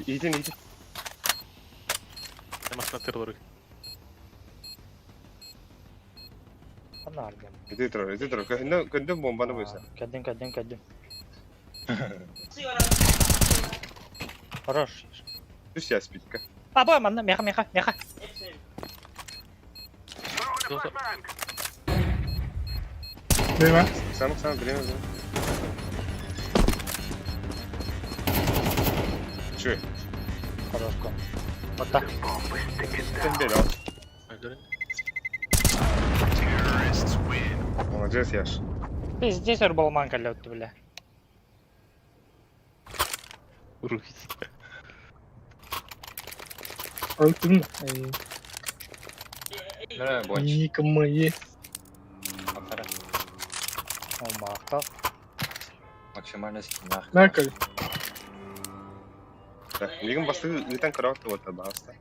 Иди, иди. Масна тырлары. Ана аргам. Иди тро, иди тро. Көндө көндө бомбаны бойса. Кәдім, кәдім, кәдім. Хорош. Түс я спитка. Аба, манна, меха, меха, меха. Время. Сам, сам, время. Чуй. Хорош. Вот так. Тем Молодец, Яш. Пиздец, арбалман калётты, бля. Руки. Алтын. Бля, бонч. Никому. Апара. О, мақтал. Максимально скинах. Накал. Так, мигін басты үтен караватты вот баста.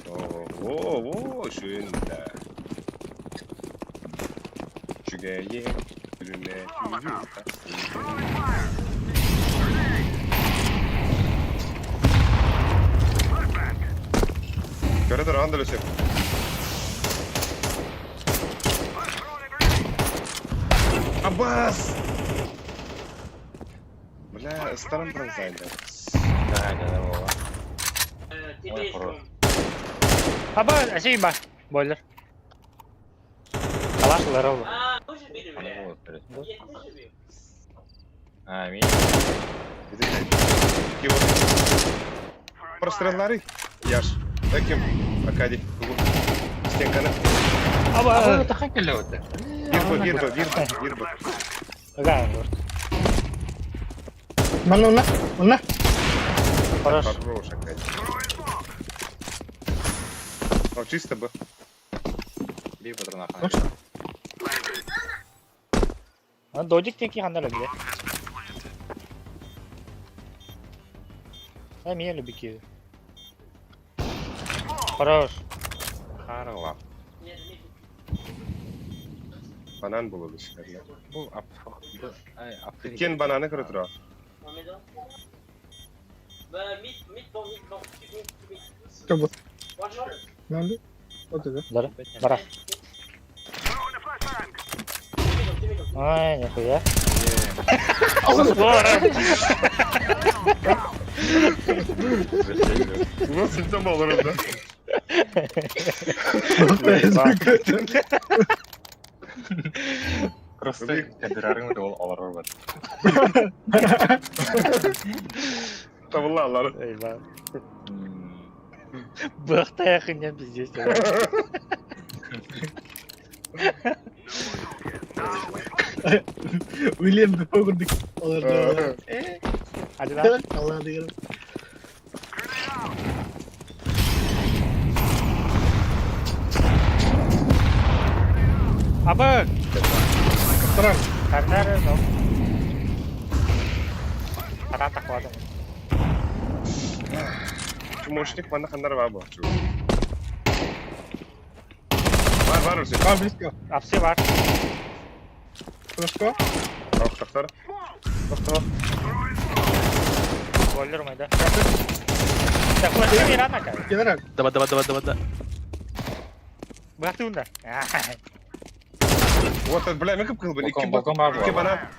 О, о, о, шүн да. Чүгәйе, үрүмә, Көрө тұр, анда лөсеп. Аббас! Бля, ыстарым бронзайды. Да, да, да, Вова. Ой, хорош. Аба, әсей ба. Бойлер. Калаш ларыл. Аны вот, блядь. А, ми. Простреллары. Яш. Таким. Аркадий. Стенканы. Аба. Аба, это хакеле вот. Бирбы, бирбы, бирбы, бирбы. Да, вот. Манна, на, на. Хорош. Хорош, Аркадий. О, чисто бы. Би патронах. Додик теки ханда любили. А меня любики. Хорош. Харла. Банан было бы. Бу ап. Кен бананы көрө тура. Кабы. Надо. Вот это. Дара. Дара. Ай, нихуя. Ну, симптом olur да. Просто кадырарың ол алар бар. Табылла алар. Эй, Бахтая хуйня пиздец. Уильям Дефо курдук олордо. Hadi lan. Алла дегеним. Абы! Таран. Karnare no. Таран такладым. Чумошник мана хандар бар бу. Бар бар өсө. Бар близко. Апсы бар. Флешка. Охтактар. Охтак. Бойлер майда. Так, флешка мирана кай. Генерал. Давай, давай, давай, давай, давай. Бахты унда. Вот, бля, мен кып кылбын. Балкон, Икки балкон бар Икки бу. бана.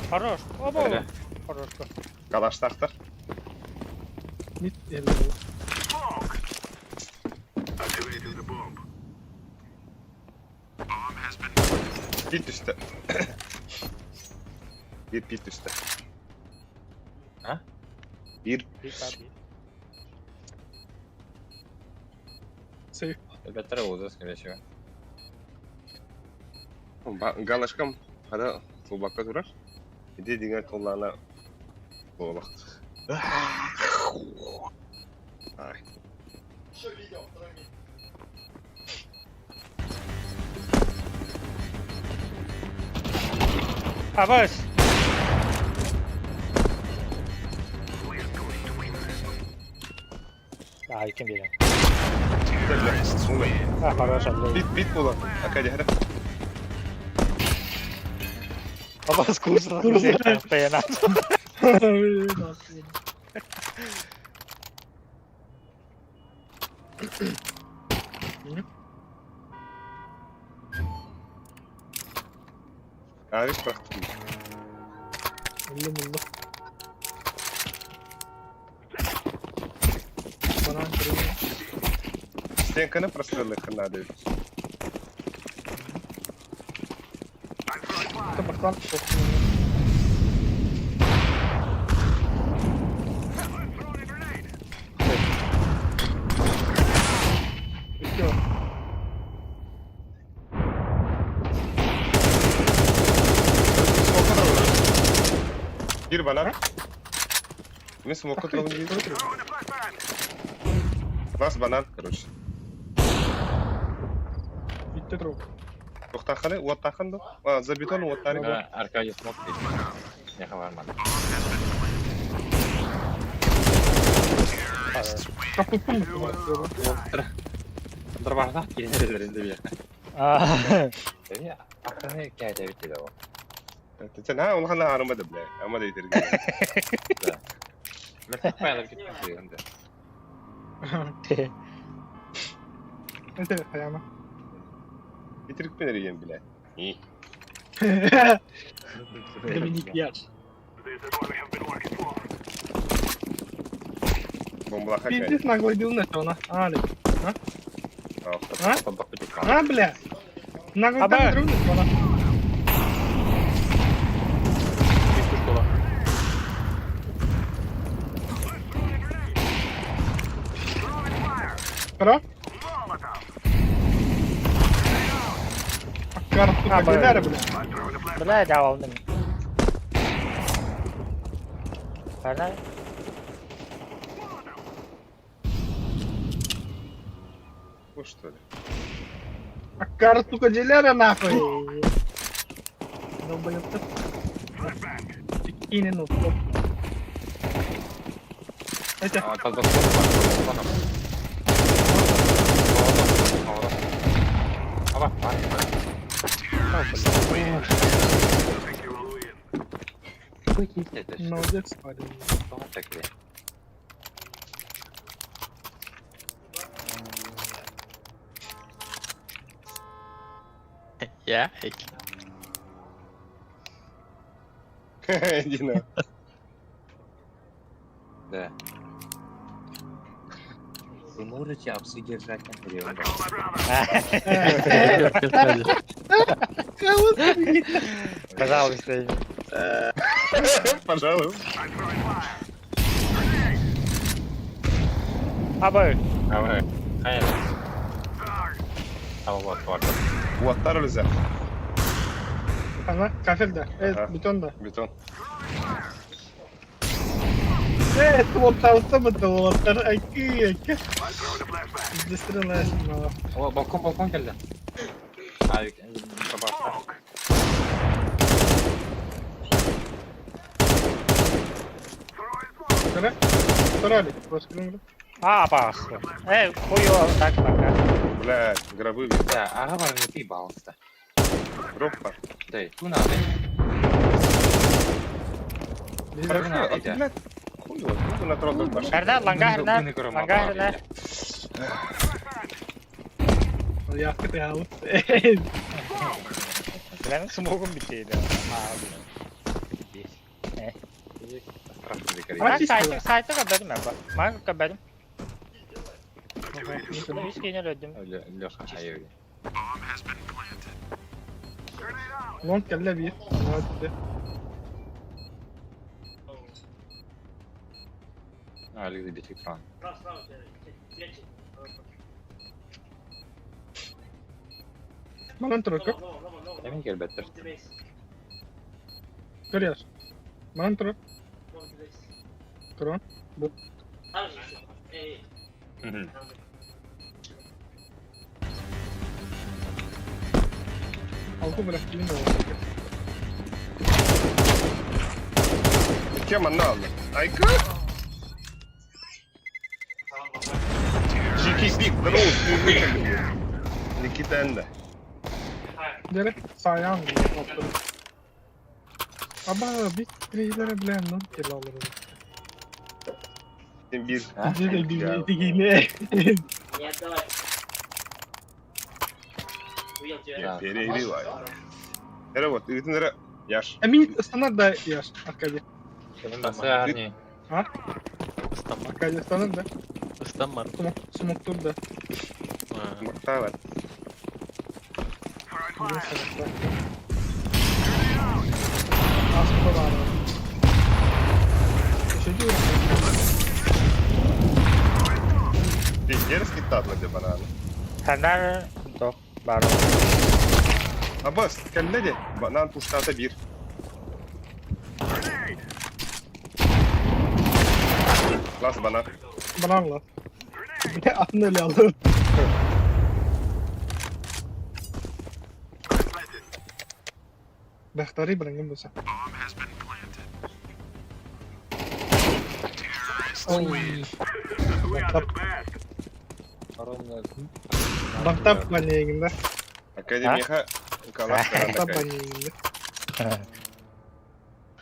Хорош. Оба. Бля. Хорош. Калаштактар. Мид эле. Бит үстө. Bir bit üstü. Ha? Bir Bir abi. Сейф. Ребята, уза, скорее всего. Галашкам хада клубакка турар. Иди деген толлана болак. Ай. Еще видео, второй мид. Абыс. А, ким берем. А, хорош, Андрей. Бит бит була. Акади хада. Абас курса. Постоянно. Ариш бырактым. Уллу муллу. Банан кырылды. Стенканы прострелы ханады. Бактан. Всё. Bir bana. Мен смокка турабын дейм. Нас банан, короче. Битте туруп. Токтаханы, уоттахан да. А, за бетон уоттары. Да, Аркадий смог Не хаварман. Капыппын. Дробарда кенерелеринде бия. А, Аны кәйдә бит иде ул. Сен ха, ол хана арымады, бля. Амады итерген. Мен таппай киттем инде. Это хаяма. Итерик пенерген, бля. И. Доминик Яш. Бомбалаха кай. Пиздец наглый дил на она. А, ли. А? А, бля. Наглый Аба. дил на она. Школа. Про? Карту А, бля. Кагиляра, бля. Бля, да, алдым. Карнare. Ну что ли? А карту Кадиляра нахуй. Долбоёб. Кине, ну, стоп. Это А, под балконом, под балконом. Аба, молодец, парень. Блядь. Иди на. Да. Вы можете обсудить Пожалуйста. Пожалуйста. Абы. Давай. Хайа. А вот, вот. Уаттар өлүзэ. Ана, кафель да. Ага. Бетон да. Бетон. Вот там вот, айки, айки. Здесь мало. О, балкон, балкон келді. Авик, табақта. Көрө? Көрөлүк, просто көрүңүр. А, пас. Хуё, так пока. Блядь, гробы. Да, ага бар не ты баланста. Гроб бар. Дай, ту надо. Хорошо, а ты, блядь, хуй его, ну на трон баш. Херне, ланга херне. Ланга херне. Яхты ялы. Benim smoke'um bittiydi. А, Ben чисто. site'ı site'ı kapadım ben. Ben kapadım. Üç kere öldüm. Леша, хайы. Лонг келле бир. Алик забитый экран. Справа, справа, третий. Манан турок. Лово, лово, лово. Эми келбеттер. Дивись, Көрөс. Манан турок. лово, дивись. Турон. Там же еще. Эй, эй, там же. Алты бирок кийин болот. Кем она алды? Айка? GKP, здорово, Никита Энда. Дere саян. Аба бит трейлері билен нон келе алыр. Bir. Биде биде дигине. Не отдавай. Уел тебя. Перебивай. Это вот, это Яш. Эмин станар да яш Аркадий. Басы Ыстамар. Аркадий станар да. Ыстамар. Смок смок тур да. Мактавар. Аспа бар. Дерзкий татлы деп бананы. Херне док бар. Абас, кәлле де, банан туштата bir. Лас банан. Банан ла. Атын эле алып. Бахтари билген болса. Ой. Бактап банегинде. Академияға калаш Бактап банегинде.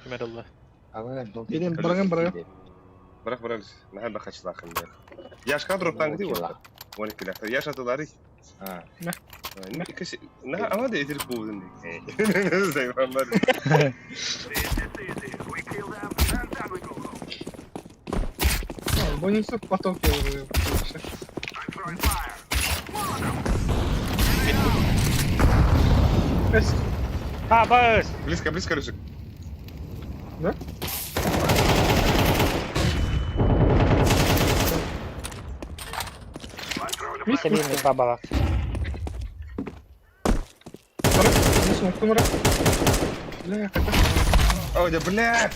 Кимер алла. Берем, барган, барган. Бірақ бірақ нахай бахачлахын. Яшка дроптан гди вот. Он килә. Яш атылары. На ама да эдир кубын. Зайванлар. Бонусов поток ялы. Эс, Абы. Близко, близко, Рюсик. да? Senin babalak. Смок тур. Бля, ката. Ой, да бля.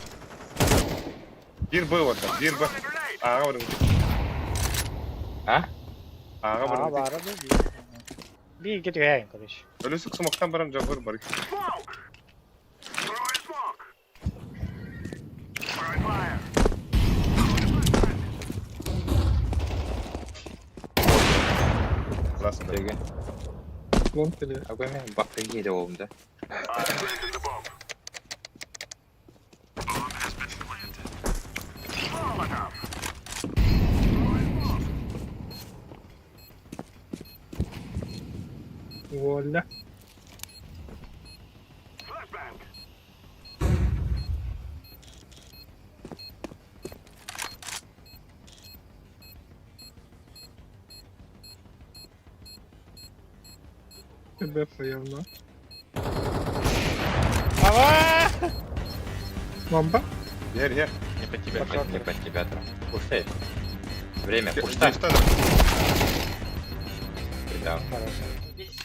Бир Б вот, бир Б. Ага, вот. А? Ага, Aa вот. var Bir iki tüyayın kardeş. Рюсик смоктан барам жабыр бар. Лас Б. Теге. Лонг келе. Агой мен бакты еді олымда. Воля. Тебе приємно. Ава! Бомба? Иһэр, иһэр. Не под тебя, не под тебя там. Пуштай. Время, пуштай. Пуштай. Да. Здесь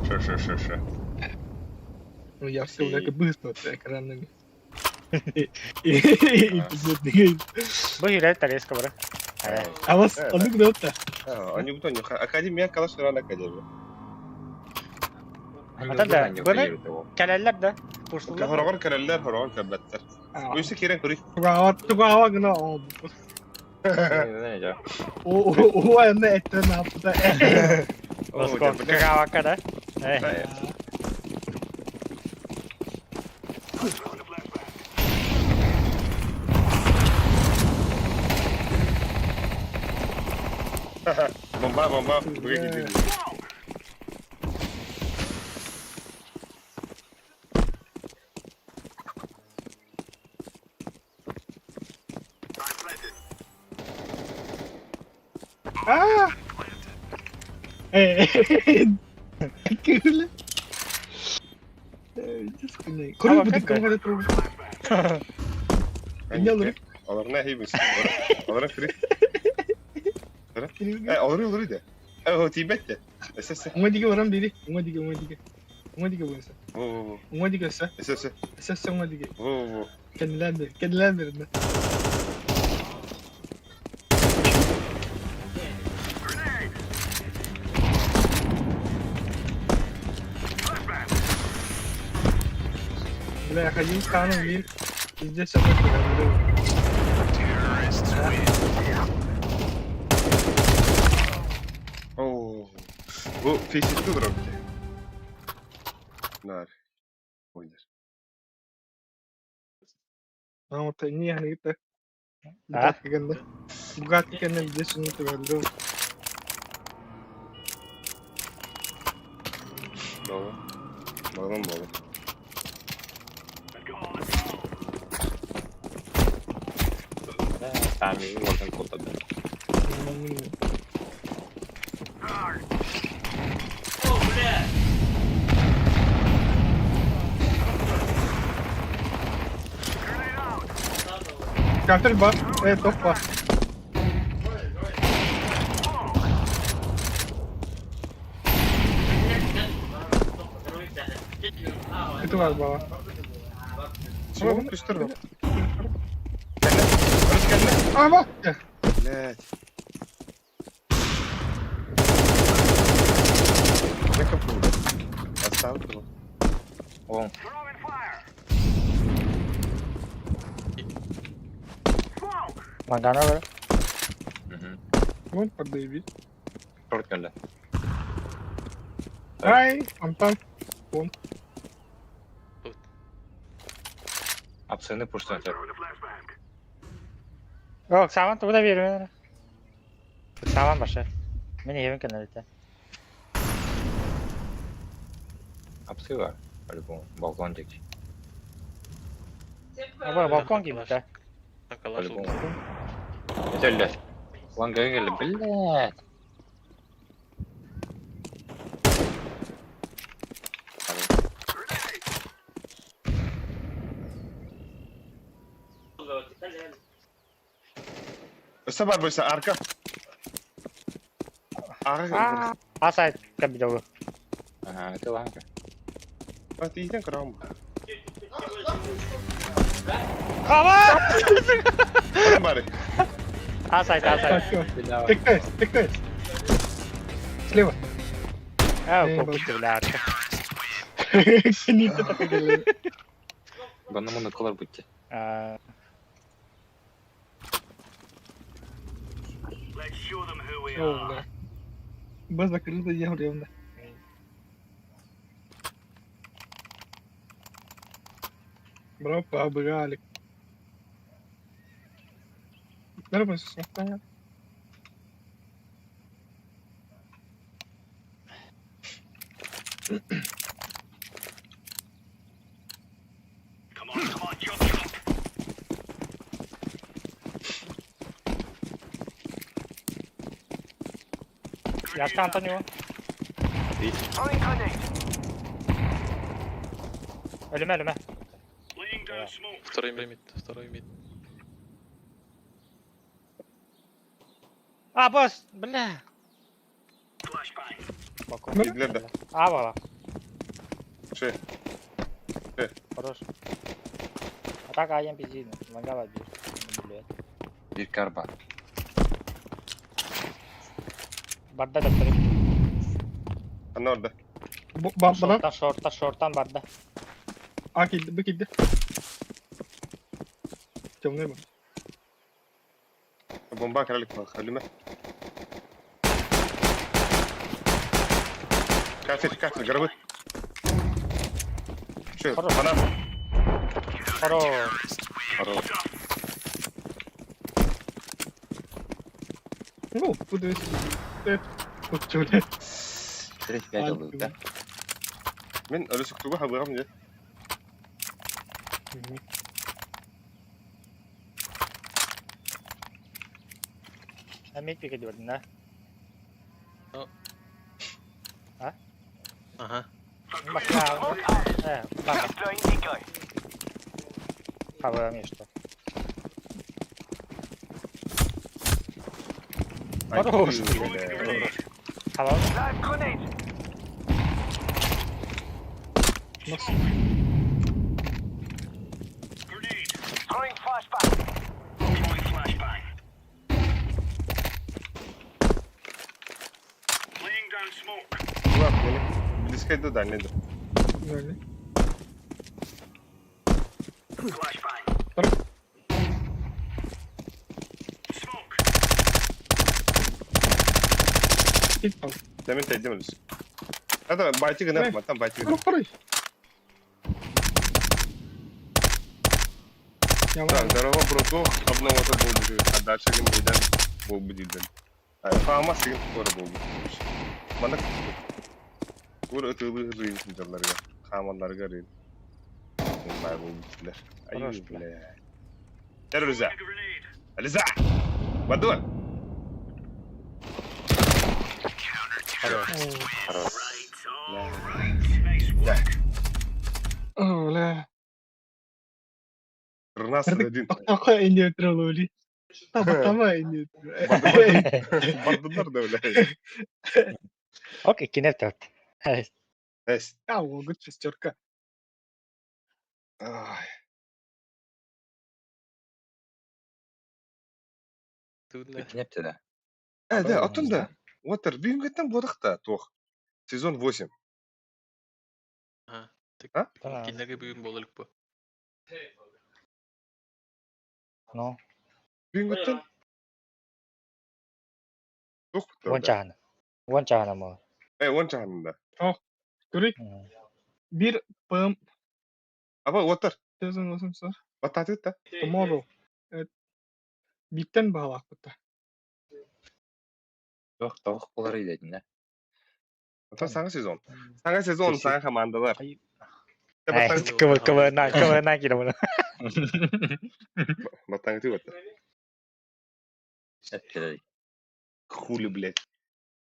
Ше, ше, ше, ше. Ну я все так быстро экранами. И Бу иһэр тарелка бары. Э. А вас, а ну куда-то? Они бутон Академия калаш ран академия. Ата да, бұны кәләлләр да. Пуштулар. Хорогор кәрелләр, хорогор кәрбәттер. Үсе кирәк күрик. Тугава, тугава гына о. О, о, о, не это на пута. Какава када. Э. Бомба, бомба. Бүгін А! Кирилл. Көрө бу диккән туры. Не алыр? Алар не хейбис. Алар фри. Э, алыр алыр иде. Э, о тибетте. Эсесе. Уңа диге барам диде. Уңа диге, уңа диге. Уңа диге буйса. Во во во. Уңа диге эссе. Эсесе. Эсесе уңа диге. Во во. Кенделәр бер, кенделәр бер. Бля, я ходил в Кану, мир. Везде все так. О. Бу фейситті дұрып. Нар. Ойдар. А вот не я А? Бугат кигәндә. Бугат кигәндә везде шуны төгәлләү. Doğru. Балам балам. Сами можно куда-то. О, бля! Кафель бар, топ бар. Это бар бала. Чего? Күстір. А, бар. Блять. Не капу. Оставь его. Вон. Мангана бар. Вон подоебить. Шорт кэллэ. Ай, Антон. Апсыны пуштан сөп. О, саман туда верю. Саман башы. Мен евен кенелте. Апсы бар. По-любому. Балкон диэки. Аба балкон кибитте. По-любому. Это Ланга кэллэ. Блядь. Өсө бар бойса арка. Ага. А сайт кабидогу. Ага, это ланга. А ты иден крам. Ава! Бар. А сайт, а сайт. Тыкайся, тыкайся. Слева. А, копты, бля. Не это так Баннамуна колор будьте. А, О, бля. Б закрыта, я время. Браво, побрали. Нормально, все понятно. Яшка Антонио. Өлүмэ, өлүмэ. Второй мид, второй мид. А, босс, бля. Боку. Киирдилэр да. А, бала. Ши. Хорош. А так АМ пиздит. Мангала бир. Блядь. Bir karba. Барда да тұрып. Анна орда. Бана. Шорттан, шорттан, шорттан барда. А киирдэ, бу киирдэ. Темный бар. Бомба кралик өлүмэ. Кафель, кафель, гробы. Ши, Хорош. банан. Хорош. Хорош. Ну, куда Вот чё, блядь. 35 oldu да. Мин өлүсүктүгү хабыгам дии. Мид пике дебердин, да? Ага. Бака. Бака. Хабыгам что. Хорош. Хабыгам. Улап, мени. Близко иду, дальний иду. Дальний. Хит пал. Да мен тайдым өлүс. Это байтик гына, матан байтик. Ну, второй. Я Так, здорово, брату. Обнова это был а дальше гын бейден был бы дилден. Фама сигин скоро был бы. Мана Кур өтөлү рыйын сынжарларга, хаманларга рыйын. Бай был битилер. Ай, Хорош, бля. Террориза. Ализа! Бадуа! Хорош. Да. О, бля. 13-1. Такая не троллили. Там, там не Бардындар да, бля. Окей, кинеп төрт. Эс. А, вот шестерка. Ай. Тудна. Кинепти да. Да, оттон да. Уотер, бүгүнгүттэн буолуохта туох. Сезон 8. Ага. А? Кинилерге бүгүн буолар бу. Ну, Бүгүнгүттэн туох уон чаана. Уон чаана мо. Уон чаанында. Көрүй. Бир ПМ Аба, Уотер, сезон 8 баттаатыт да. Tomorrow. Биттен баалаах бутта. Yok tavuk болар идедин да. Оттон саҥа сезон. Саҥа сезон, саҥа командалар. Ай. Баттаҥ Кыбы кыбы на кыбы на кире буну. баттаҥ ты вот. Эптелер. Хули, блядь.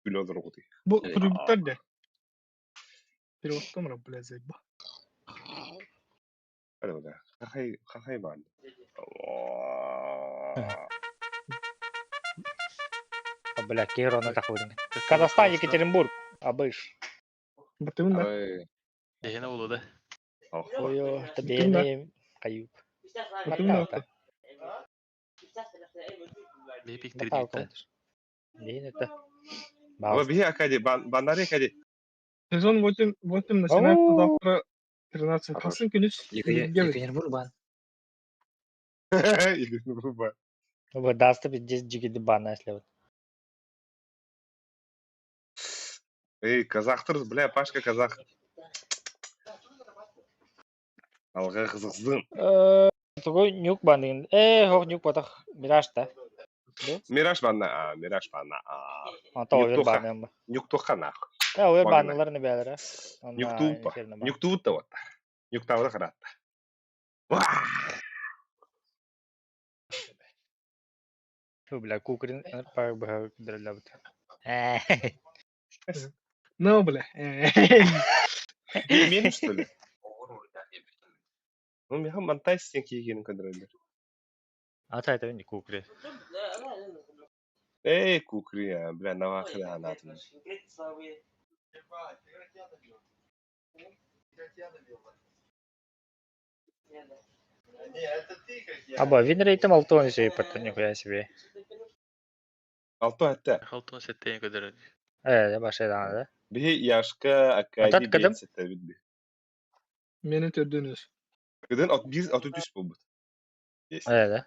Күлө олоргути. Бу турбуттар да. Переводтом бля, заебал. Hadi бада. Хахай, хахай бан. Бля, Кирона тахуйдун. Казахстан, Екатеринбург. Абыш. Баттыбын да. Ой. Дehine oldu да. Ой, табени каюк. Баттыбын да. Бепик тридитте. Блин, это. Аба бихи акади, бандари акади. Сезон 8, 8 начинается завтра 13. Хорош. Хасын күнүс. Екатеринбург бан. Екатеринбург. Даст здесь джигиды бана, если вот. Эй, казахтыр, бля, Пашка казах. Алға қызықсың. Такой нюк бандын. Хох нюк потах. Мираж та. Мираж банна, а, Мираж банна, а. Ата овер Нюктуха. баны. Нюктуха нах. Овер Банна. банылар не бәләр. Нюктуупа. Нюктуутта вот. Нюктауда харатта. Фу, бля, кукрин пар б дрелябыт. Ну, бля. Мен что ли? Ну, меха монтай стенки егенин көндөрөллөр. Ата это не кукри. Эй, кукри, а, бля, навахы анаатын. Аба, вин рейтим алтон еще и потом нихуя себе. Алто хатта. Халтон сеттейин көдөрөр. Э, башай да. Биһи Яшка Акади Атат кыдым? бейт бит би. Мени төрдөнүз. Кыдын от бир от түс болбут. Есть. Э, да.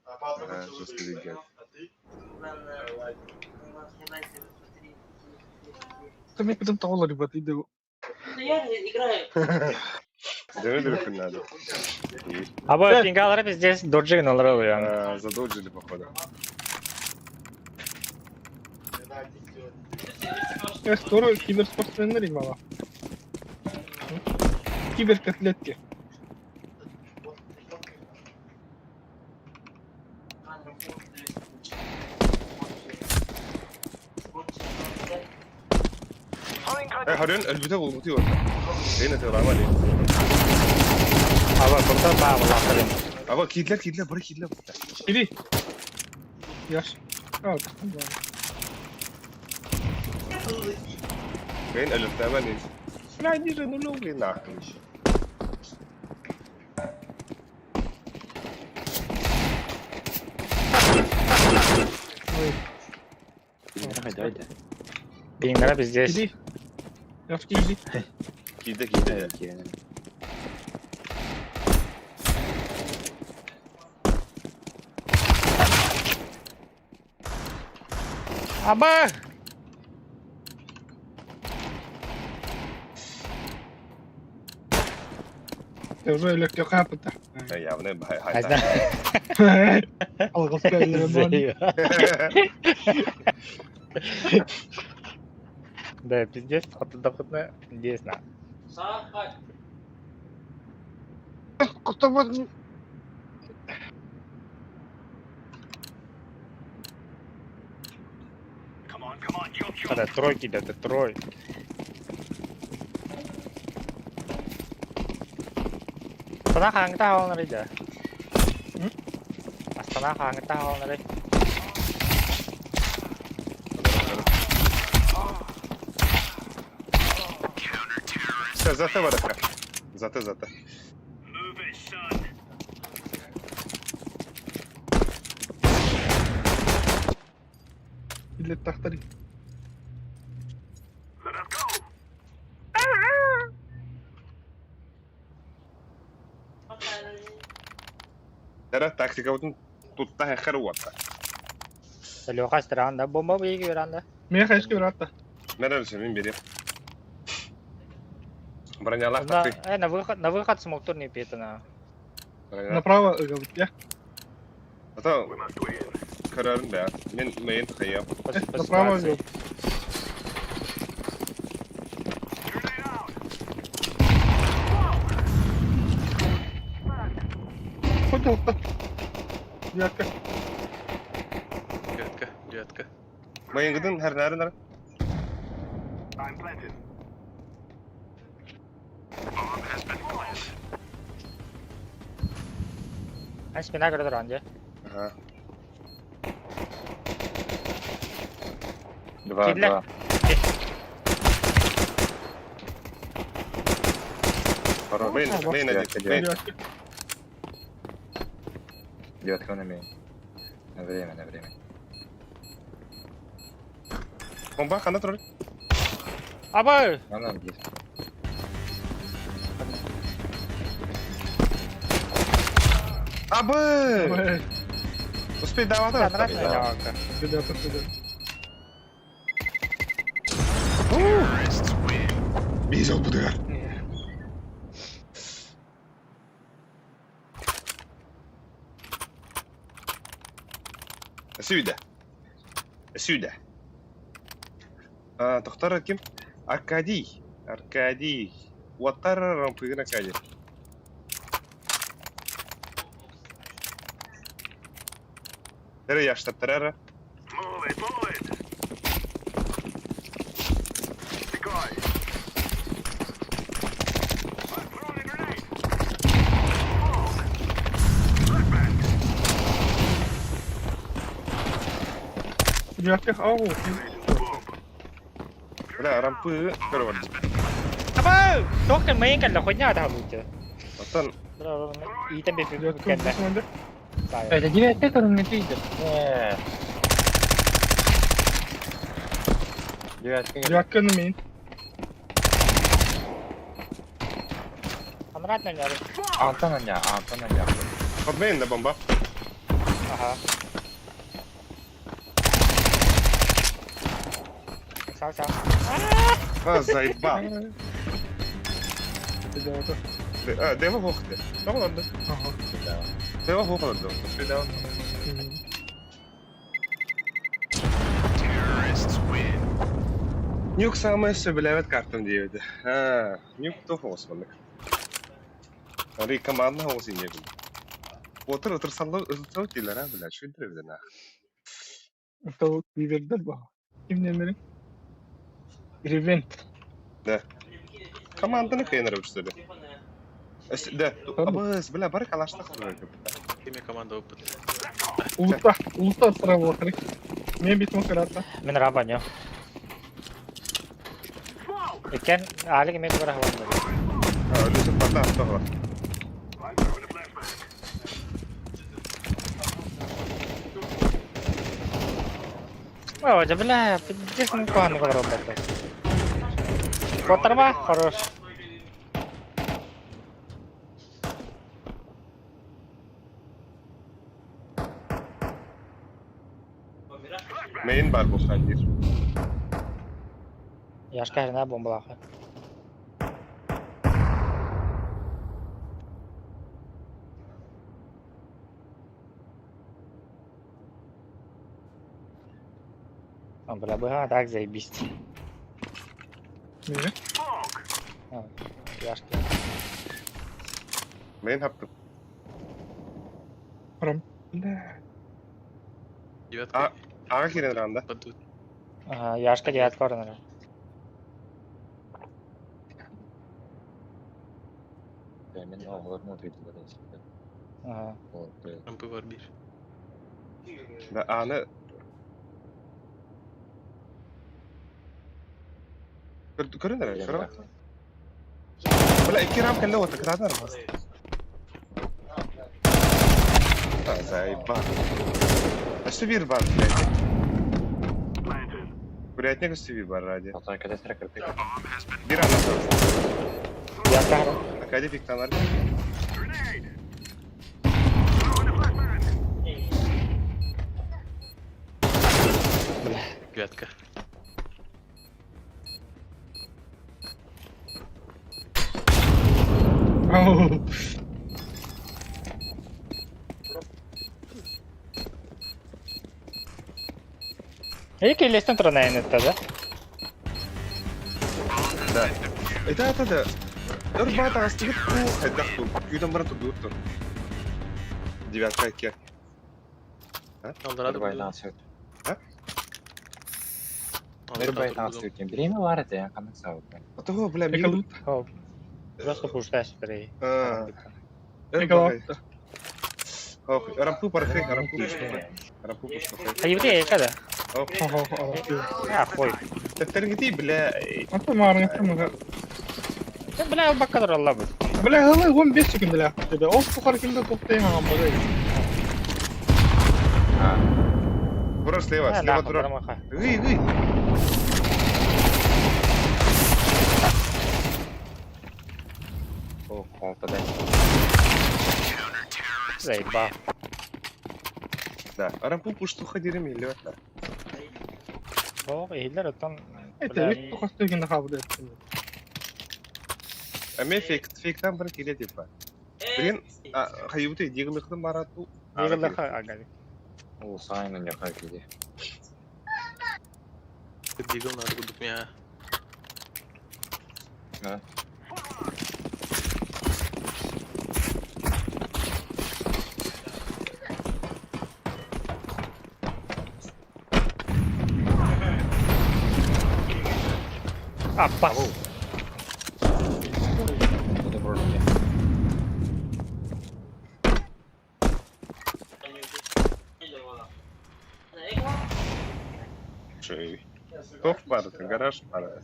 Ага, жестко двигает. Ты кытын тоголор ребят, иди. Я играю. Дөрө дөрө күн надо. Аба, пингалары пиздец, доджигин алар я. А, Задолжили, походу. Эх, скоро киберспортсмендер имала. Киберкотлетки. Э, харын өлбүтэ болбуту yok. Бейн атылама не. Аба, куртан ба, лахырын. Аба кидлер кидлер бары кидлер. Иди. Яш. А, да. Бейн өлбүтэ не. Бля, они же нулевые нахуй еще. Ой, Давай, Пингара пиздец. иди. Яшки, иди. Киде киде. давай. Аба! Ты уже электрокапыта. Э, Явно бай Азна. Алгылска Да, пиздец, хотно интересно. Когда тройки, да, это трой. Астана хаңта алыныр иде. Астана хаңта алыныр. Все, зате барака. Зате, зате. Билет тахтари. Тара тактика бутун тутта хэр уатта. Леха стран да бомба бейги веранда. Мен хайшки брата. Мерәлше мин берем. Бронялар На, такты. э, на выход смог турни петана. Направо, говорит, я. Ата карарын да. Мен мен хайя. По, по Направо, ситуации. говорит. Хоть алта. Ярко. Девятка, девятка. Майын гыдын хэр нарын нар. Ан спина көрдөр анде. Ага. Два, Кидле. два. Хорош. Мейн мейн один. Девятка, Мейн. девятка. Ярко. Девятка на мейн. На время, на время. Бомба хана тролль. Аба! Она здесь. Абы! Ой, Успей давата. Нравится девка. Ребята, сюда. Бизел будыгар. Сюда. Сюда. А, Тохтар ким? Аркадий. Аркадий. Уаттар рампыгын Аркадий. Тәрі яштап тәрі. Девятка, ау. Бля, рампы көрөр. Аба! Тоқтан мейін кәлі хуйня да лучше. Оттон Бля, итен бе Девятка, кәлі. командир. Это девятка, который мне пиздит. Девятка. Девятка на мейн. Амрат на няры. Антон аня, Антон аня. подмейн да бомба. Ага. Сау, сау. А, заебал. Девятка. А, дева вохте. Ну ладно. Ага. Дева вохте. Свидал. Нюк самое сөбүлээбэт картам диэбитэ. Аа, Нюк туох оҕус маннык. Ары командна оҕус инньэ Отыр ытырсалла ытырсал дииллэр аа, бля, үчүгэйдэр эбит наа. Это Ливердер ба. Ким немери? Ревент. Команданы кыйынар эбит Да, абыс, бля, бары калаштах Кими команда опыт. Улута, улута справа крик. Мен бит макарата. Мен раба не. Экен алиг мен тугара хаван. Үлүсүк барда аттаҕа. Ой, да бля, пиздец ну кого ну робот. Котарма, хорош. Мейн бар бухан диир. Яшка хрена бомбалаха. А, бля, быга, так заебись. Неге? А, Яшка. Мейн хаптым. Бля. Девятка. А- Аҕа киирэн ранда. Падут. Ага, Яшка девятка орнера. Мен оҕолорун утуйдулар эситтен. Ага. Рампы варбир. Да, аны Көрүн эрэ, көрө. Бля, икки рам кэллэ уота, кытаатар бас. А, заебал. Өссө биир бар, блядь. Курятник өссө биир бар ради. Алтан кәдестере кырпый. Бир ана сору. Девятка хрена. Акади пиктанар. Девятка. Ау. Эки лестен туран это, да? Да. Это это да. Өр баата астыгыт ку хайдах ту. Күүтэн баран турдуут тур. Девятка икки. Алдара Бір да. байлан сөт. Бір байлан сөт. Время бар это, я қанық сауыт. Отого, бля, Эка мин. лут. О, Просто пушта сюда. А, өр Эка баҕай. лут. Ох, рампу пархай, рампу пушкахай. Рампу пушкахай. А еврея когда? Ох, Ага, ага. А, хуй. тэптэргити, бля. Ата марын кымыга. Да, бля, бакадыр алла бу. Бля, хылы 15 секунд Тебе Ол сухар кимде токтайын агам бада. Турар слева, А, слева нахуй, турар. бармаха. Гый, гый. О, алтыда. Заебал. Да, рампу пуштуха дирим или да. О, эйлер оттон. Это вик тохостугин хабды. А мен фейк, фейктан бір келе типа. Блин, а, хайбыты дигылыктын барату. Дигылык ага. Ол сайын яққа кейде. Дигл надо будет меня. Да. Аппас. Это вроде. Шей. Тох бар, это гараж бар.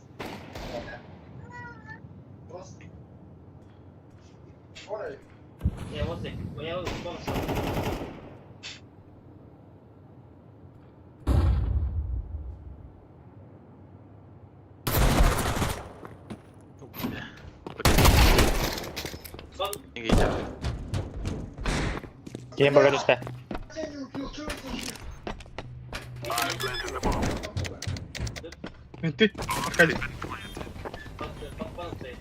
Просто. Ой, Я возле, я возле бомжа. Кем багажista. я не убил, чё это же? Ты, Аркадий. Под банкой.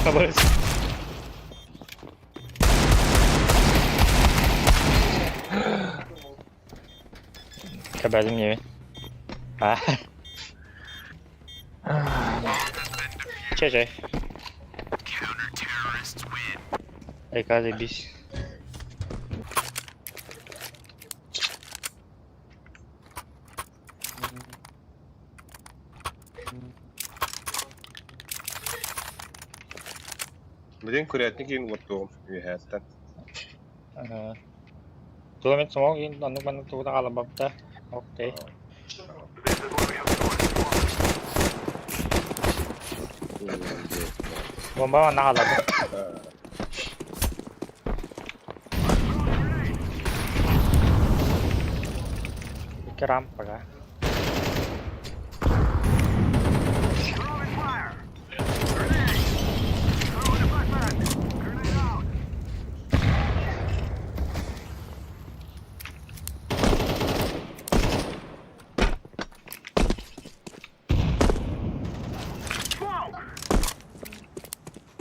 Хабарыс. Кабазым не. А. Че-че. Эй, заебись. Блин, курятник ең оттуғым. Үйәттен. Ага. Туламет смог, анну манну тугуда алабапта. Окей. Бомба на алабы. Икки рампага.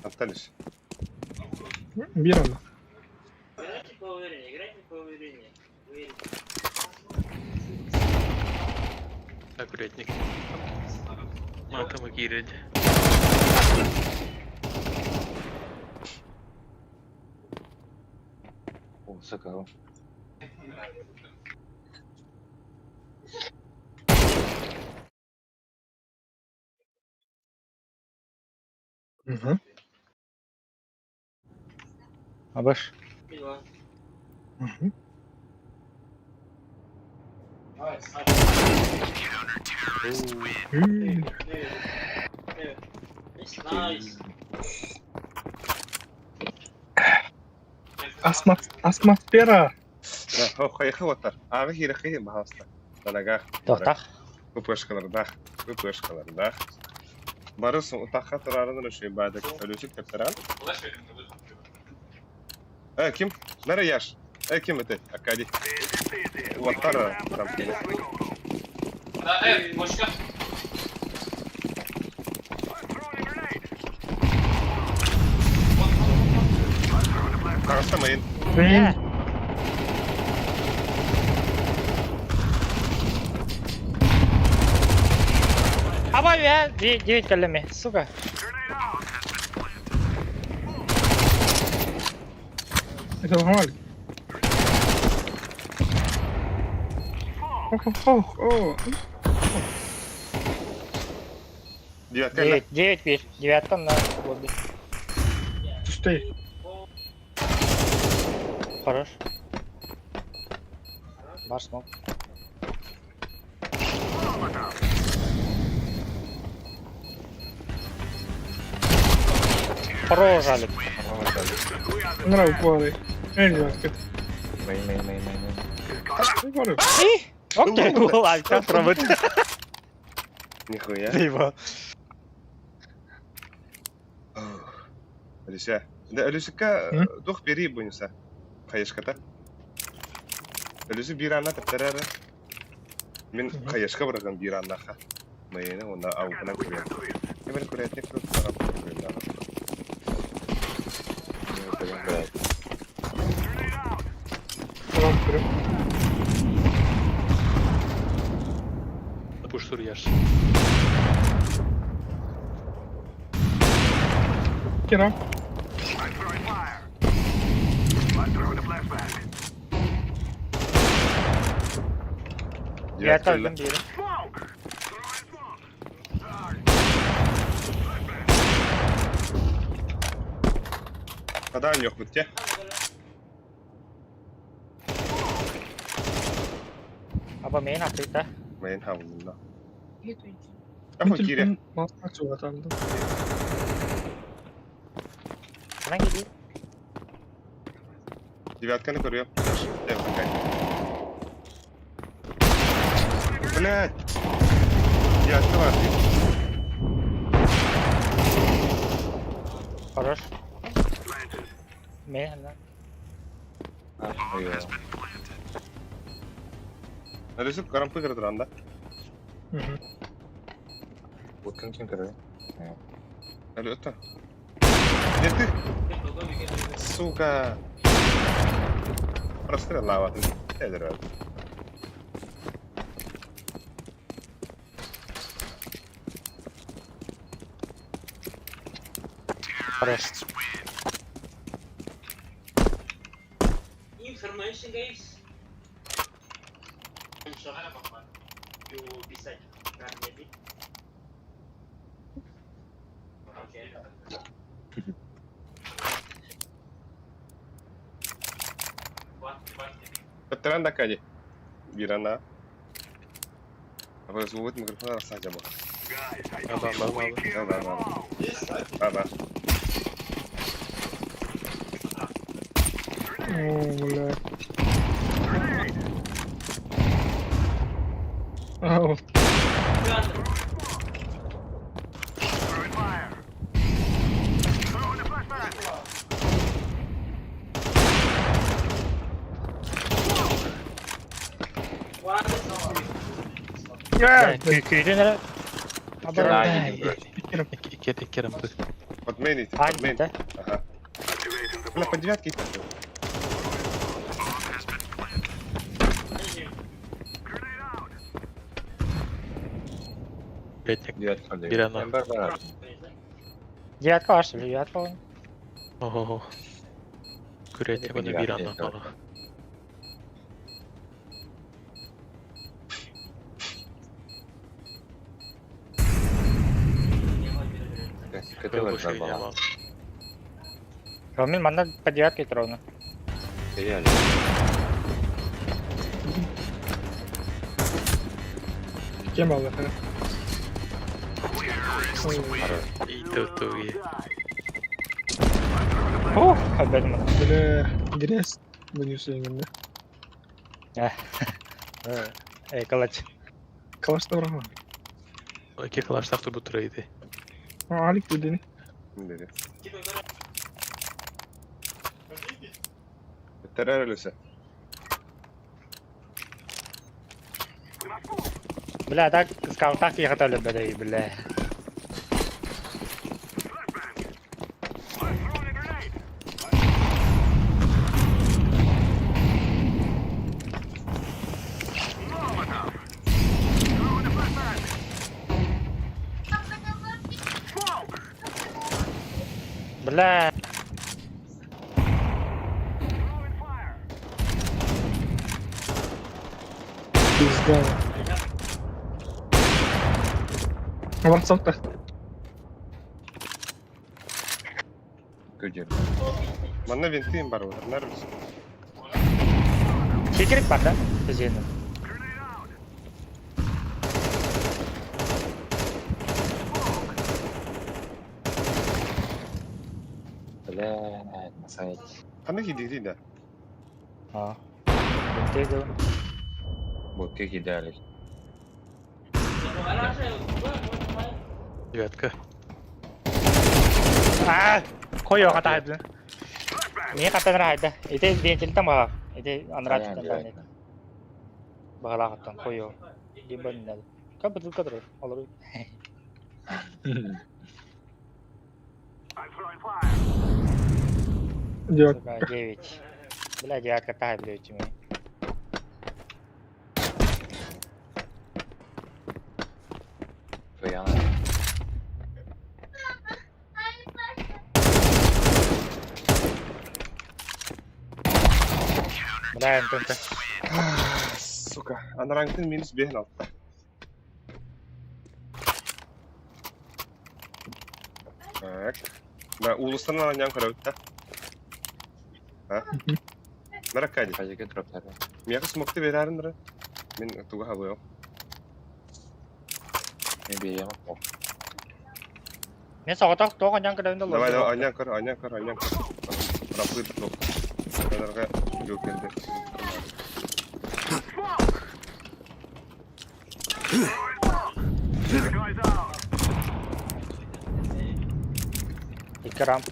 Атталиш. Бир аны. Играйте поувереннее, играйте поувереннее. Увереннее. Аккуратник. Матом кирить. О, сука. Угу. Абыш. Мила. Угу. Найс. Атмосфера. Хайхы оттар. Ағы хирахи бахаста. Данагах. Тохтах. Выпышкалардах. Выпышкалардах. Барыс утаққа тұрарын үші бадық. Өлісік тәптіран. Э, ким? Нара яш. Э, ким это? Акади. Уаттар там кини. Қағыстамайын. Блин. Аба я 9 калеми, сука. Это нормально. Ох, ох, ох, Девятка. 9, 9 бир. Девятка на лобби. Стой. Хорош. Бар смог. Хорош, Алик. Нрав пары. Эй, как Мэй, мэй, мэй, мэй, мэй. пары. Окей, был Алик, пробует. Нихуя. Его. Алися. Да, Алисика М? дух бери бунюса. Хайышката. Алиси бир анна тәптәрәре. Мин Мгм. хайышка барган бир аннаха. Майына онда аугына күрәм. Кемер күрәтник күрәм. Блядь. Tamam, kırım. Пуш сурьяш. Керам. Девятка один бир. Хатаан йохпут те. Аба мейн атыыта. Мейн хавлунна. Афа кире. Ханан киди? Девятканы көрүөм. Блядь! Девятка бар. Хорош. Мейн ханан. Нарисук карампы кырдыранда. Будкин ким көрөр? Әлі өтті. Не ты? Сука! Прострел лава. Эдер. Хорош. Information guys. You decide. Maybe. Okay. Өттөрөн да кади. Бирана. Абы звук микрофон расадя бу. Да, да, да. Да, да, да. Да, да. О, бля. Ау. Күйден эрэ. Икки икки рампы. Под мейн идти, под мейн. Да? Ага. Бля, по девятке идти. Блять, Девятка. Бир ана. Бар бар. Девятка ваш, девятка. Ого. Күрәтә баны бир ана бала. Көтө бар бала. Мин манна по девятке ровно. Реально. Кем алды? И то. Ух, опять манна. Бля, грязь вынес именно. Эй, калач. Калаш таврама. Ике калаштак турбу тура иде. Алик дедини. Бери. Террор өлүсө. Бля, так скаутак ехать бля, бля. Бля. Пизда. Варцовка. Көтөр. Манна винтин бар олар. Өлүсө. Кекірік бар да? Біздені. Бля, масайт. Қандай кидири да? А. Винты Будка кидали. Девятка. А, қой оға тайды. Не қаттан райды. Ите вентилтен баға. Ите анрат Бағала қаттан қой о. Либо не надо. Как бутылка тұр. Олар. Девятка. 9. Бля, девятка тай, блядь, мне. Туяна. Бля, МТМТ. Сука. Анараңтын минус бехин алты. Так. Да, улустан алан ян көрөбүт да. А? Наракади. Хазике дроптары. Миэхэ смокты берәрин дыры. Мин туга хабыам. Мен берем ох. Мен соҕотох туох анньан көрөбүн да Давай, давай, аня көр, аня көр, аня көр. Рапыр тоқ. Канарға жөкелді. Икки рам.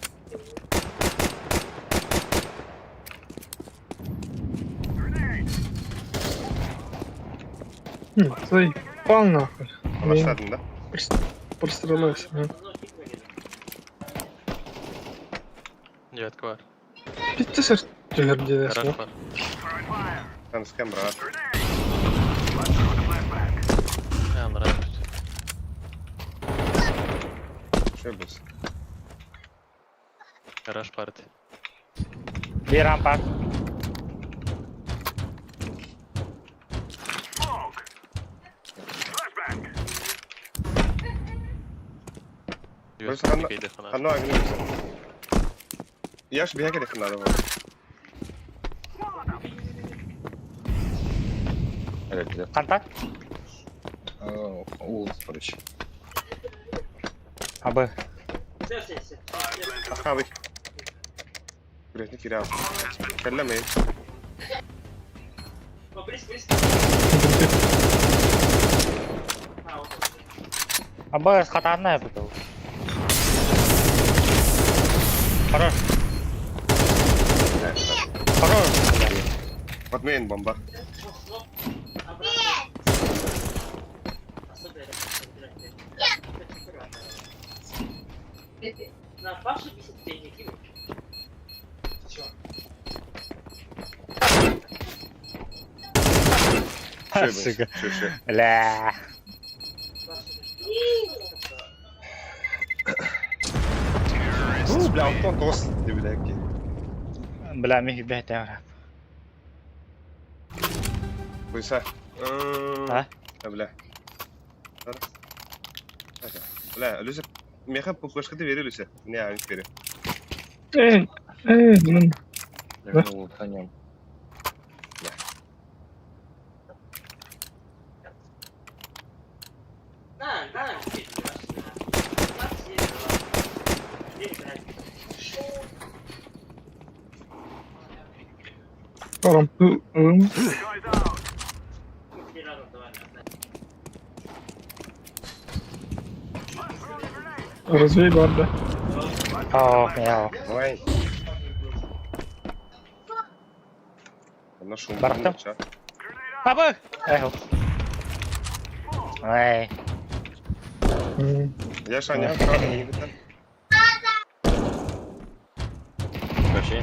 Заебал нахуй. Алаштадың да? Прострелился. Девятка бар. Пиздец, түһэр Гараж бар. Танысқан брат. А, нравится. Шөй болсын. Гараж бар ди. Биир рамп бар. Девятка Просто кейде хана. Ханна агны болсын. Яш бия керек надо было. Әлі Хантан? Уул, короче. Абы. Все, все, все. Ахавый. Күрәтне кире ал. Кәлләмәй. О, близко, близко. А, вот он. Абы хатанная бутыл. Хорош. Хорош. Вот мен бомба. Смок. Обратно. Особенно, На Паша бесит деньги кинуть. Чё? Шөй Сука. болсын. Шөй, шөй. Бля. У, бля, Антон тос деп биләк. Бля, мин бәтәм. Буйса. А? Бля. Бля, Люся, меха пупышка ты бери, Люся. Не, а не бери. Эй, эй, блин. Мен уул танем. На, на, теперь, на. На, все, давай. Бери, брат. Парам. Три раза давай, на, на. Развей барда. О, мяу. Давай. Ана шум. Барахтым. Абы! Эх. Ой. Я шаня, правда, не битен. Вообще.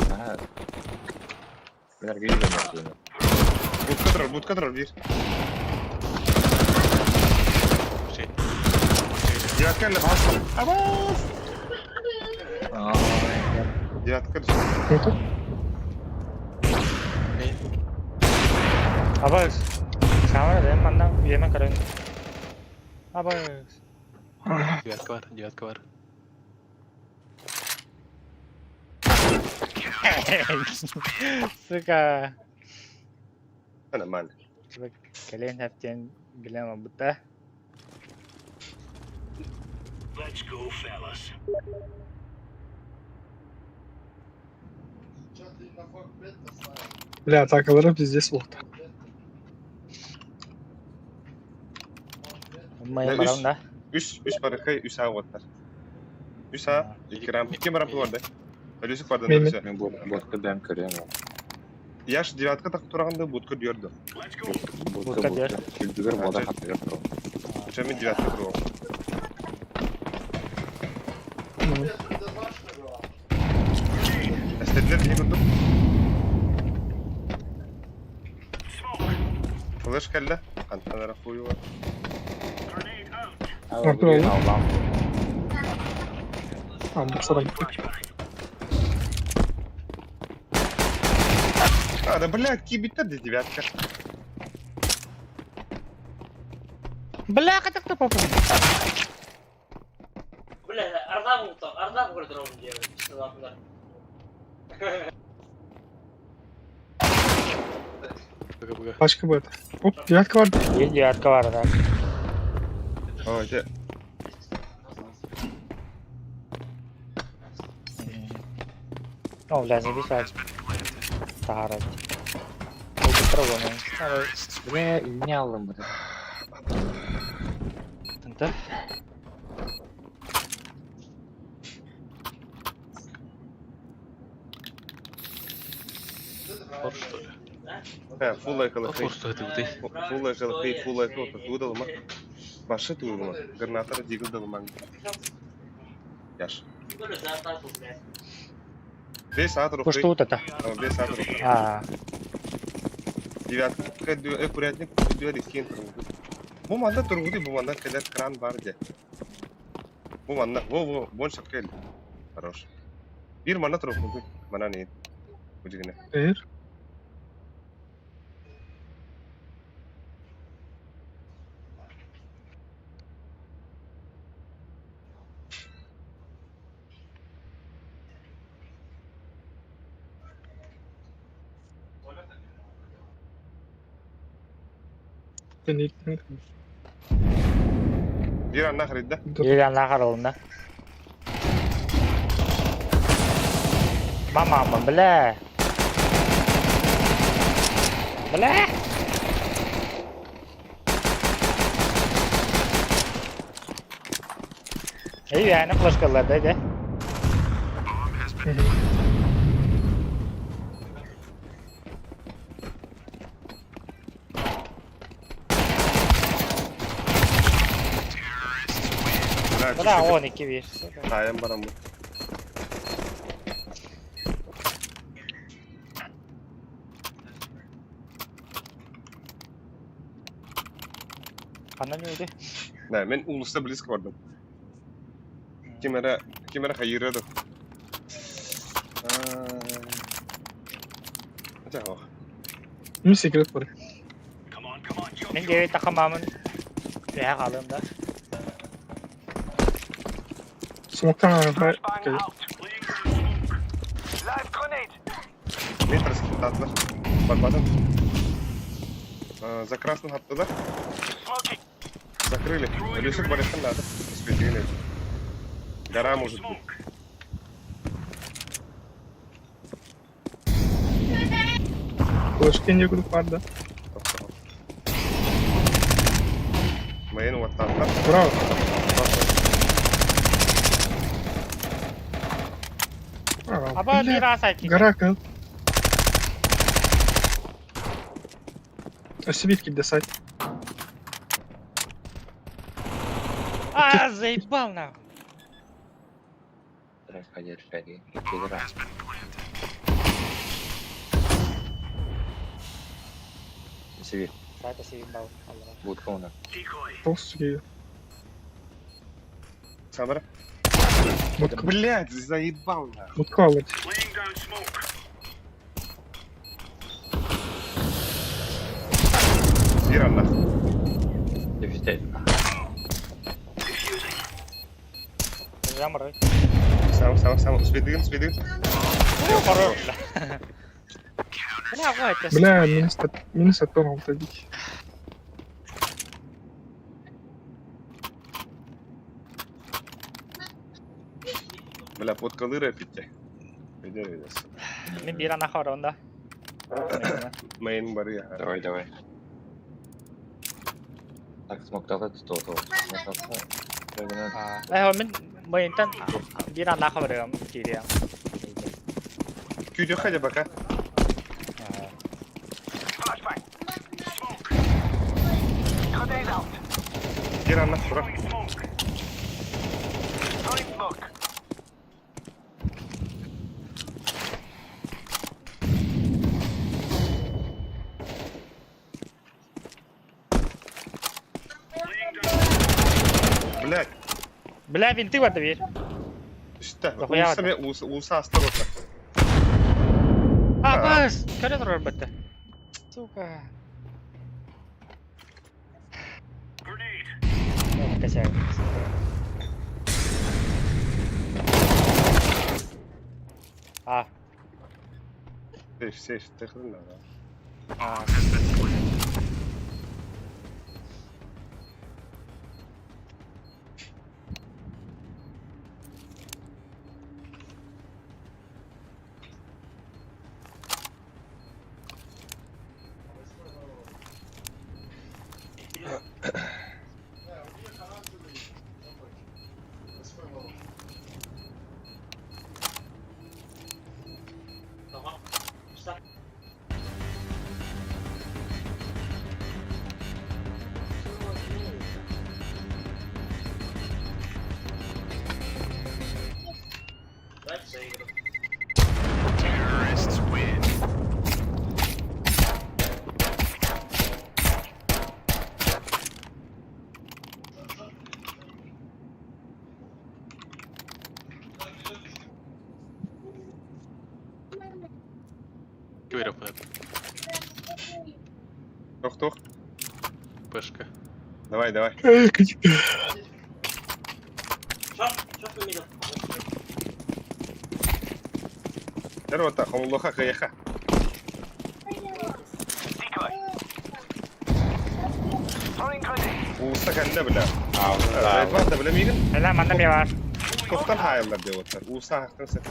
Ага. Мен аргы үйренем. Будка тұрар, будка тұрар, бир. Шей. Девятка әлі бас. Абас! Девятка түсті. Абы. Камера дем манна үйемен көрөйүн. Абы. Девятка бар, девятка бар. Сука. Нормально. Кэлен хэптен билем бутта. Чё ты на факбет-то ставил? Бля, атакалара пиздец болды. Май Үш. барам да. Үш, үш барахай, үш а оттар. Үш а, екі рам, екі рам бар да. Люсик бар да, Мен- Люся. Мен ботка бәм көрем. Яш девятка так турағанда будка дүйерді. Ботка Ботка бер. Күлдүгөр бода хаттыгар тур. Ча мен девятка турған. Ты знаешь, что было? Әстеділер не көрдік? Флеш кәлді. Қантан хуй бар. Артур алды. А, бұрсадан кетті. А, да бля, кибиттер де девятка. Бля, катакта попу. Бля, Арнак Быга-быга. Пачка будет. Оп, девятка бар. Биир девятка бар да. О, ити. О, бля, забисать. Таарат. Ол Бля, не алым бля. Тынта. Фор что ли? Э, фул О, эколохи. фор что это ты? Фул эколохи, фул эколохи. Тудалма. Башы тудалма. Гранатара дигл далман. Яш. Бес саат рухи. Пуштут это. Бес саат рухи. А, Девятка курятник дүөр иккиэн тургуту. Бу манна тургуту, бу манна кэлэр кран бар дьэ. Бу манна, во во, бон шапка Хорош. Биир манна тургуту, манан иин. Бу дьигинэ. Эр. Биир анна харыйда. биир анна харылынна. Мама, бля. Бля. Эй, yani флешкалар да, да. Бля, он 2-1. Таайан баран бу. Ханна не Да, мен улуста близко бардым. Ким эрэ хайыыра да. Ата ох. Ми секрет бар. Мен девять тахамамын. Бэһэ хаалыам да. Смоктан ара. Метр скиттаатылар. Барбадым. За красным хаттылар. Закрыли. Люсик барыхтан надо. Светильный. Гора может быть. Флешки не кудук бар да. Мейн уоттааттар. Браво. Аба биир аасайт. Гора кыл. Өссө килде сайт. А, заебал нахуй. Хайер, шаги. Кедра. Сибирь. Сайта заебал. Будка у нас. Толстый. Самара. Будка. Блять, заебал нахуй. Будка алыр. Биир анна. Дефицит. Замры. Сам, сам, сам. Светыгын, светыгын. Хорош, бля. Бля, вот это. Бля, минус от алты дик. Бля, подкалыра питте. Иди, иди. Мен биир анна харонда. Мейн бары. Давай, давай. Так, смог дала то то. Э, мен мейнтен биир анна харыам кириам. Күйдө хотя пока. Биир анна тура. Блять, Бля, винты бар да биир. işte. Дохуя Улса ме улса улса астар ота. А, бас, коридор бетте. Сука. Косяк. А. Сейф, сейф, تاخذ А. Дальше игру. Квиров это. Тох, тох. Пешка. Давай, давай. Шорт, шорт на мидл. Дорота, хомлоха, хаяха. Уста кэннэ бля. Аҕа. Ред бля миигин. Эла манна ме бар. Тохтан хаайаллар диэ оттар. Ууса ахтан сеп.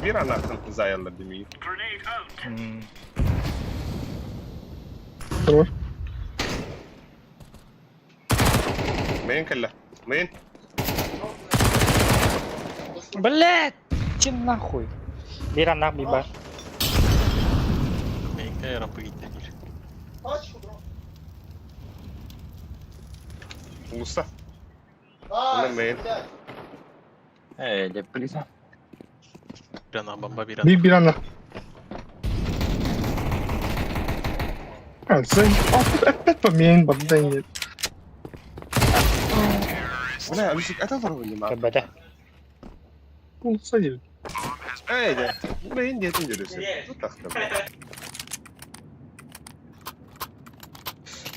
Bir anahtar zayallar demeyi. Хорош. Мейн кэллэ. Мейн. Блять! Че нахуй? Биир аннах би бар. Мейнка рампа гитте бир. Пачку, бро. Ууса. Найс, мейн. блядь. Ээ, деп билесің. Bir ana бомба bir Bir ana. bir anda. Evet, sen опять поменяй, бабден. Бля, абисик ата бар ма. Көбөтө. Улса değil. Эй, да. Мейн диэтин жүрөсү. Тахта.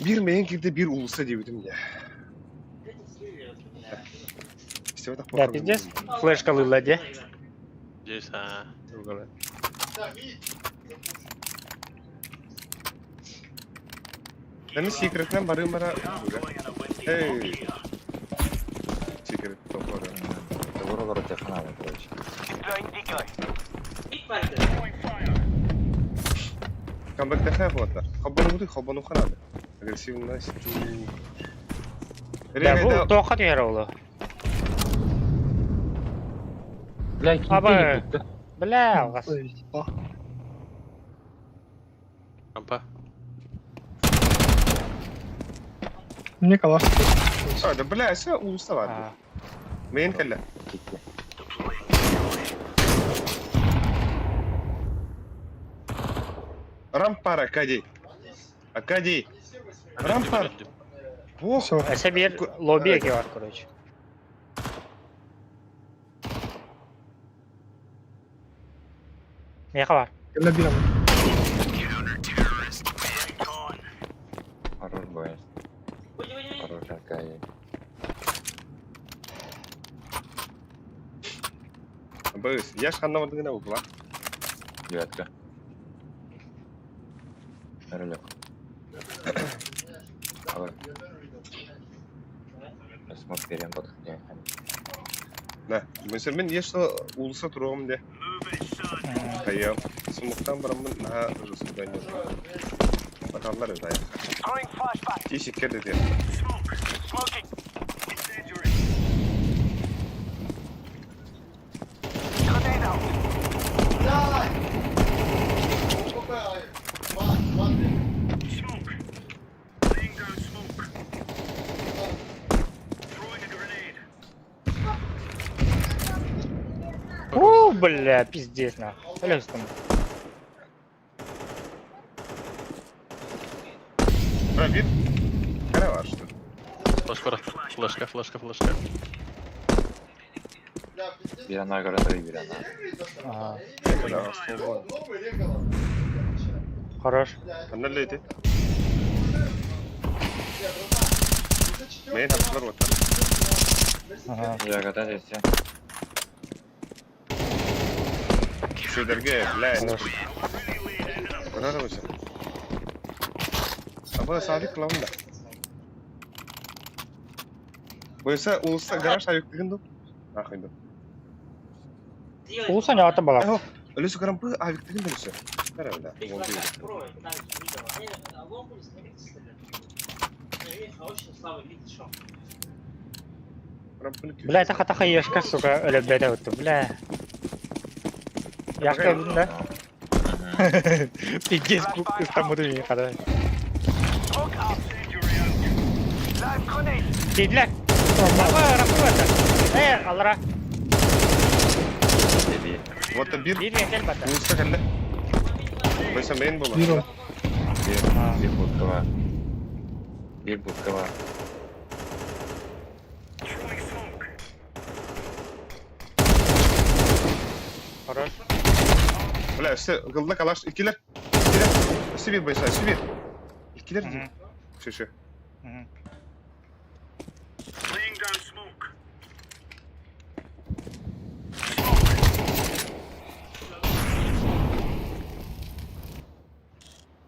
Bir мейн кирде bir уулуса диэбитим я. Всего так Да, пиздец. Флешка лыла де. Здесь, а. Да, мид. Мен секреттен барым бара. Эй. Секрет топор. Добро короче, хана, короче. Мид парты. Камбэк тахаа болар. Хобону бути хобону ханады. Агрессивность. Да, бу тоха дигэр олу. Бля, Аба. ким Бля, алгас. Рампа. Мне калаш. А, да бля, все уулуса бар. А. Мейн кэллэ. Китте. Рампар Акадий. Акадий. Рампар. Бох. Все. Эсе бир лобби эки бар, короче. Меха бар. Кэллэ bir anda. Хорош бой. Выйди, выйди, выйди. Хорош Аркадий. Быс, я ж ханна бардыгына букла. Девятка. Ролек. Давай. Смог берем подходи. Да. Мөсөрмин ешто уулуса туругум де. Хайя. Сумуктан барамын на жусудан. Баталлар өтайы. Тишик керде де. Блядь! Сколько, ай, Два, два, три. У, бля, пиздец нахуй. Өлөс там. Бра, бир. Кара бар что. Флешка, флешка, флешка, флешка. Бля, пиздец. Bir ana göre bir ana. Ага. Кара, Новый регала. Хорош. Ханна лейти. Мейн хапсылар уоттар. Ага. Ягода здесь. Шүдерге, бля. Хорош. Куда там еще? А бұл савик клоун да. Бойса улуста гараж авик деген ду. Нахуй ду. Улуса не аты бала. Үлесі грампы авик деген үлесі. Бәрі бля. Бля, это хатаха ешка, сука, өлөбөтө өттү, бля. Яшка өлдүм да. Пиздец, ыстамыды мени када. Тидлер. Рапы, рапы это. Э, алара. Вот бир Бир мен кел бата. улуста кәлле. Бойса мейн бола. Бир. Бир, бир будкова. Бир будкова. Хорош. Бля, все, гылда калаш, икилер. Икилер. Үсі бир бойса, үсі бир. Икилер дейм. Шү, шү.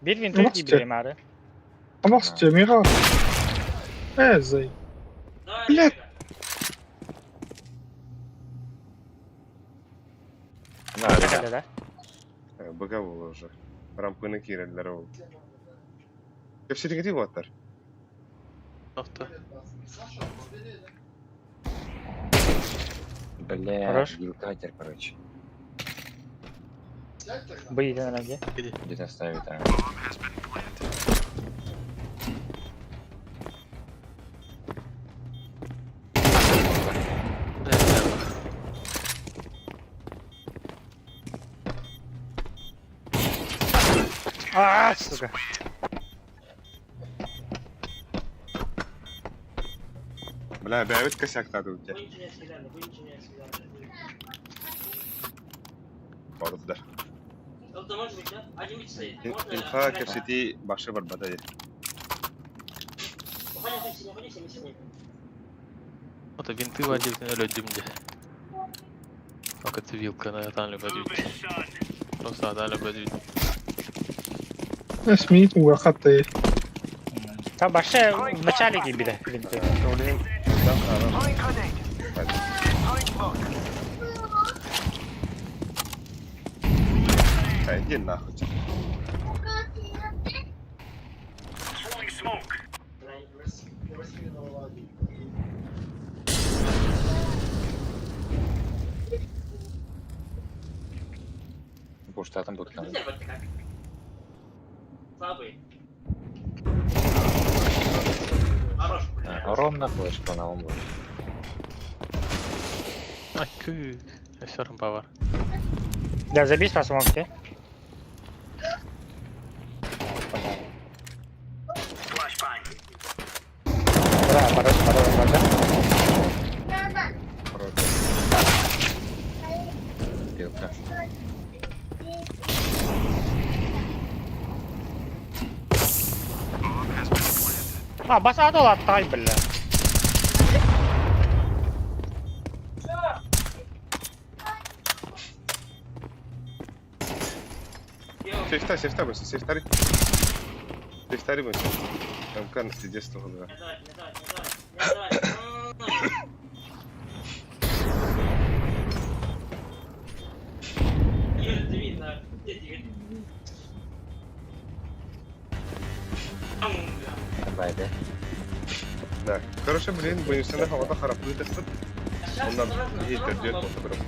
Бир винтер кийбирем ары. Тамақ істемей қалды. Э, зай. Блядь. На, ребят. Да. Быга болу уже. Рампыны киреллер ол. Кепсетиңи буаттар. Охто. Бля, Хорош. вилкатер, короче. Быйдан ради. Где-то ставит, а. А, сука. Бля, бәбит косяктады үтте. Барыдыр. Инфа кепсети башы бар бата е. Ото винты вадил өлөдүм де. Ока вилка на атан любөдүт. Просто атан любөдүт. Смит уақатты. Там башы в начале кийбире винты. Иди нахуй. По штатам будкам. Слабый. Хорош, бля. Ровно флешка на ум. Ай, күү. Өсө рампа бар. Да, забей по смоке. Да, хорош, хорош, хорош. Вилка. А, бас адал аттай, бля. Сейфта, сейфта бойса, сейфтари. Сейфтари бойса. Там пиздец того да. Не давай, не давай, не давай, не давай. Бай, да? Да. Короче, блин, бойся хавата харапы тестит. Ондан хейтер дет болду бирок.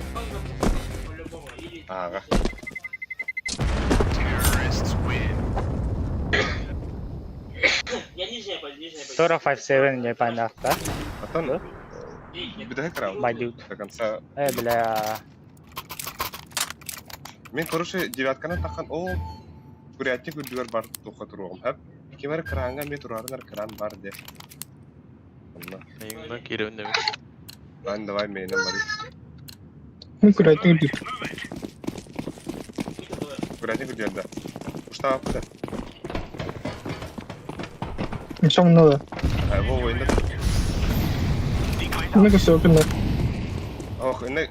Ага. Я нижняя позиция, нижняя позиция. 457 не понятно. Атан бідәһе крау. Байдут. До конца. Э, бля. Мен, короче, девятканы тахан ол курятник үрдүгөр бар тоха туругум хап. Кимер кранга мен турарынар кран бар де. Онна. Мейгин киребин демек. Ан давай менен барый. Мен күрәйтін үдір. Курятник үрдүгөр да. Уштап да. Ничего надо. Во, инна. Инна көстүө Ох, инна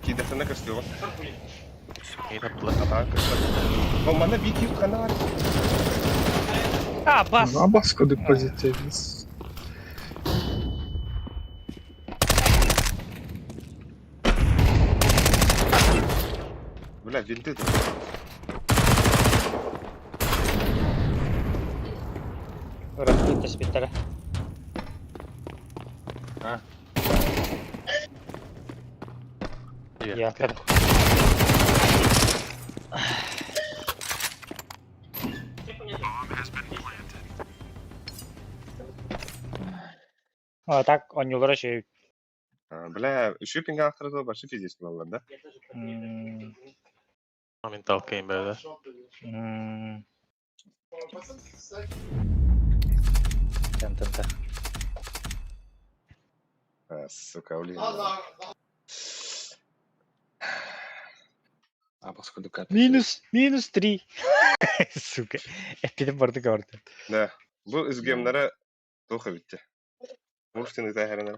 кидэхтэнэ көстүөҕүн. Мин таптылар. Атаан көстөр. Бу манна биир киһи ханна бар? А, бас! Абас курдук позиция. Бля, винты тут. Ырахтыы түспүттэрэ. А? Я А так оонньуулара үчүгэй. Бля, шиппинг авторы вообще пиздец буолаллар, да? М, Менталка бэйдэ. м, Тын-тын-тын. А, сука, блин. Абас курдук Минус, минус три. Сука. Эппитин барды көрдүм. Да. Бу изгемнere туох эбитте. Муштин ытаһарына.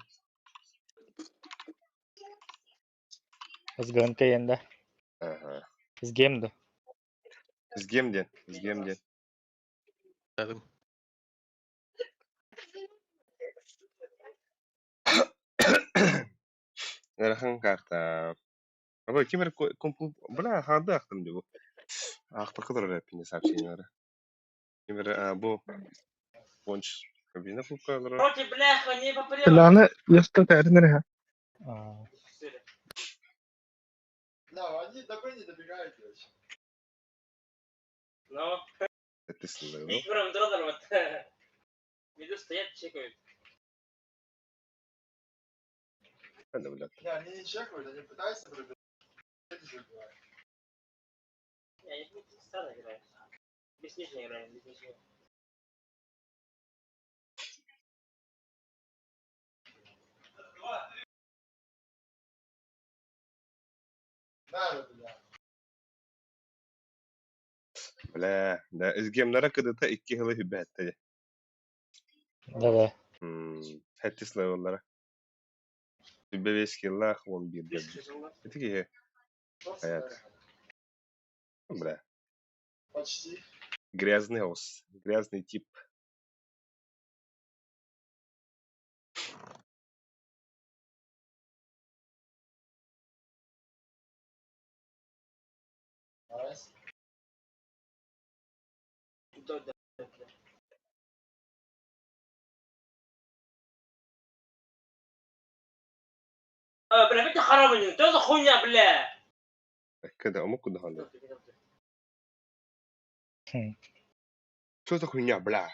Ызгын кэйэнде. Ага. Изгемди. Изгем диэн, изгем диэн. Дадым. Ыарахан карта. Абы ким эрэ компу бля хаарды ахтым дии бу. Аахпакка турар эппине сообщениелары. Ким эрэ бу понч кабина фуккалара. Против, бляха, не попрет. Лана яста тәрін эрэ. А, Да, они до Б не добегают вообще. Ну, Эттисилэр. Виктором Дроном вот. Веду стоят, чекают. Да, бля. Не, они не чекают, они пытаются пробежать. забивают. Не, они странно играют. Без нижней играем, без ничего. Надо, бля. Бля, да, изгемнere кыдыта икки хылы хүбээтте. Да-да. Хэттис левеллара. Хүбэ бес киллах, он бир деб. Это киһи. Понятно. Бля. Почти. Грязный ос. Грязный тип. Найс. Да, да, да. А, бля, это харамын, что за хуйня, бля? Кыда, омук кудахан. Что за хуйня, бля?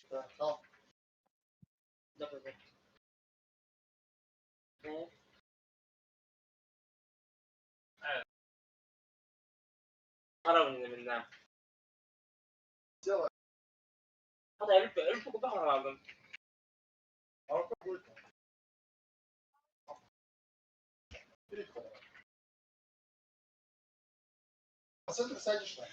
Да, да. Да, да, да. Ну. Харамын мин. Делай. Хата өлүп өлүп купа харамын. А какой там? Переход. По центру сядешь на.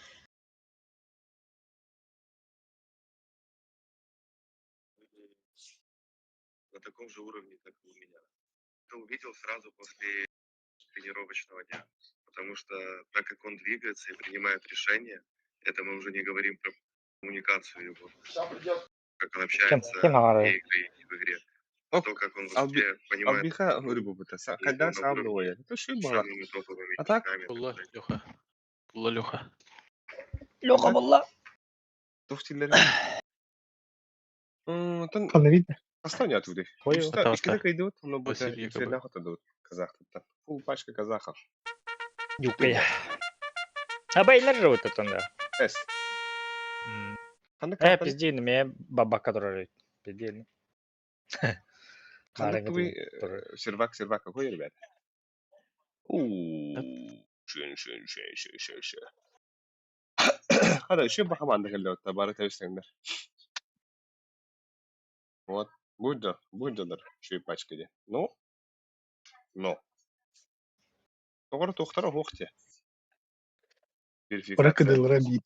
На таком же уровне, как и у меня. Ты увидел сразу после тренировочного дня, потому что так как он двигается и принимает решения, это мы уже не говорим про коммуникацию его, Сейчас придет. как он Кем, общается кем вне хаҥарар? игры и в игре, Оп, то, как он Алби, вообще понимает Албиха рыбу бута. Когда его на сам уровне двое. Это что с было? самыми топовыми А так? игроками. Булла Леха. Булла Леха. Леха булла. Тух тиллер. Тон Ханна видно. поставь отвыдых. Ой, Что, Пожалуйста. икки идут, но будет Василий Якобы. казах. Фул пачка казахов. Юкая. Абайлар же вот это да. Эс. Ханна Э, пизди, мне бабака турар. Пизди. Ханна Маленький твой турар. сервак, сервак какой, ребят? У, шин, шин, шин, шин, шин, шин. Хада, еще бахаманда келді отта, бары тәуістеңдер. Вот, будет, будет еще и пачка де. Ну, но. Тоғыр тоқтара хоқте. Бара Верификация. кыдылара бит.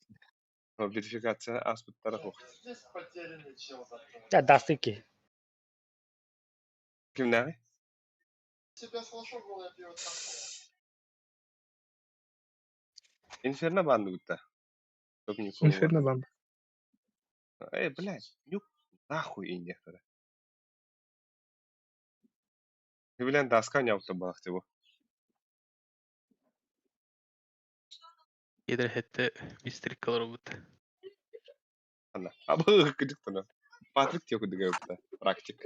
Верификация ааспыттара суох. Здесь потерянный чел зато. Дьэ, дастык киһи. Кимнээҕий? Тебя слышу, был я пью такого. Инферно баанныбыт да? Топ Николова. Инферно бан. Эй, блядь, нюк нахуй иннехтэрэ. Билэн даска ньаутта балахты бу. Кедр хэтте мистерик олоробут. Анна. Абы кыдыктана. Патрик тиэ кудыга Практик.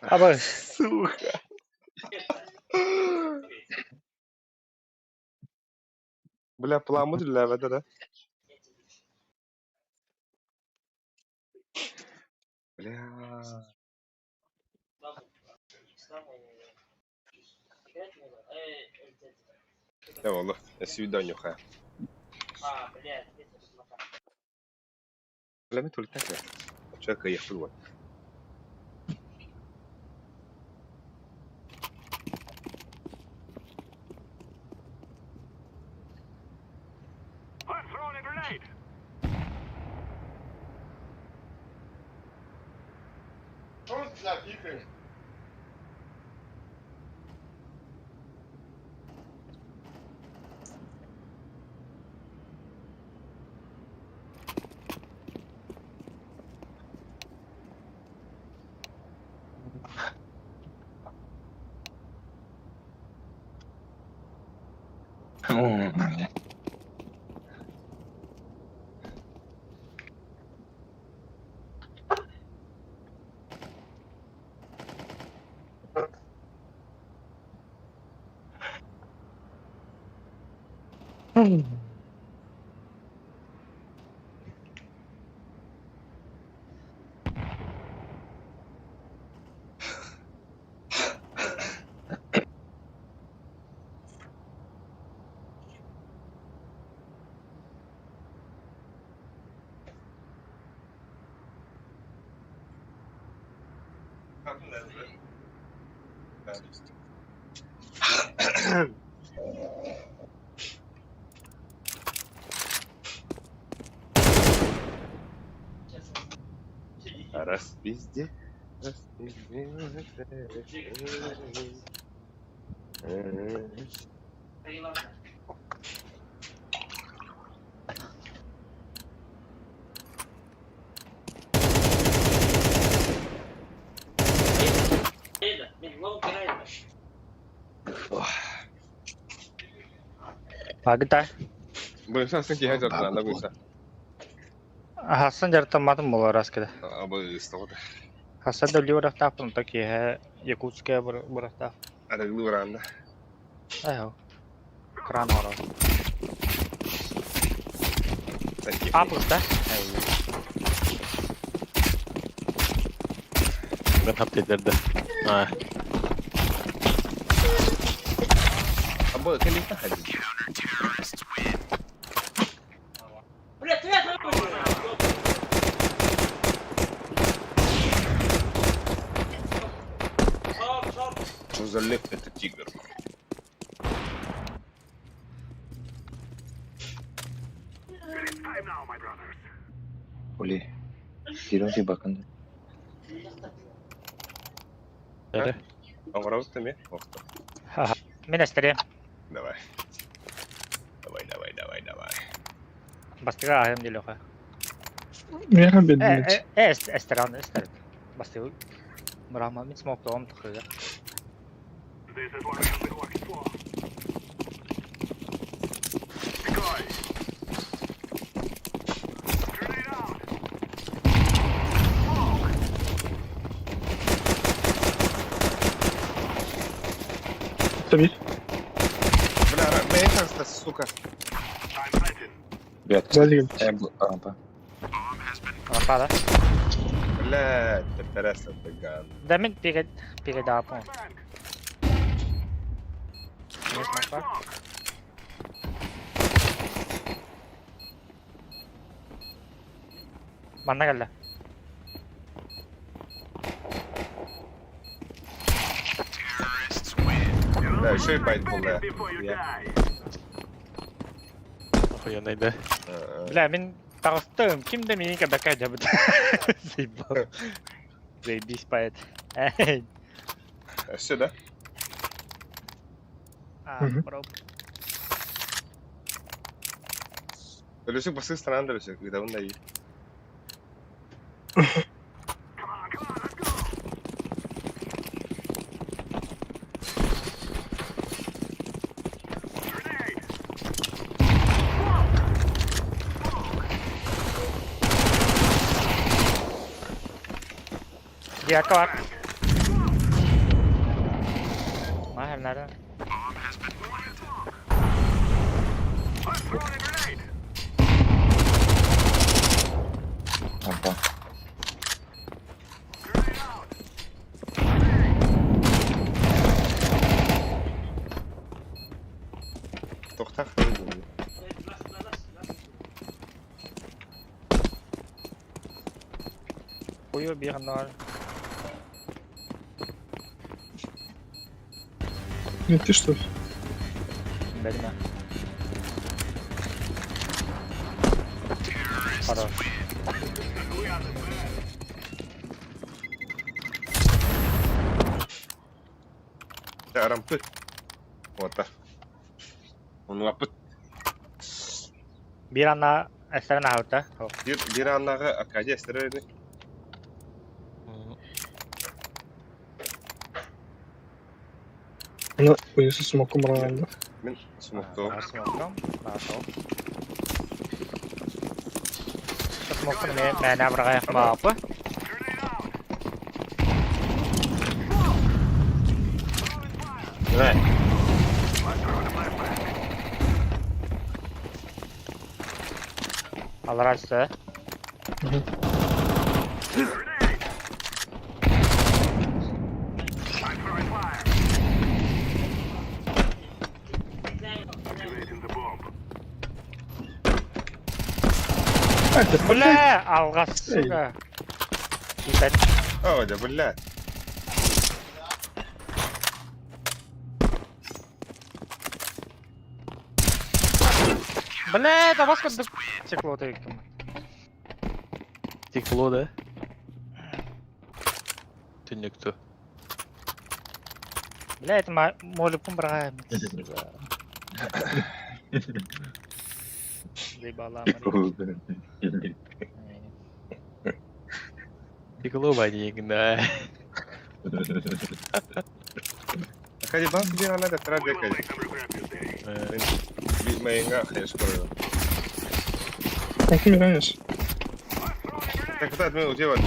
Абы. Сука. Бля, пламут үллээбэтэ да. Бля. Дьэ буолла, өссө нюха. А, блядь, это Бля, мин тулитак Чё кыйахпыт вот. Что он тебя пикает? Раз везде, раз везде. Агыта. Быһа сын киһи дьарыктанна быһа. Хасан дьарыктамматым буолар раз кэлэ. Абы ыстаҕыта. Хасан да үлэ барахтаахпын, онто киэһэ Якутская барахтаах. Арыгылыы бараанна. Айхау. Кран оро. А плюс, да? Ben хаптедерді. А, Абы кэлиитэ хади. Бля, ты это Шорт, шорт. Что за лев это тигр? Ули. Кириэн бакын. Эре. Оҥоробут эмиэ? Охто. Мин эстериэм. Давай. Давай, давай, давай, давай. Бастыга аһым диэлэхэ. Миэхэ Э, биэрдилэр. э, эстеран, эстер. Бастыгы. Мырама мин смок тоҕом тахыга. Tabii. Бля, бэйэҥ сука. Ребят, Сзади. рампа. Рапада. Бля, терес это Да мин пигэ пигэ даапын. Не смок бар. Манна кэллэ. Да, еще и байт был, да. Я. Охуенный да. Бля, мин таҕыстым, ким да миигин көрбөккө сылдьабыт. Заебал. Заебись поэт. Эй. Өссө да? А, бро. Өлөсүк басыы стран да өлөсүк, ыытабын да иир. Диака бар. Махер nerede? Рампа. Тохтах. Кую bir ноль. Не ты что ли? Бэрмэ. Хорош. Рампы. Вот так. Он лапыт. Биир анна эстэрин аһабыта. Биир биир аннаҕа Аркадий эстэрэр ини. Ну, уйуса смоком раундов. Мин смоктоом. Смоктом. Наатол. Смоктом мэ мээнэ абырҕайах баапы. Давай. Аллара өссө. Это, Бля, алҕас, сука. Киипэт. О, да, бля. Бля, это вас курдук стекло тыйкым. Стекло, да? Түннүктү. Бля, это молюкум брагаем. Заебала, Мария. Стекло банигна. Аркадий бас биир анна да тара Аркадий. Би майнга хайш көрөр. Как умираешь? Так куда мен удиван.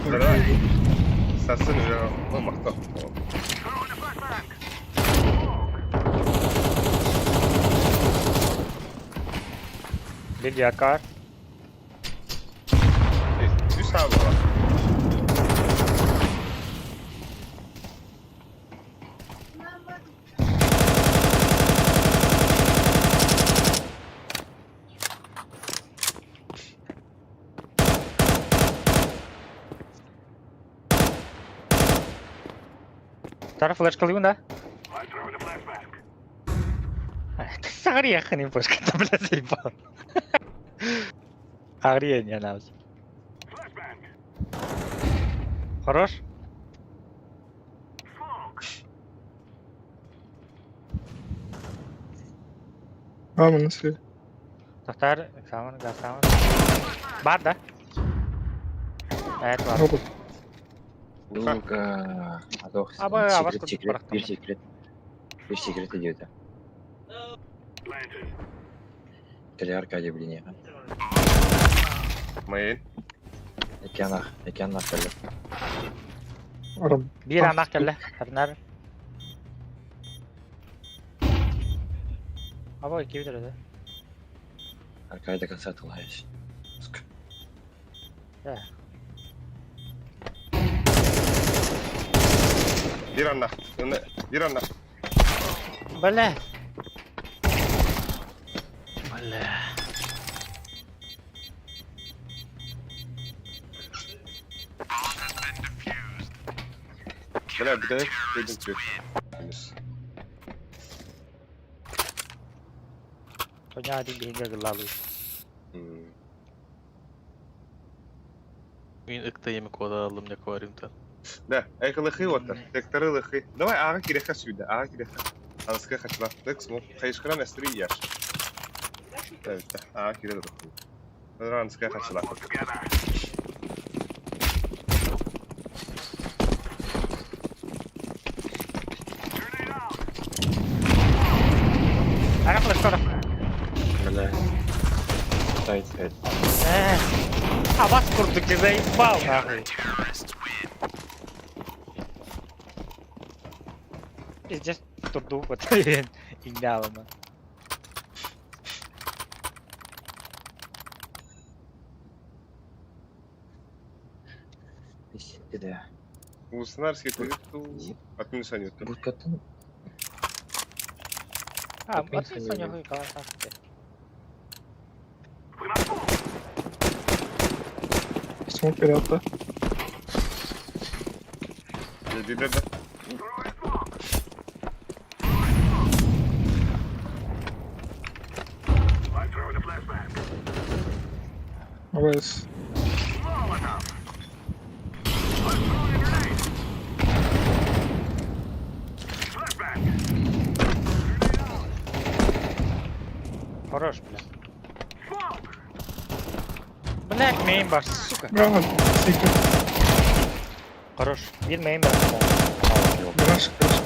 Давай. Сасын уже махто. Лидия Кар. Үс аба. Тара флешка да? Сағыр флешка, бля, заебал. Охренеть, она. Хорош? А, мы насли. Тохтар, экзамен, гасамын. Бар, да? Это бар. Робот. Сука. Адох. Аба, абас Секрет, курдук секрет, барахтан. бир секрет. Бир секрет идет. Кэлэ Аркадий, блин, Мейн. Океанах, океанах кэлэ. Ром. Биир анах кэллэ. Тарнар. Аба, икки бүтэр да. Аркадий до конца отлаешь. Сука. Да. Биир анна. Биир анна. Бля. Бля. Бля, бля, дедим түр. Тоня один биһиги ыгыллаалыы. Мин ыкта еми кода алым не аквариумтан. Да, эк лыхы оттар. Тектары лыхы. Давай ага киреха сюда, ага киреха. Аныска хачла. Так смог. Хайышкаран эстри яш. Да, ага кире доху. Аныска хачла. Ага флешка. Бля. Сайт, сайт. А вас курдук ты заебал нахуй. Пиздец, турду вот индалама. Да. Уснарский ту. От минуса нет. Будкатын А, От от минуса минуса не нахуй калашах. Smoke beri attı. Да, да, да. АВС. Хорош, бля. Блять, main бар, сука. Браво. Секрет. Хорош. Bir main бар. Гараж, гараж.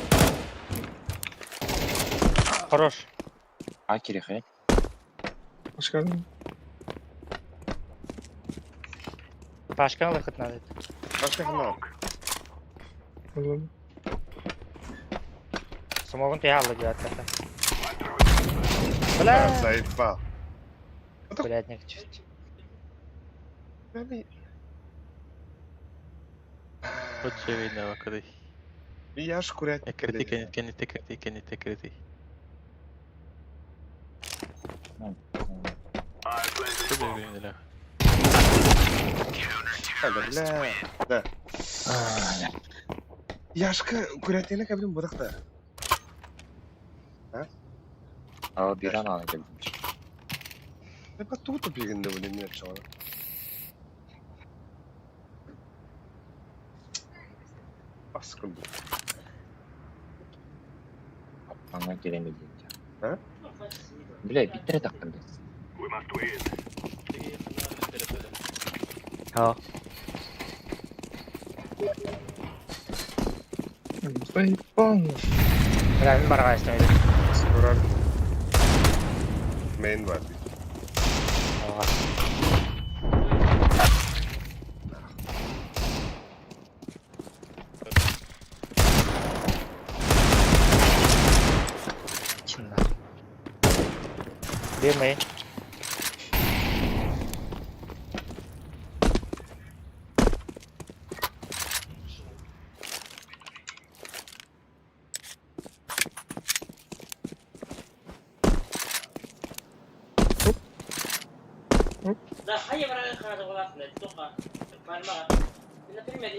Хорош. А киреха. Hoş geldin. Başkan выход надо. Башка хана. Anladım. Смогун ты алла делать это. Бля. Заебал. Блять, не чуть. Очевидно, вакады. Я ж курять. Экрити кенни крити кенни крити. Что Бля. Да. Яшка курятина кабин будакта. А биран ана келдим. Я тут бегинде блин не чего. Баскынды. Ана келемедим. А? Бля, битре тактым. Ha. Заебал. Бля, мин барга истемedi. Скоро. Main var. Ага. Чинда. Bir main. Да, хай враг хада главное, только пальма. Например,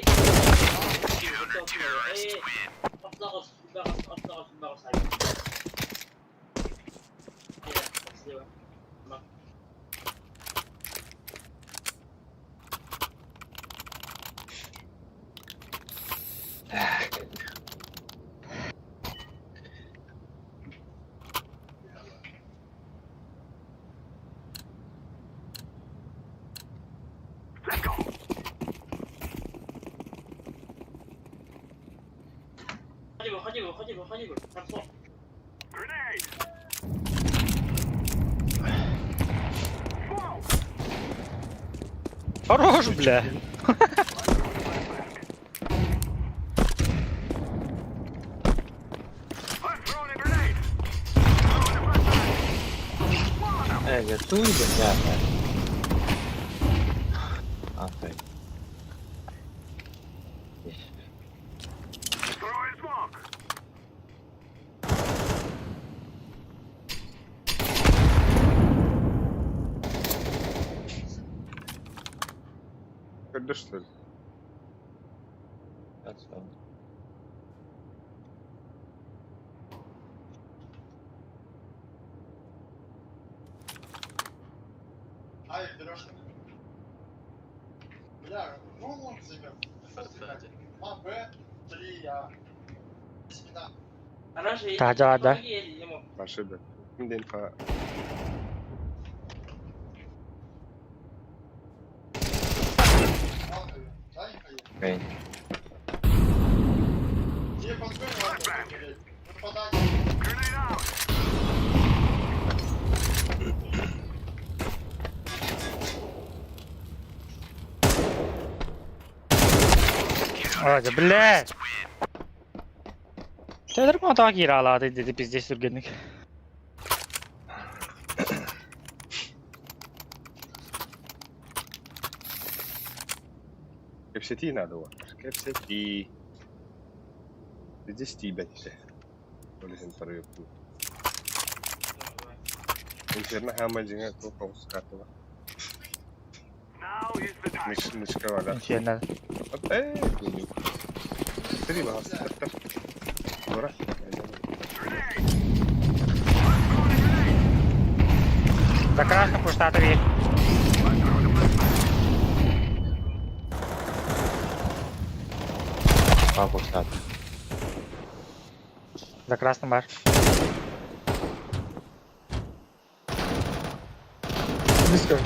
Ходи, ходи, ходи, ходи, Хорош, бля. Э, я тут, бля. А, так. Когда что ли? Отсюда. Бля, ну лонг займем. 2 Б, 3 А. Спина. Раньше Да, да, да. ему. Машина. День по... Ладно, да, не поедем. Мейн. Тебе под Б надо, блядь. Выпадание. Ой, блядь! Тэдэр мотоо кииралааты диди пиздец түргэнник. Кэпсэтии надо вот. Кэпсэтии. Здесь тебя тебе. Олесен тарыйып. Интерна хамажыңа то тоғыз карты бар. Миш, мишка бар, да. Инферно. Эй, Три бас. Дора. За красным пуштаты вид. Папа штат. За красным бар. Близко.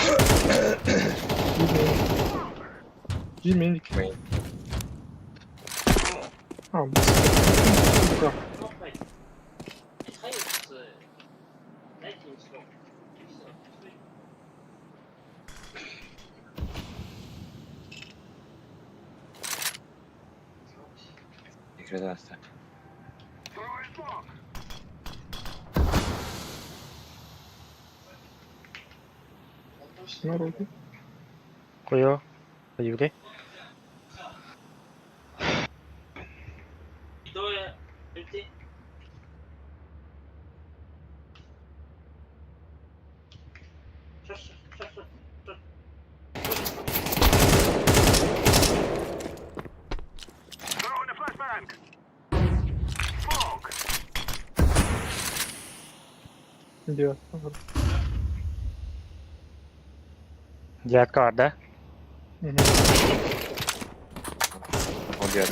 Гименик. Мейн. А, близко. Сука. Смог пойти. Дайте им смог. И всё. Игры Народу. Кую. Кую Двое людей. Шо, шо, шо, шо, шо. Где? Девятка бар, да? Угу. Обе.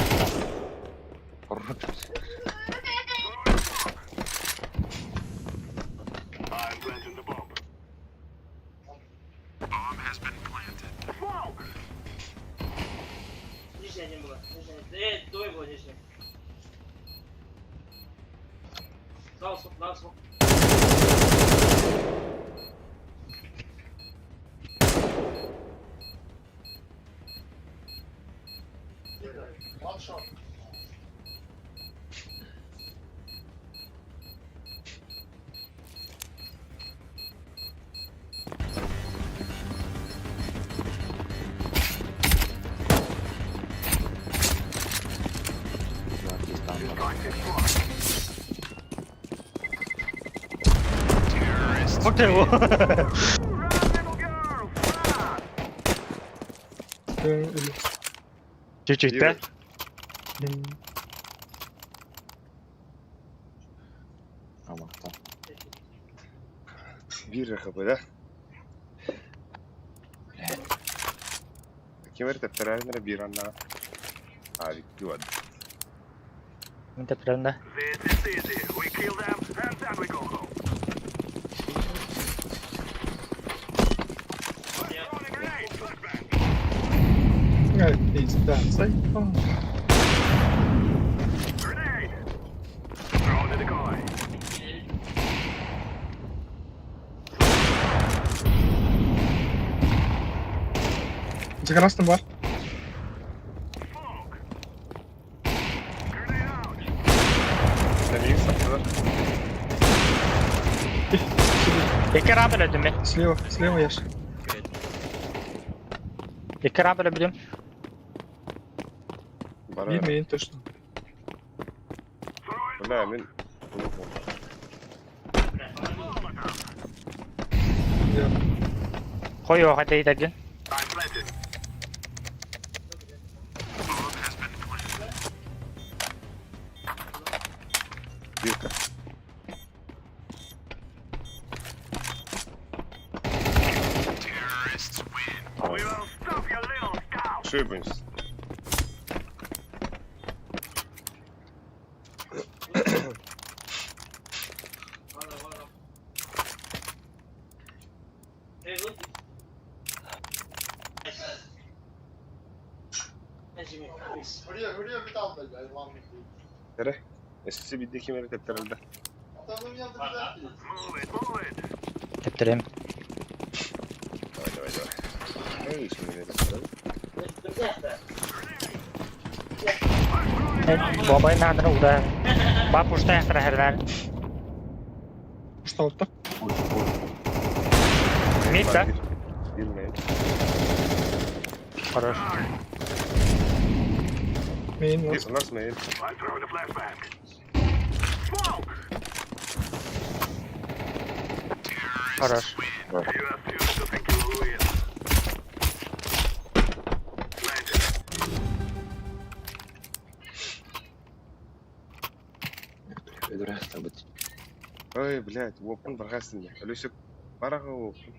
Нижняя не было. Нижняя. Двое было нижняя. Дал смог, дал смог. One shot. Хотел. Чуть-чуть, да? Амакта. Бир хп, да? Ким эрте бир анна. А, викки Мен тептерин да. Ай, пизда. Заебал. За красным бар. Sen iyi sattılar. Екі рамп өлдім мен. Слева, слева яш. Екі рамп өлдім. Бара. Bir main точно. Бля, мен Я. Қой оға дейді әбден. Бирка. Шибанс. Эрэ, өссө биирдэ ким эрэ тэптэрэллэ. Тэптэрем. Давай, давай, давай. Эй, шимини тэптэрэл. Бобай нааданы ура. Ба пушта яхтара хэрнэр. Что вот так? Мид да? Билмейт. Хорош. Мейн Здесь у нас мейн. Хорош. Ой, блядь, уопун бархастын. Алёсик, бараха уопун.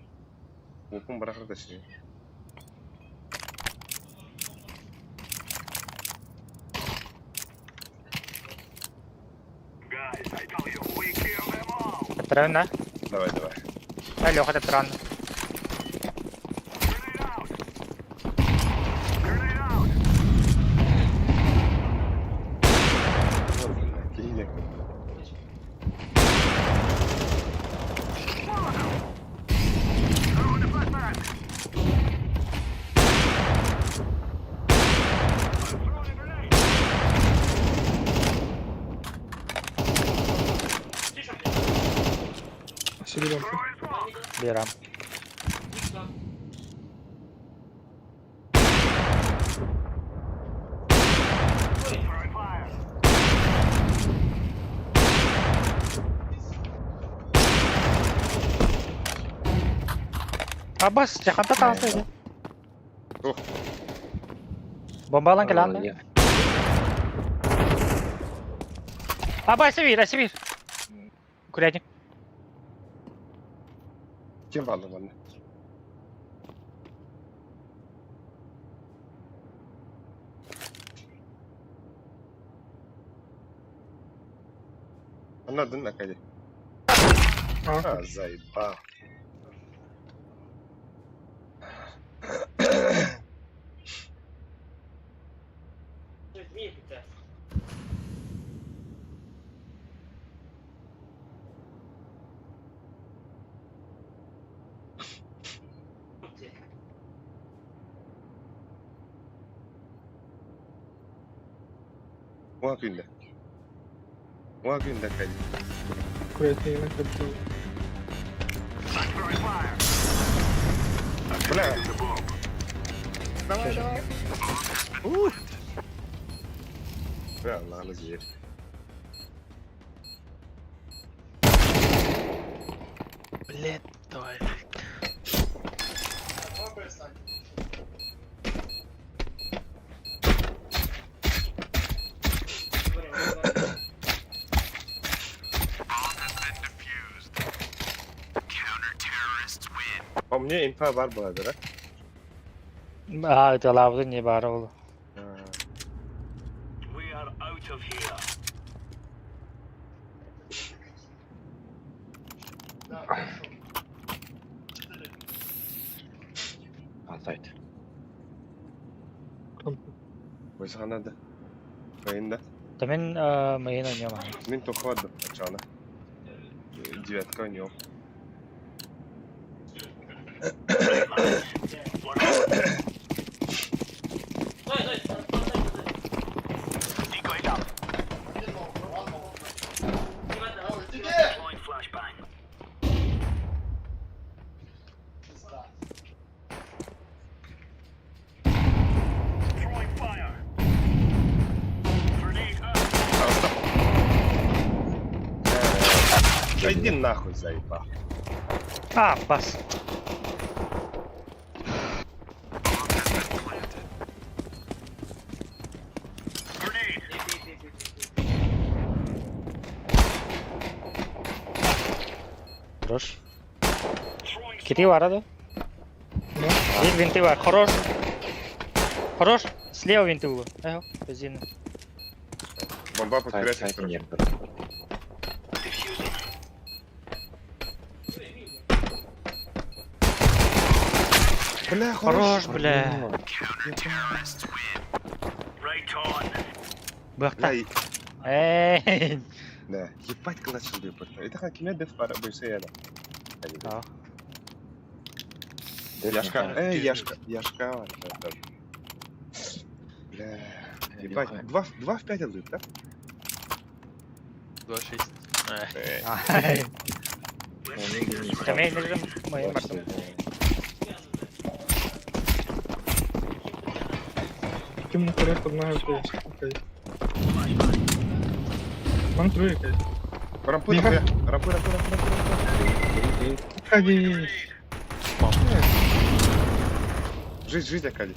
Уопун бараха точнее. Тэптэрэн да? Давай, давай. Эй, Леха тэптэрэн. Ой, блядь, киһи Серебрянка. Берам. Абас, жаканта тағысы. Ох. Бомбалан келанды. Аба, севир, севир. Курятник. Ким баалар манна? Анна дын акади. А, А, заебал. Уа күндэ. Уа күндэ акади. курятник на картине. Бля. Давай, давай. Ух. Бля, ладно, зверь. Блять, давай. По мне инфа бар была, да? А, это лавды не бар ол. Ансайт. Ойсаға надо. Мейін да. Да мен мейін ойнамам. Мен тоқыладым ачана. Девятка у него. Да иди нахуй, заебал. А, бас. Хорош. Кити бар ады. Bir винти бар. Хорош. Хорош. Слева винты было. Эх, резина. Бомба Сайт, подбирать сайт их. не Бля, Хорош, бля. Бля, Быхта. Эй. Да, ебать класс был. Это как киме деф пара бойся я. А. Яшка, Яшка, Яшка. Бля, ебать, 2 в 5 отдают, да? 2-6. Ай. Кемей нежим. Моим бардым. Ким на порядку одна окей. Ман трое якась. Рампы, рампы, рампы, рампы, рампы, рампы. Ходи. Жизнь, жизнь, Акади.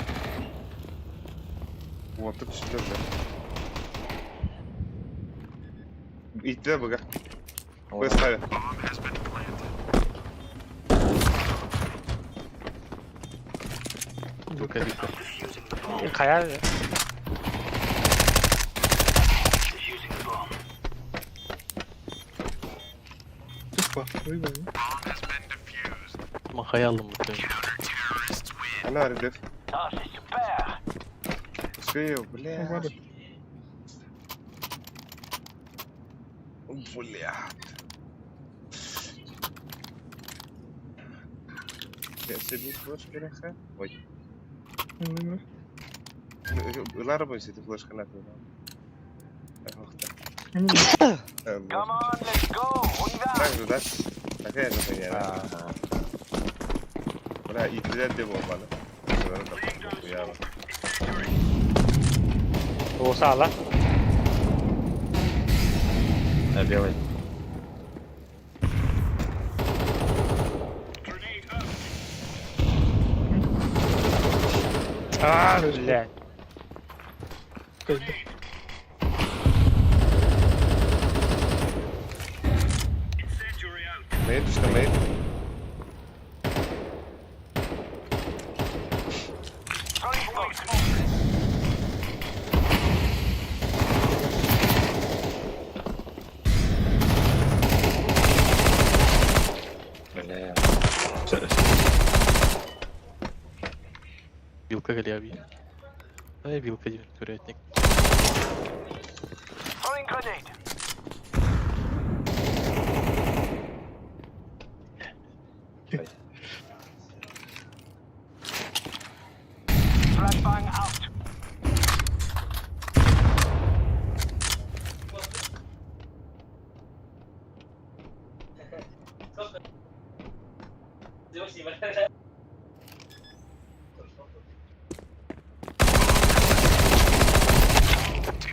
Вот, тут что же. И тебя бога. Вы ставят. Вилка, вилка. Кая. Тупо. Выбор. Махай алым бутын. Она ребят. Успею, бля. Ладно. Бля. Я себе флешка реха. Ой. Выбор. Лара бойся, ты флешка на Ох так. Так же, да? Такая же хуйня, да? Бля, и тебя где бомба, да? Осала. На белый. А, блядь. Мейд, что мейд? Бля. Вилка галявий. Ай, вилка один, курятник.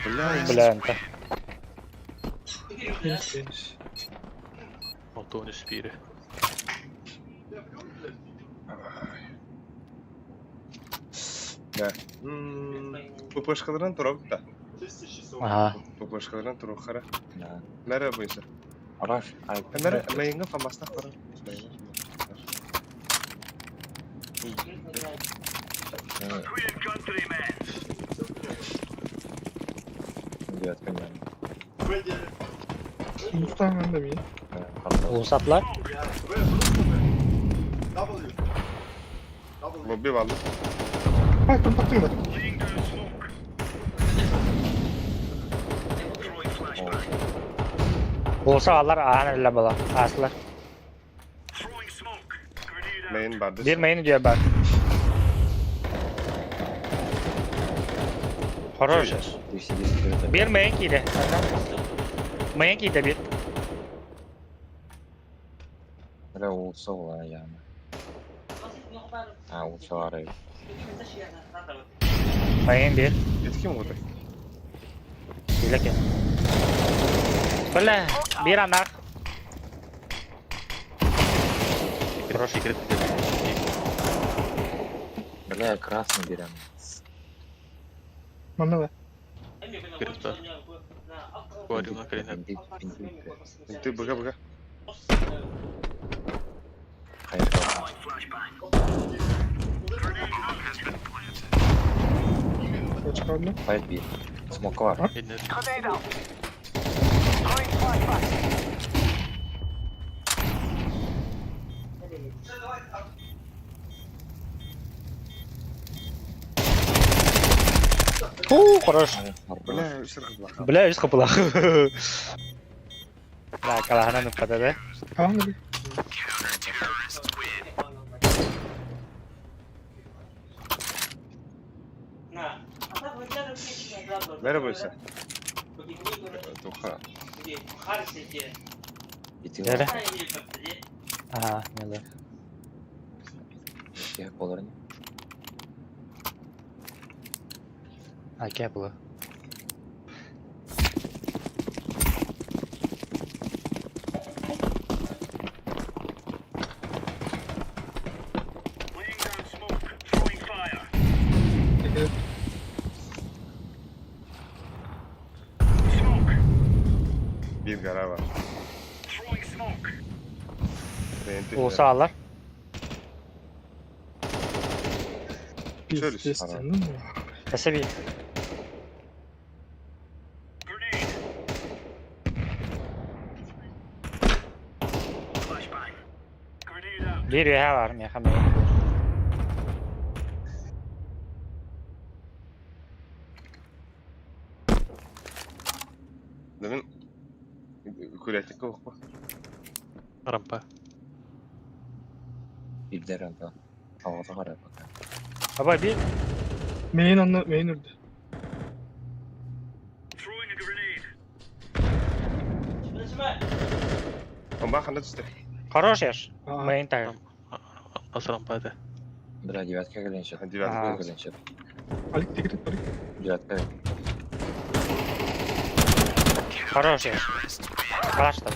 Бля, Бля, это. Антони Спире. Да. ППшкаларын турок да. Ага. ППшкаларын турок хара. Да. Мәрі бойся. Араш. Ай. Мәрі, мейінгі фамасна қара. Девятка не. Мустан да ми. Усатлар. Лобби валды. Ай, контактыңдар. Болса алар аан эле бала. Аслар. Мейін барды. Bir main diyor bak. Хорош. Ты сиди скрыто. Bir main кийdi. Main кийdi bir. Бля, улсол, яма. А, улсол арай. Main bir. Это ким вот? Билеке. Бля, bir анах. Хорош. Секрет. Бля, красный берем. Манала. Секрет. Говорил на колено. Инды, инды. Ты бга бга. Хайфа. Точка одна. Fight B. Смока бар. Иннер. Фу, хорош. Бля, үс рахат. Бля, үс капылах. Да, калаһынан ыппата да. Хаан эби. Бәрі бойса. Тоха. Ити Бәрі. Ага, милы. Я болар не. А, кепла. Bir gara var. Улуса алар. Şöyle Пиздец, ну. Эсеби. Бир үһэ бар, миэхэ мэ. Demin kuretlik okpa. Рампа. Бирдер рампа. Авата карап пока. Аба бир Мейн анна, мейн үрдү. Онба ханда түсті. хорош еш. Аа. Мейн тагы. Ас рампа это. Бля, девятка келенче. Девятка. Келенче. Алик тегирет, Алик. Девятка. Хорош еш. Калаш там.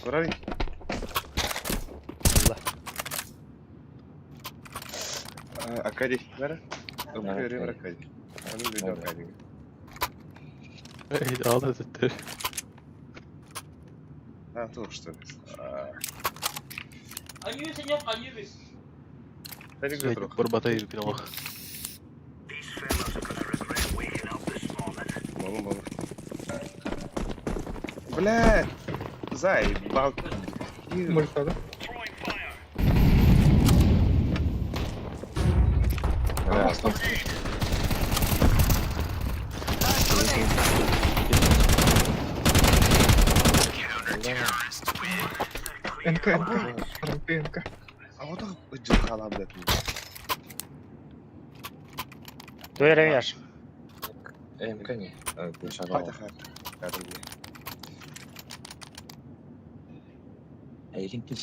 Көрәри. Акади. Бәрі. Көрәри Акади. Оның видео Акади. Эй, алды заттыр. А, тур что ли. Борбатай пинолох. Малым малым. Бля, заебал. Мульта, да? Бля, стоп. НК, НК. РМП, НК. А вот так жылқала, блядь. Туйра еш. МК не. Қайта қайта. Кәдімгі.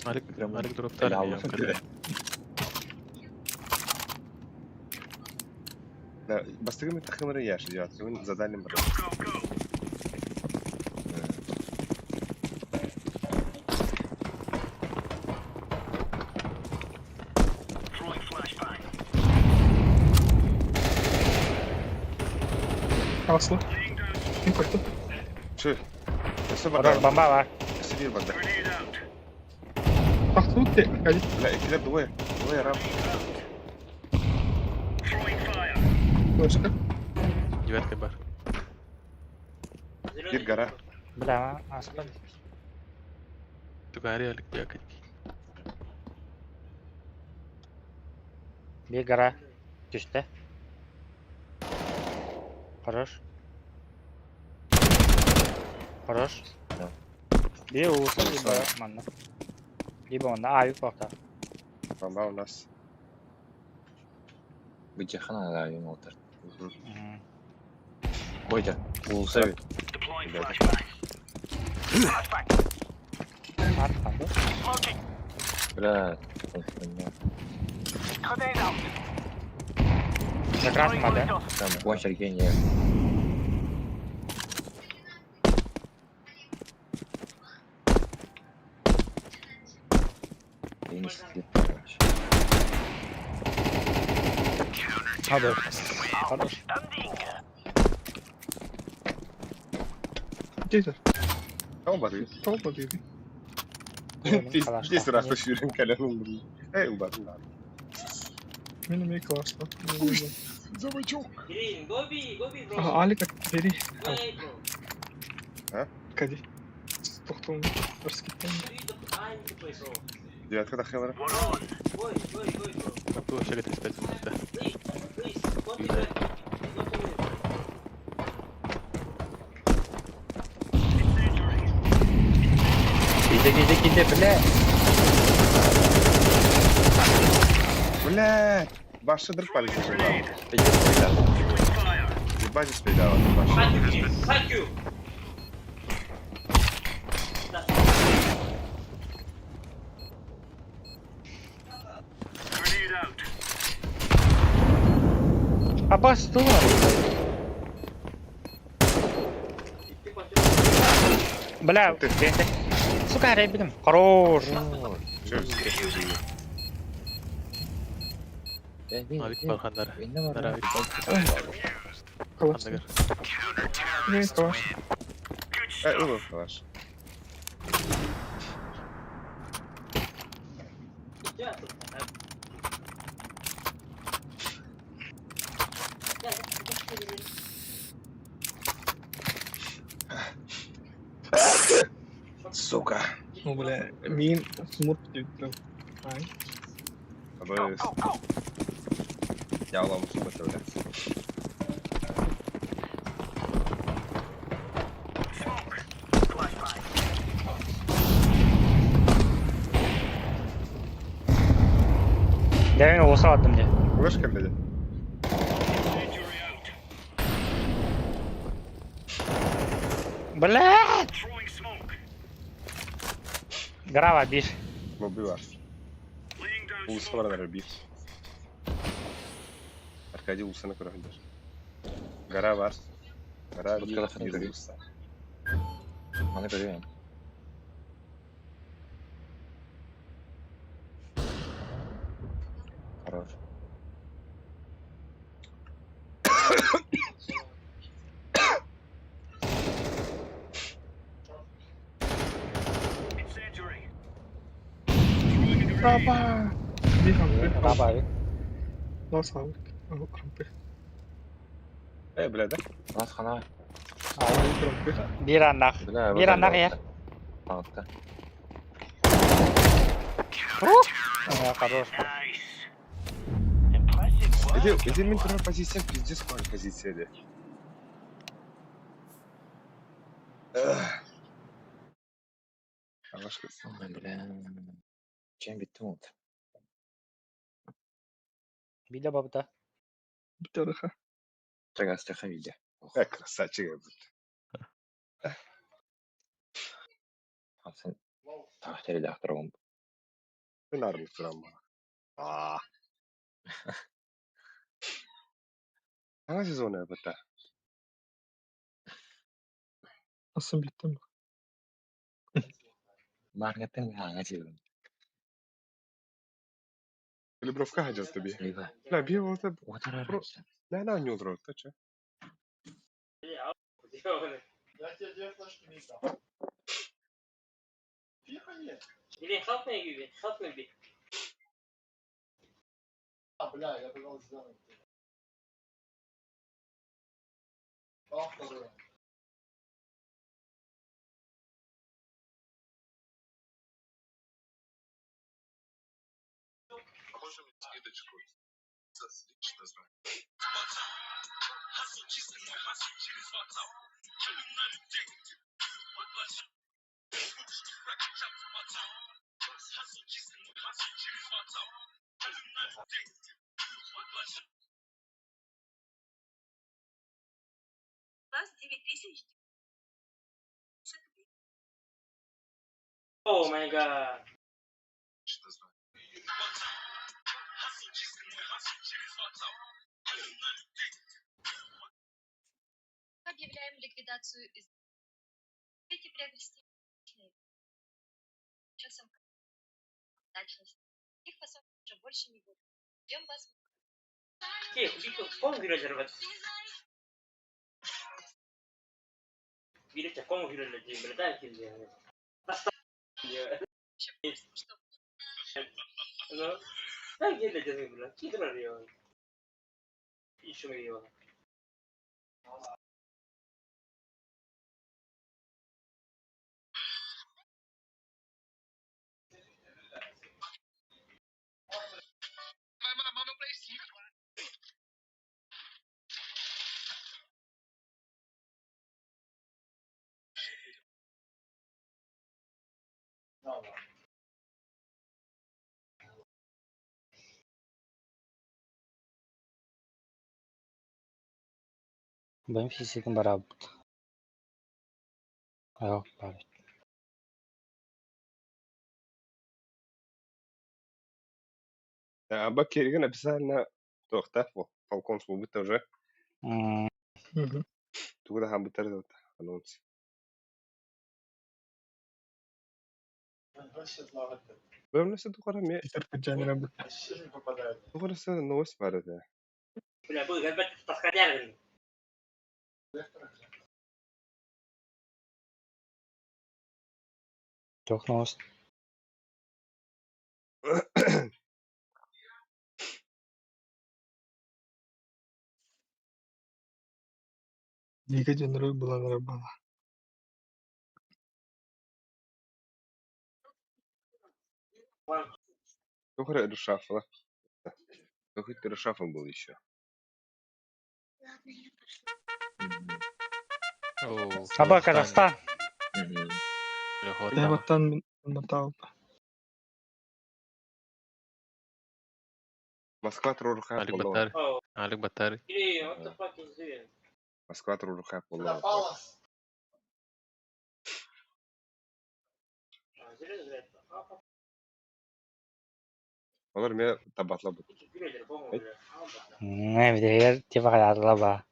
Алик, Алик дроптар. Да, бастыгы мен тахымыры яш, девятка, мен задали бір. Аслы. Ким көрдү? Чү. Өсі Хорош барда. бомба бар. Өсі бір барда. Тахтуу те, Аркадий. Бля, екілер двое. Двое рам. Точка. Девятка бар. Бір гора. Бля, аспа. Тугари Алик бякать. Бир гора. Түстэ. Хорош. Хорош. Да. Бир улуса либо манна. Либо манна. А, юк бакта. Бомба у нас. Бычахана да, юм отыр. Мгм. Койда. Улуса бит. Ат канды. Бля. За красным да? Там гончар гений. Я не слеп, короче. Хорош. Хорош. Кейтер. Кому барды? Толпа дейди. Тез раз жүрген кәлемім. Эй, убадым. Мен эме классно. Замочок. Green, go B, go B, bro. Ага, Алика, бери. Go A, bro. Аркадий. Тохтон. Раскитай. You the- I need to play, bro. Девятка тахелара. Go, go, go, bro. Ту вообще 35 минут. Please, please, go to B. Go to B. Иди, иди, иди, бля. Бля! Баша дырпали зажигал. Иди, ребят. Ебать спидала, баша. Fuck you, Green. Fuck you. Абас тула. Бля, Ты. ты. Сука, ребятам. Хорош. Чё, Авик бархандар. Нар авик. Калаш. Андагар. Не, калаш. Э, улов, калаш. Сука. Ну, бля, мин смурф прям. Ай. Абы... Я улам сука, бля. Я мен осы аттым де. Вышка, блядь. Бля! Грава биш. Убила. Улуса бар бир. Аркадий улусаны көрөһүллэр. Гора бар. Гора Тут бир, казахстан бир көрүү. улуса. Маны көрүөм. Хорош. Раба! Бери рампы. Раба авик. Лас авик. Рампы. Э, бля, да? Лас хана. Рампы. Бир аннах. Бля, Бир аннах я. Таҥытта. Хорош. Иди, иди мин турар позиция, пиздец кой позиция де. Эх. Алашка. Ой, бля. Чем биттим oldu? Биле бабыта. Бтераха. Чагастаха видя. Э, красавчик. э, Sen tahteli dahtarım. Мен армия турам. Аа. Саҥа сезон бата. Асын биттим. Маргатын аңа жибин. Калибровка хаджас таби. Либо. Бля, бие болта. Отарар. На на не утрор, та чё? Я тебе две флешки мид дам. Тихо нет. Green, help me, Green. Help me, B. А, бля, я побежал зеленый. Дал вторую. Можем скидочку? Лично знаю. У нас 9000. Oh my god. Лично знаю. Объявляем ликвидацию из... Хотите приобрести часом Их фасонов уже больше не будет. Ждем вас. Ких, ком гирелер бат. Бирече ком гирелер дейм, бля, дай килди. Что Ну, дай килди дейм, бля. Кидер я. Еще его. Бэм физикин барабыт. Аяк бар. Аба Керриган обязательно туохтаах бу. Фалконс буолбут уже. Тугу да хаамбыттар да анонс. Бөмнөсө тухара ме тухараса новость бар этэ. Бля, был опять таскаляр. Туох новость? Дико дьоннору булан эрэ буолла. Тухара решафла. Какой-то решафл был еще. Ладно, я пошла. О, Аба Казахстан. Э, баттан матаал. Москва трурха Алик буолла. Батар. Алик Батар. Или what the fuck is doing? Москва трурха буолла. Олар ме табатла бут. Не, типа хаятла ба.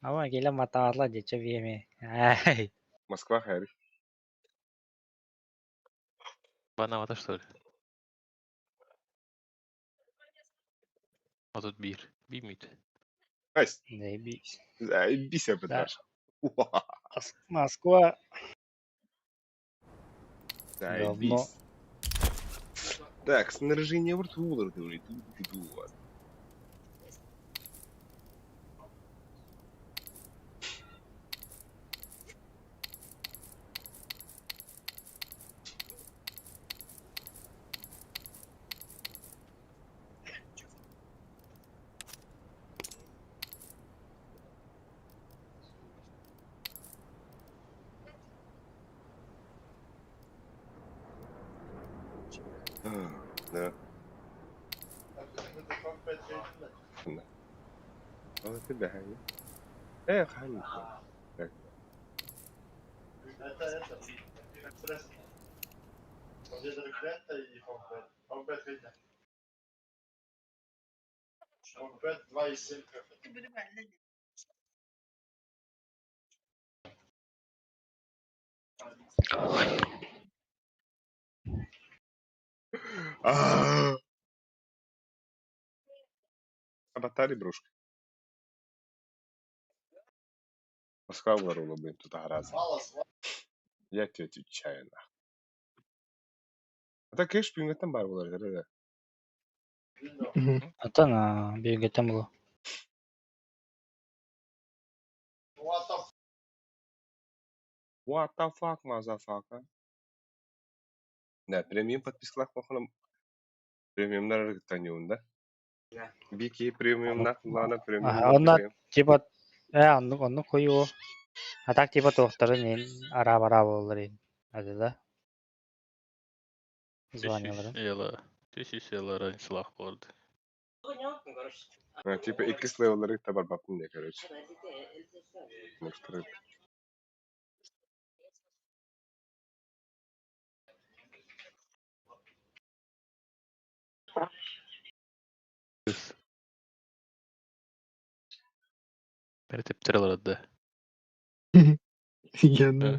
Ама келе матаатла дече биеме. Ай. Москва хайр. Банавата, что ли? А тут бир. Бимит. Найс. Заебись. Заебись, я Да. пыташ. Москва. Заебись. Так, снаряжение вертулер, говорит. Да. Да. Вот тебя. Эх, Так. Аватари брушка. Москва варула, блин, тут гроза. Я тебе отвечаю, нахуй. А так, конечно, пинготан бар болар, да. Ата на бүйгетен булу. What the fuck, motherfucker? Да, премиум подпискалах мохоном. Премиумнар аргытанюн, да? Бики премиумнах, лана премиум. Ага, онна типа оннук оннук хойуу. А так типа туохтарын ин ара-бара буоллар ин. Ады да. Званияларын. Ела. Тысяча раньше борды. Типа икки левеллары табар бапын не, короче. Может, Бәрі алады. Ена.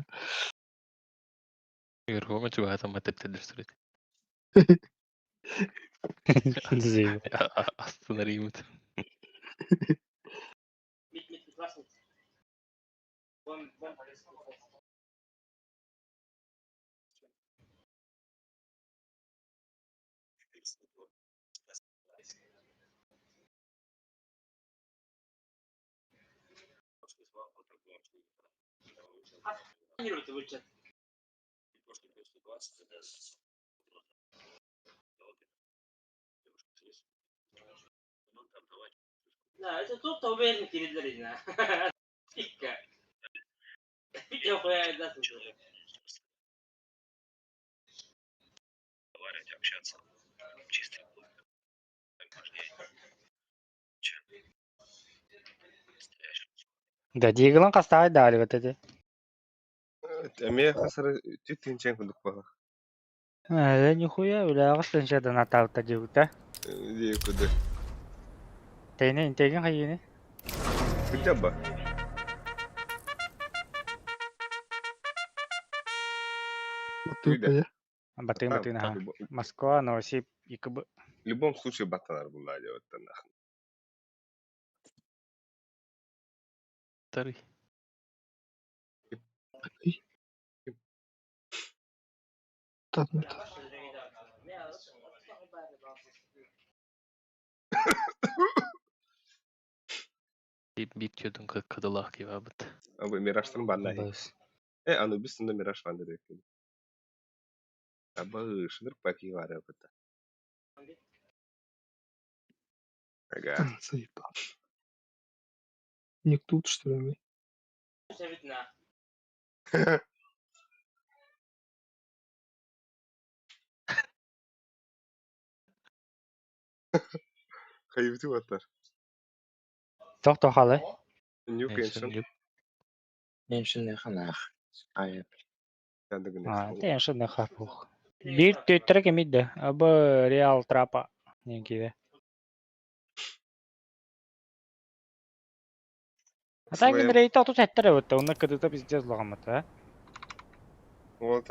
Егер көмө чуга там тептердир. Зейб. Астына римит. Да, Диглан хастаҕай даалыбыт ити. Эмиэ хасары түт тинчэн курдук буолар. Ээ, нихуя, үлэҕэ сынчадан атаабыта диэбитэ. Дии курдук. Тэйне интегин хайыыны? Кырдьаба. Батыыппайа. Батыын батыын аха. Москва, Новосиб, ИКБ. В любом случае баттанар булла диэбиттэн. Тарый. Татмыт. Биир түөртүн кыдылаах киһи Абы Мираштан баннай. Быс. Э, Анубис на Мираж ван дерек. Аба шныр паки вара бата. Ага. Заебал. Ник тут, что ли? Хайбити ваттар. Тохто халы. New Ancient. Ancient ханах. Ай, А, это Ancient хапух. Биир түөттэрэ кэмий да. Абы Реал Трапа. Диэн киирэ. А так Своим. рейта отут эттер эбит, онно кыдыта пиздец лоҕаммыт, а? Вот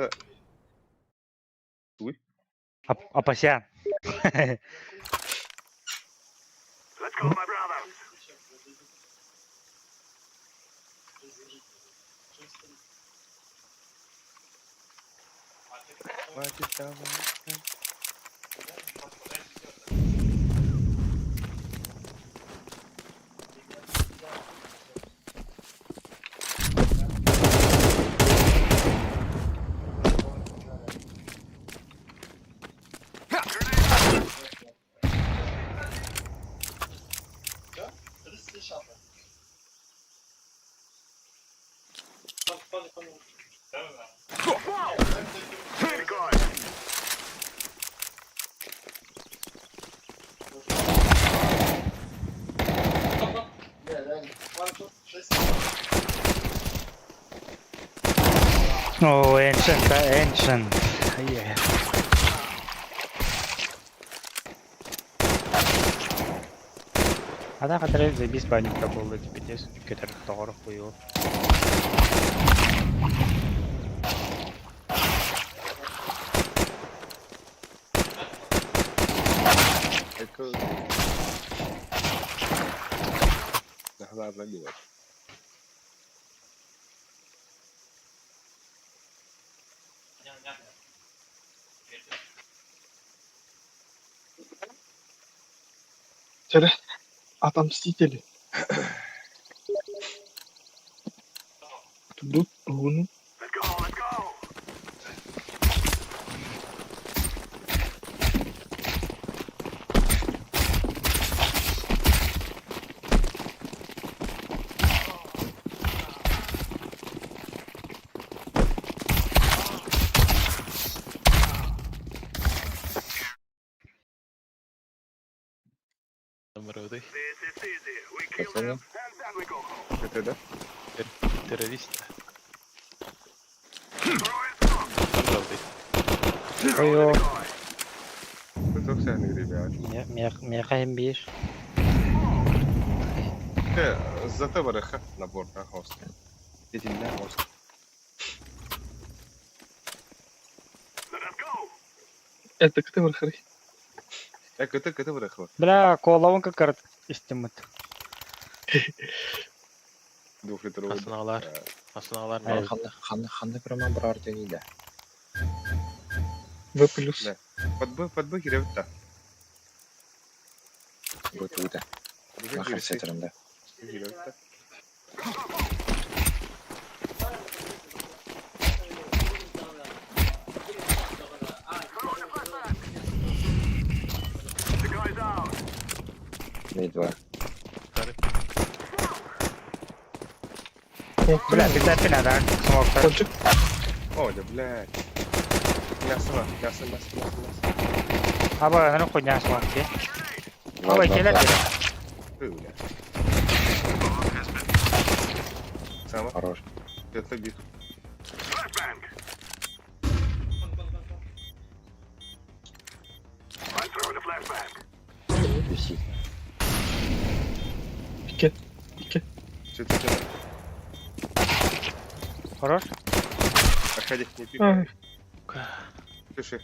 Апасян. О, Ancient, Ancient. Yeah. А так отряд заебись паника был, пиздец, кетер тоҕор хуйу. Это... Ладно, не Тере. Отомстители. Тут гуну. Номер пацаны. Это да? Террорист. Хуйу. Это все ребят. Меха бир. Те, зато бараха набор на хост. Дедимля хост. Это кто вархары? Это это бараха. Бля, коловын как истиммит. Двухлитровый. Асыналар. Асыналар. Ай. Ханна ханна ханна прямо брар да. В плюс. Да. Под Б киревта. Бу тута. Нахар сетерінде. Киревта. Два. Бля, битаппин да, смоктар. Пончик. О, да, блядь. Мясо, на, мясо, мясо, мясо, мясо. Аба, ну хуйня смок ди. Два, Ой, два, келер два. Ты, бля. Сама, Хорош. это бит. Висит. Икки. Икки. Че ты делаешь? Хорош. Аркадий, не пи. Ай, Пиши.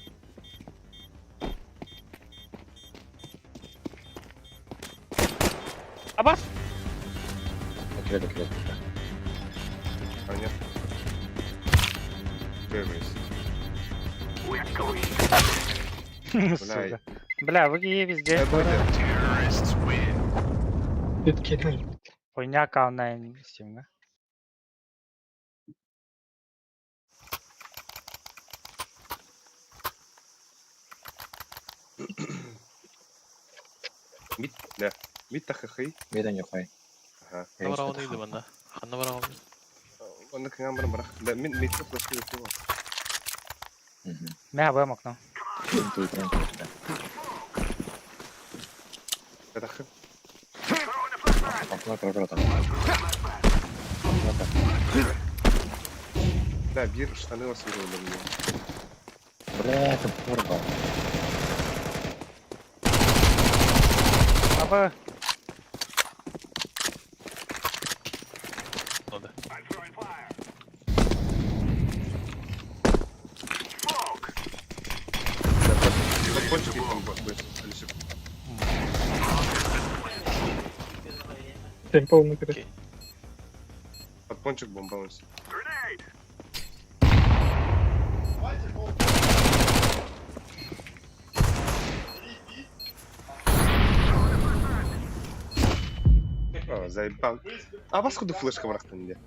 Абас! Закрыто, закрыто. А нет. Первый. Сука. Бля, вы везде. Я будет. Икки. Хуйня каунайн стимга. Мид, да. Мид тахахый. Вида нюхай. Ага. Ханна барауны иди манна. Ханна барауны. Онна кыңан баран барах. Да, мин мид флешка өтү. Мә абы окно. Тахы. Окно прокрыто. Да, бир штаны вас видел мне. Бля, это порвал. Абы. Надо. Да, под пончики там будет. Алисик. Темпо внутри. Под пончик бомбанулся. Давайте пол. Три пи. А, заебал. А вас куда флешка барахтан где?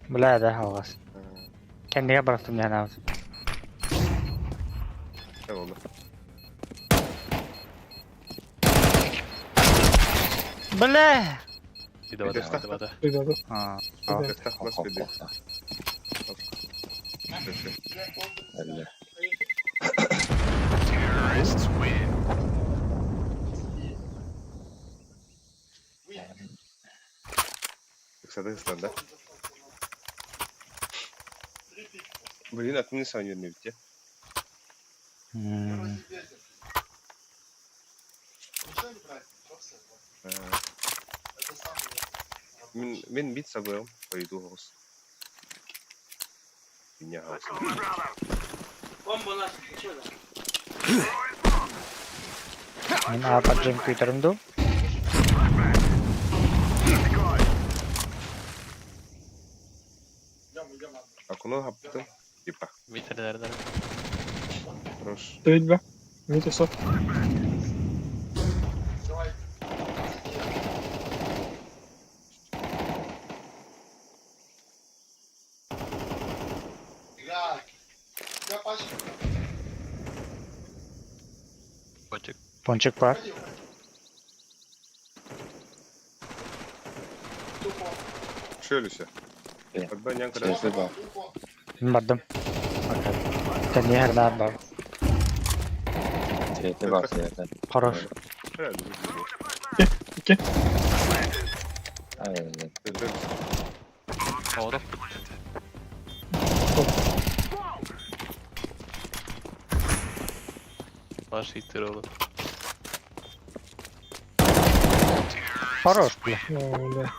Бля, да, алгас. Кендиге барахтым я на. Ладно. Бля! Иди вода, иди вода. Ребята. А, Ребята. Так, нас веди. Бля. Соответственно, да? Блин, а ты не сам не видите. м, Ничего не брать, просто это самый Мин мин бит сабыл, пойду голос. Меня голос. Бомба наша, чё да? Мин апа джим күйтерімду. Идем, идем, Окно гапты. Типа, Митернердер. хорош. Три, два. Мид усов. Давай. Да. У тебя пачка. Пончик. Пончик бар. Уходи, уходи. Тупо. Шелюся. Э, Подбанянка, Через да? два. Тупо. Мин бардым. Кендиге хердаар бар. Третий бар, третий. Хорош. Бля, друг, Икки. Ай, бля. друг. Оро. Маш иттер Хорош, бля. Ну, да.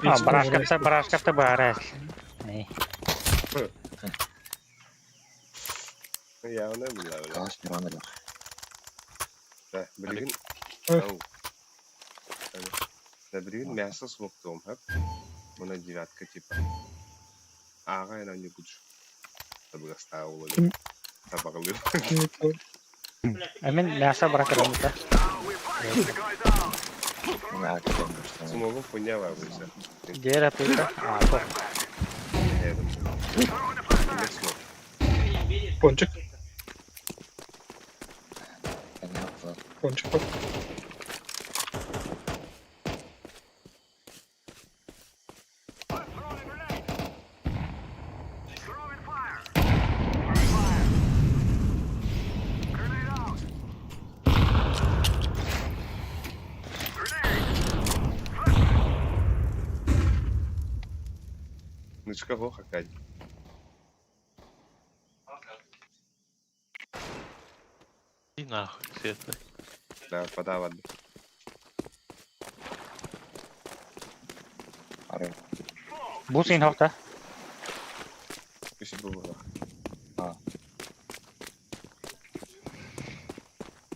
А, барашка барашка в тебе арес. Эй. Я не бля, бля. Калаш не рано, бля. Да, блин. Эх. Ау. Да, блин, мясо с локтом, хап. Мона девятка, типа. Ага, я не буду. Табагастаула. Ким? Табаглы. А мин мясо баракырым да. На, как он, что? Смогу хуйня вабуся. Дера пыта. А, то. Не смог. Пончик. Понятно. Пончик. Нычка суох Аркадий. И нахуй, светлый. Да, подаван. Ары. Бу син хохта. Үс буолла.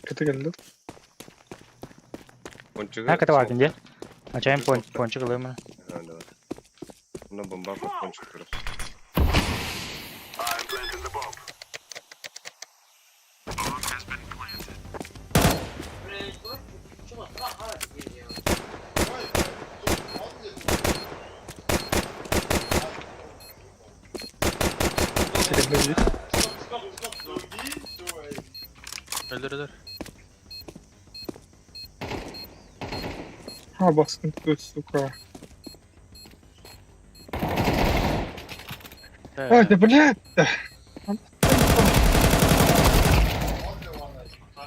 Кete geldi. Пончигы. Ha кete бардын дии. Ачайын пончик ылыым. Да, да. Мына бомба пончик турар. Блядь, чего? Сиренде bir. Өлөр өлөр. Ha baskın tutuyor сука. Ой, да блядь!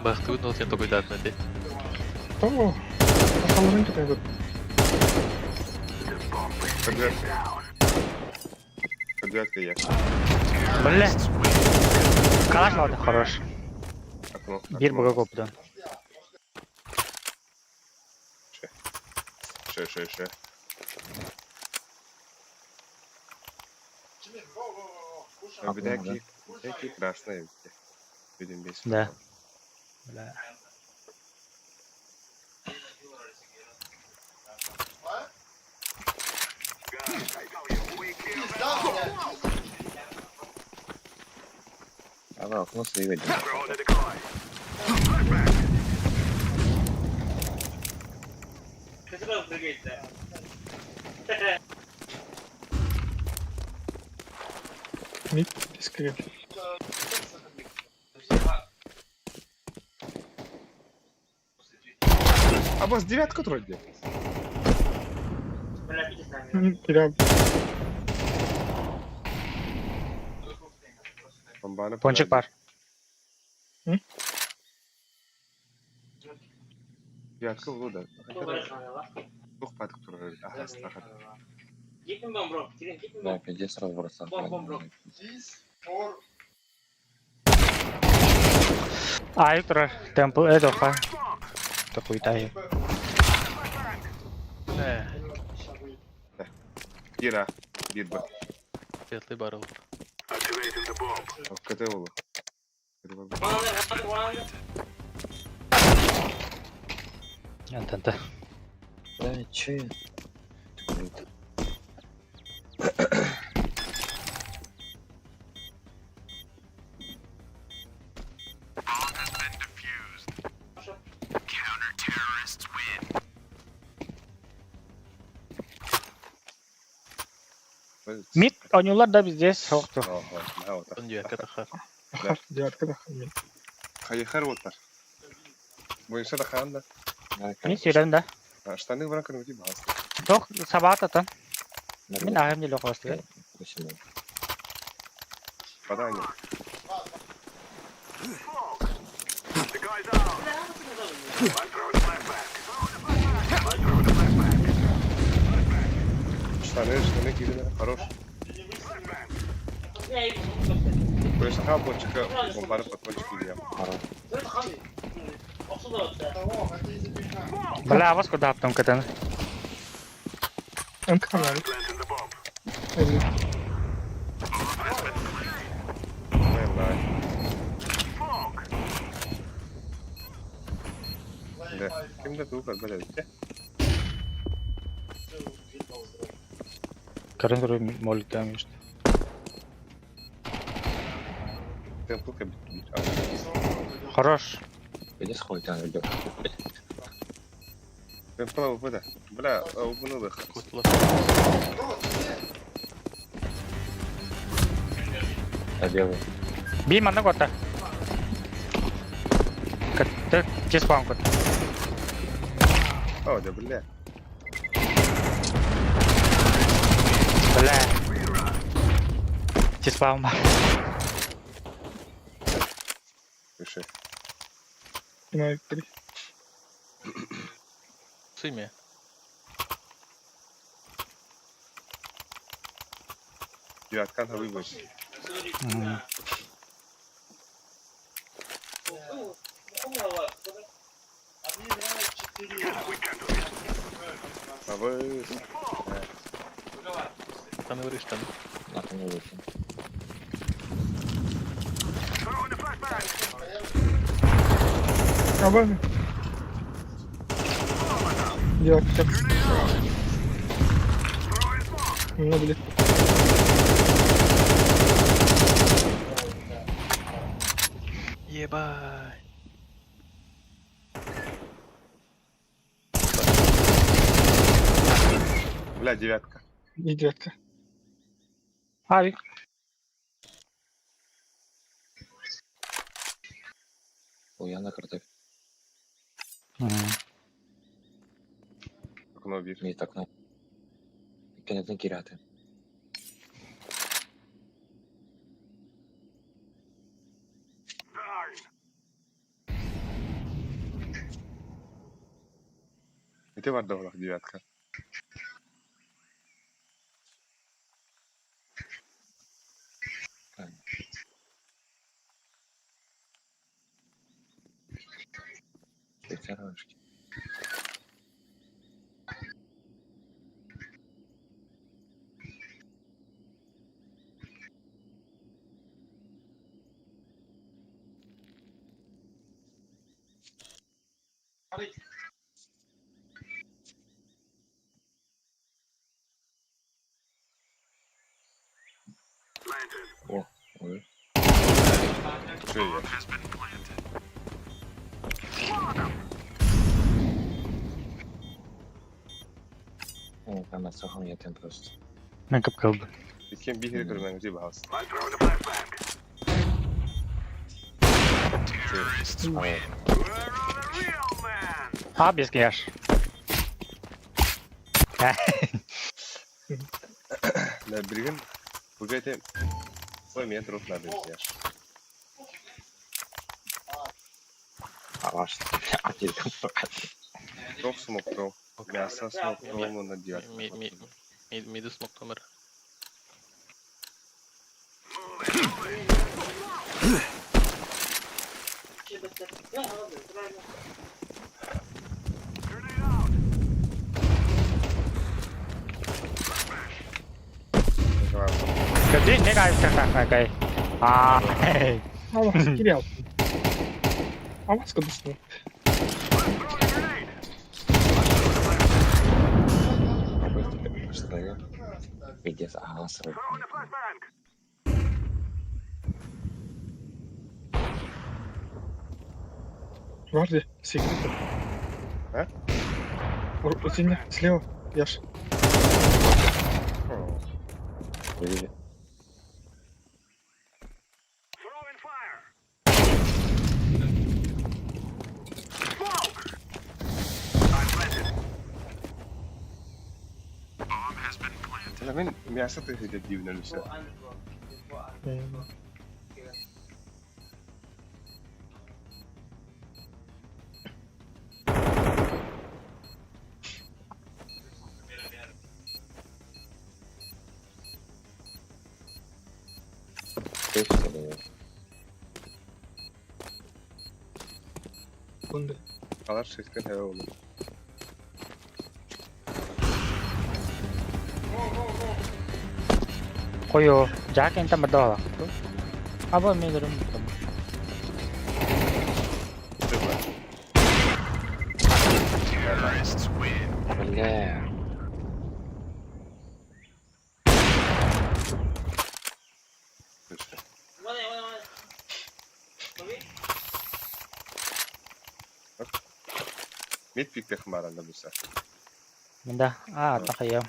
Бахтыбын ол сен токуйдаатына дии. О, Сахаларын кетеді. Подвертка. Подвертка я. Бля. Калаш алды хорош. Окно. Бир буга көптөн. Ше, ше, ше. Бедаки, бедаки красные. Будем без. Да. Бля. Ана окно сливать. Ты прыгает, да? Мид дискрет. А вас девятка труднее. Бля, иди с нами. Киря. Бомбаны. Пончик бар. Девятка было, да. Кто вырос, Двух падок турар. Ага, страха. Give him bomb, bro. Give him Да, bomb. пиздец разброс. Бом, бом, бро. Ай турар. Темпл эдоха. Токуйтай. Э, Ира. Бирба. светлый барыл. КТ было. One under, one under. Антанта. Да, че я? Круто. Мид онюлар да бизде сокту. Он девятка тахар. Ахар, девятка да. Мид. Хайхар оттар. Бойынша да хан да. Да, Мин сүйрем да. Штаны в рамках не бас. Тох сабататан. Мин ахым деле косту. Почему? Падание. Штаны, штаны кидали. Хорош. Бойынша хан пончика, бомбары под пончик кидали. Бля, вас куда аптым кытын. МК var. Evet. Да. Кимде тук блядь. Көрөн көрө моликтам işte. Темпл кабит. Хорош. Пиздец хуй там идет. Темпл УБД. Бля, УБН Кутла. А белый. Би манна котта. Кытты тес пан кот. О, да бля. Бля. Тес пан бар. Выше. Yine bir. Сыми. Девяткан хабы больше. Хабы. Штаны штаны. Нахуй не вышел. Кабаны. Девятка. Много лет. Ебать. Бля, девятка. Не девятка. Авик. Ой, я накрытый. Окно бир. Мид окно. Кеннетин киряты. Ити бар да девятка. Пятерочки. О, ой. Что я? О, там от я там просто. Мен кып кылды. Иккен бихири көрмәңіз бахас. А, без яш. Да, билген. Бүгәте Ой, мен труп надо яш. А ваш, а телефон Тох смоктол. Мясо смоктол, на девятка. Миду смок номер. Kötü ne kaybettin kay. А, эй. Авас, кирял. Авас, кадысны. Что я? Пиздец, ага, срок. Гвардия, секрет. А? У тебя слева, Яш. Видели? Мен мясо ты хотел дивно все. Что ли? Секунды. Алар шестен хәбә oldu. Кою. Жак энта мадала. Аба мен дөрүм. Бля. Мид пикте хмаранда буса. Мында. А, тахая.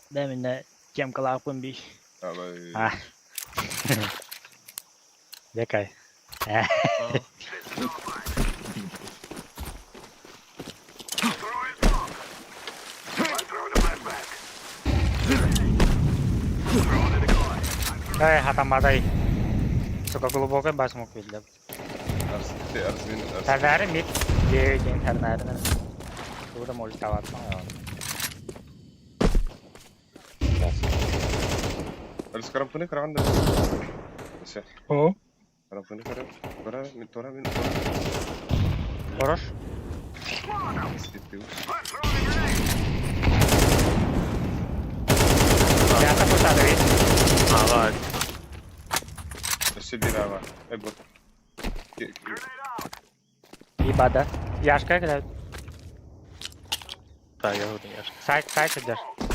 Да мине темкалаапын би. Абай. А. Бекай. Эй, хатамадай. Сука, глубокий бас мог видел. Тарнары мид. День тарнары. Туда может даваться. Өрүс карампыны көрөҕүн да? Өссө. О. Карампыны көрө. Көрө, мин тура, мин тура. Хорош. Светил. Мята пустата ведь. Ага. Өссө биир аҕа. Э, бу. Еба, да. Яшка играет. Да, я вот яшка. Сайт, сайт идешь.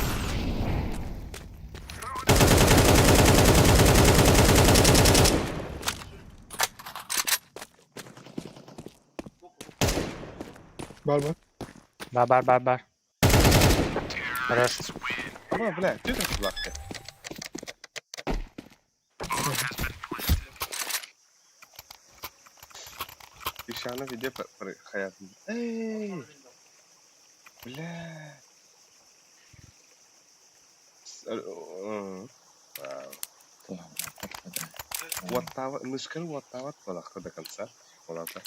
Бар бар. Бар, бар, бар, бар. Хорош. Ама, бля, ты так лапки. Ишана виде hayatım. Ey! Бля. Уаттава, мышканы уаттават балахта до конца. Олата.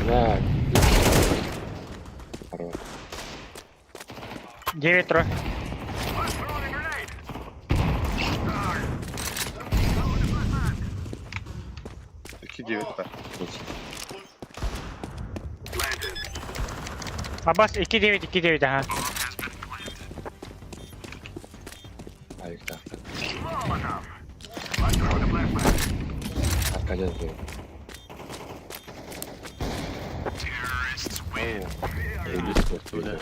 Бля. Хорош. 9-3. 2-9 да. Абас 2-9, 2-9, ага. Авик так. Аркадия был. Бля.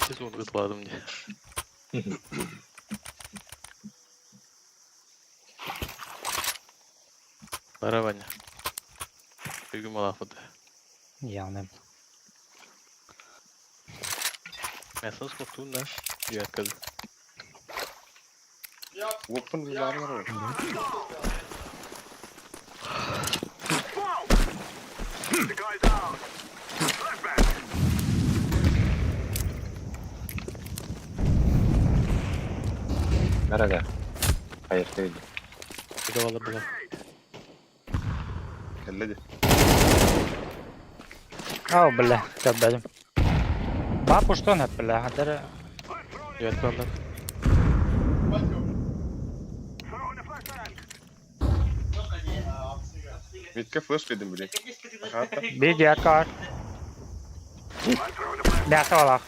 Звук закладом мне. Бара, Ваня. Бүгүн малафыды. Явно. Мясо смоктун, да? Я отказ. Опын выларlar. Nerede? Hayır değil. Давала была. Кэллэди. Ау, бля, көрбөдүм. Бапу что на, бля, хадыр. Я отказ. Митке флеш дедим, блядь. Ага. Bir девятка бар. Мясо балах.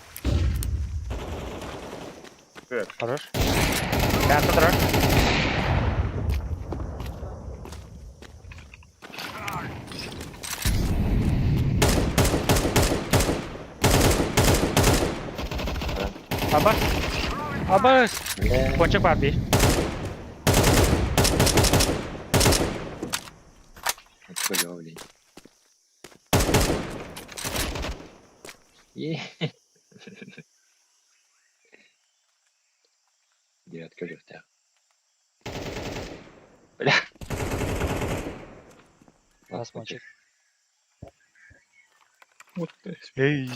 Так. Хорош. Мясо турар. Абас. Абас. Бля. Пончик бар bir. Откуда, блин? Е. Девятка легтя. Бля. Бас пончик. Вот ты. Эй.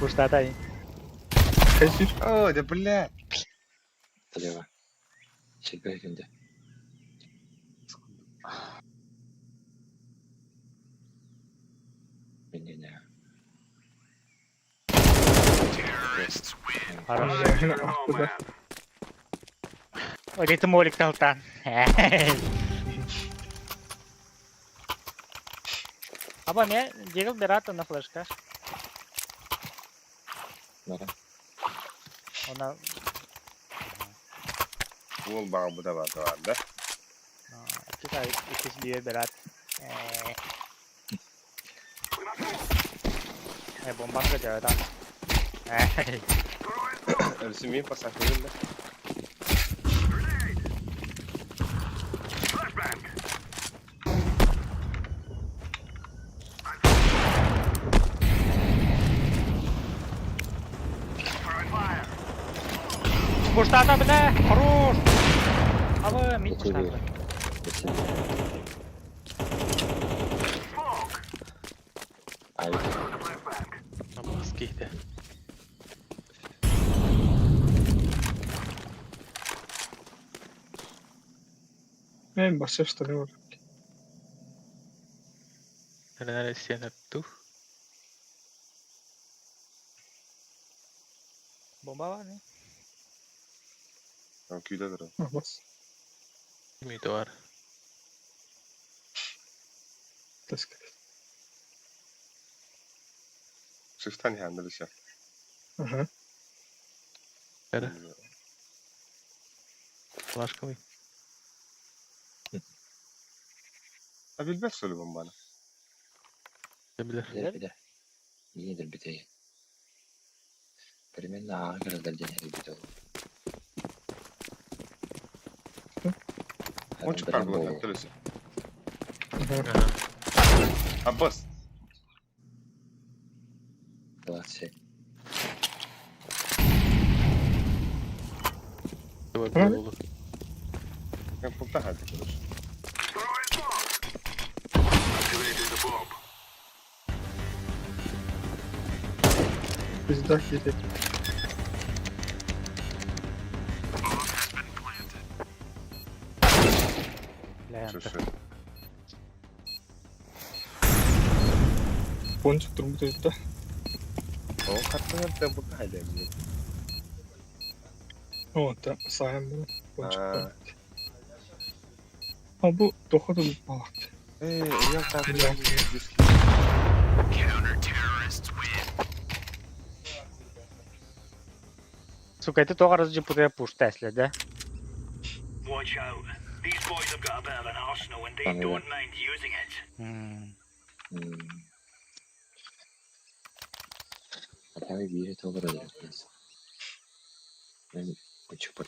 Пустата. Кайсир. О, да бля. Слева. Себе где. Не-не-не. Хорош. Ой, молик талтан. Аба мен дегил берата на флешка. Да. Она Ол баға бұда бар, бар, да? Китай икис бие берат. Э, бомба кыжа там. Өрсі мен пасақылын да. Пустата, бля! Хорош! Аба, мид пустата. Киһитэ. Мен басып штаны бар. Эрэнэр сиэн дуу. Бомба бар не? Күүтэ турар. Бас. Мид бар. Таска. Шифтан иһэн билсэ. Ага. Эрэ. Флашкамый. А билбэт что ли бомбаны? Билэр. Билэр билэр. Миин дэлбитэ. Примерно ааҕа кэлэллэр диэн эрийбит ол. Ончук Бэлэм каргылар буолуо. төлөсө. Ага. Аббас. 27. Бар А? буолу. Мен пулта хады короче. Пизда хитик. Бля, Шүшү. Пончик турбут это. О, хаттан тем пулта хады. О, та сайын был. Пончик. А. А бу доходу балак. Эй, я так. Бля. Сука, это тоҕо раз путая пуш Тесля, да? Аны М. Атамы биири толор өлөрбүт. Мен пончик бар.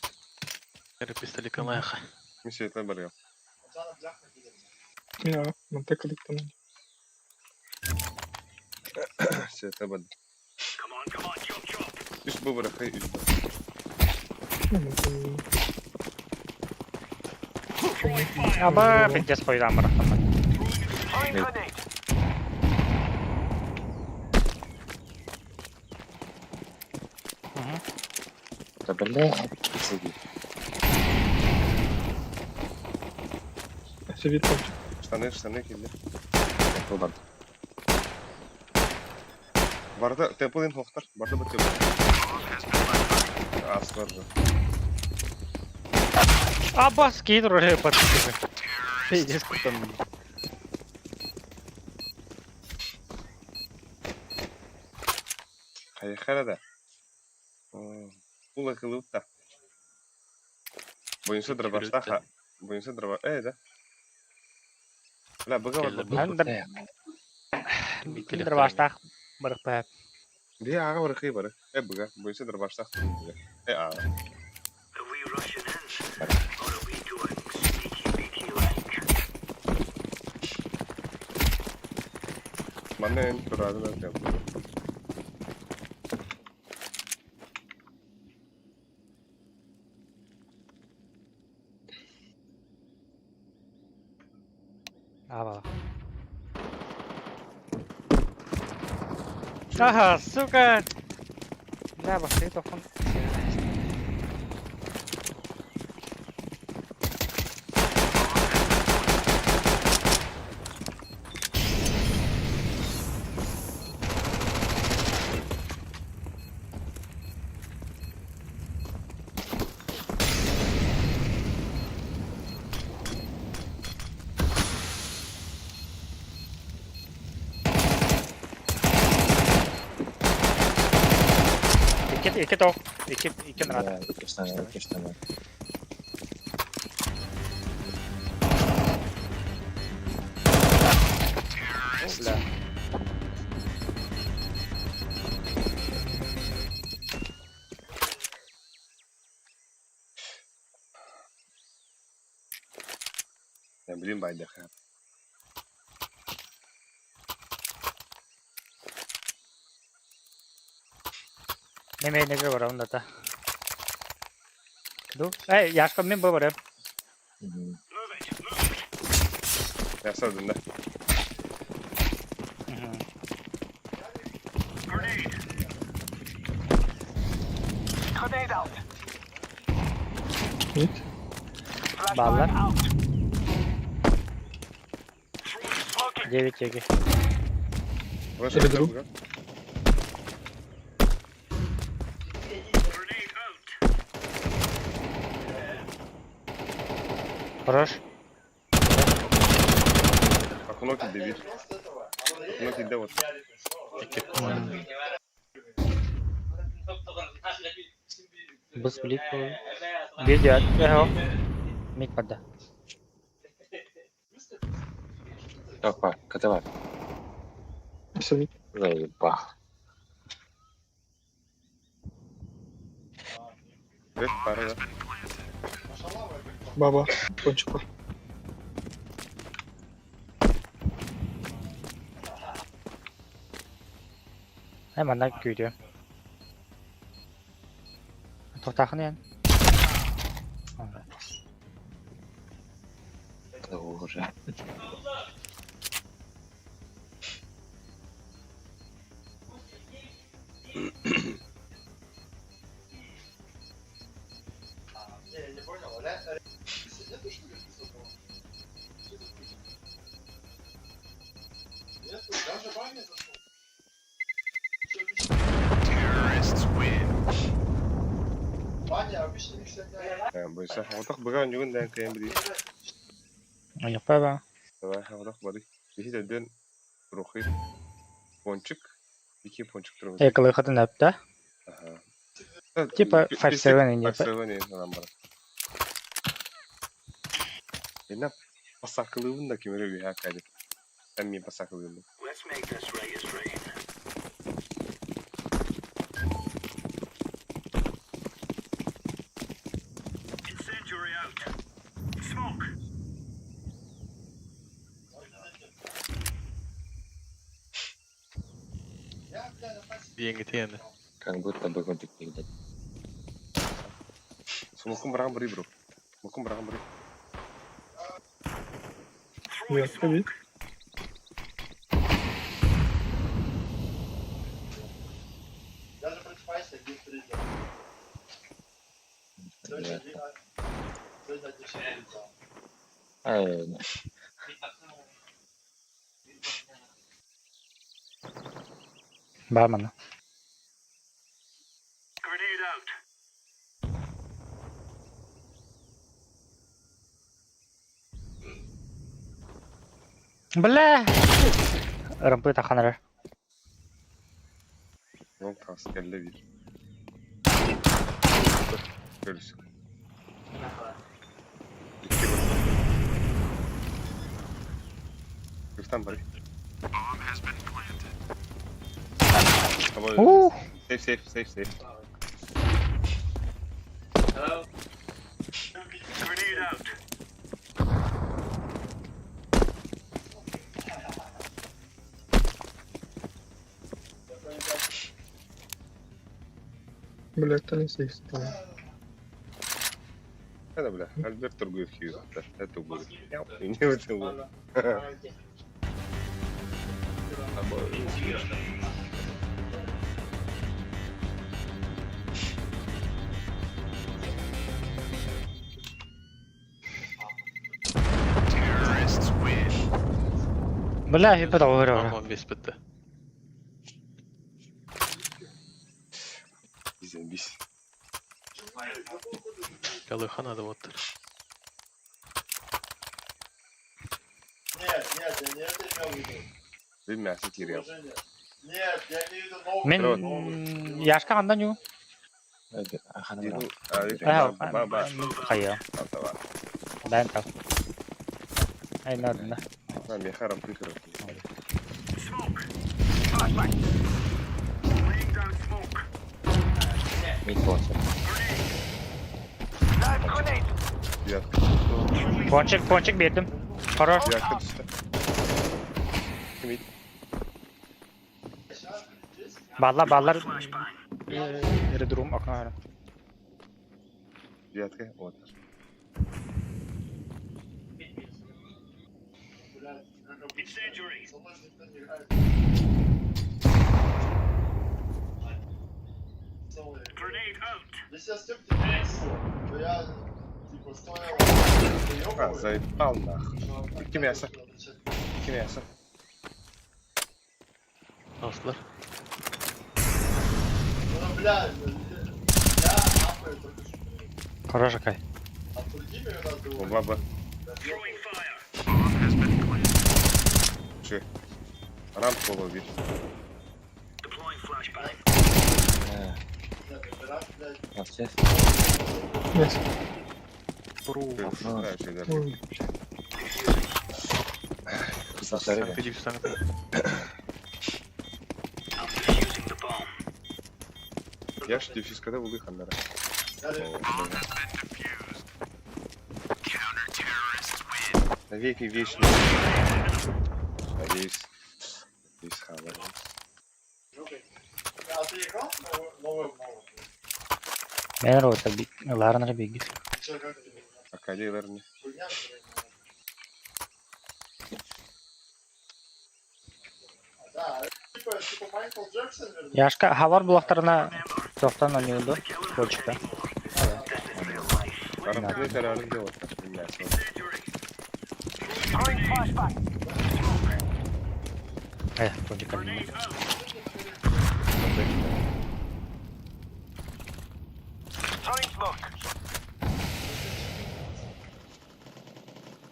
Эрэ пистоликка лайха. Миссия это бар. Я, мантак коллектан. Все это бар. Үс бу бырахай үс. Аба, пиздец хуйдан барахтаммын. Мгм. Да бля, сиди. Севит пончик. Штаны, штаны килде. Бар. Барда темпл ин хохтар. Барда бу темпл. Ас бар же. Абас кейт роле подписчика. Пиздец кутам. Хайхара да. Кула кылыпта. Боюнса дробаштаха. Боюнса дроба. Эй, да. Бля, быга Келле бар. бу. Андр дробаштах барыпа. Би ага барахай бары. Э, быга. Боюнса дробаштах. Э, ага. Манна эн турадын темпл. Аба. Ага, сука. Бля, башты тохон. Икки, икки ток. Икки, икки нарада. Да, икки штаны, икки штаны. О, бля. Я, блин, байдах. Неме неге барам дата. Ду? Эй, яшка мен барам. Мгм. Я садым, да. Мгм. Мид. Бааллар. 9 еги. Передру. Хорош. Окно киде бир. Окно киде вот. Быс билик бу. Видео. Эхо. Мид барда. Опа, КТ Все мид. Заебал. Бэт пара да. Баба. Кончик бар. Э манна күүтүө. Тохтаахын иэн. Тоже. Не, я не понял. Нету, что ли, высокого? Нету, даже Ваня зашел. Ваня, обычно сегодня... Бойса хаватах быга ньюгун дээн кэйэн бири. Айыппа ба. Давай хаватах бары. Биһи дэн рухи. Пончик. Ики пончик турбут. Э кылыхатын өптө. Ага. Типа 5-7 не 5-7 не санам бар. Энна пасакылыбын да кимере бия кайды. Мен ми пасакылыбын. Диэҥҥитиэн. Как будто бы он такие, блядь. Сумукун баран бары бро. Мукун баран бары. Нет, мид. Даже против Айса 1-3 делал. Сегодня Понятно. Сегодня 1-4 делал. Ай, Ба манна. Бля! Рампы таханара. Long tas elle bir. Görürsün. İki bak. Lütfen bari. Tamam. Ух! Safe safe safe safe. Hello? Блядь, там сейф стал. Это бля, Альберт торгует хью. Это будет. Не в этом. Бля, хиппа оҕур. Амон беспетте. Bizden biz. Калыхана да вот. Нет, нет, я не это имел в виду. Bir мясо кириyor. Уважение. Нет, я имею в виду новый. Мен новый. Яшка хандан ю. Дину, Э, ба ба. хайа. Ба Бэн тав. Ай, надо, да. На мехарам прикрыл. Мид пончик. Девятка. Пончик, пончик бердим. Хорош. Девятка түсті. Кім Балла, баллар. Редрум окно. Девятка. Вот. Блядь, как обычно. Со мной же никто не играет. Со мной. Если я с Степой не то я А, заебал нахуй. Икки мясо. Икки мясо. Аслар. Хорош акай. Бомба Б. Че? Рамп половит. Сейчас. Мясо. Ой. Повторили. Я ж дефис когда был их андера. Навеки вечный. Надеюсь. Надеюсь, хавал. А ты играл в новую обнову? Мен рота ларнер бигис. Че, как тебе? Акадия, верно. Хуйня, блядь. Да, типа, типа Майкл Джексон вернулся. Яшка хавар булактарына тоқтан ойнуду. Почка. Арам карарın делать. Мясо. Почка.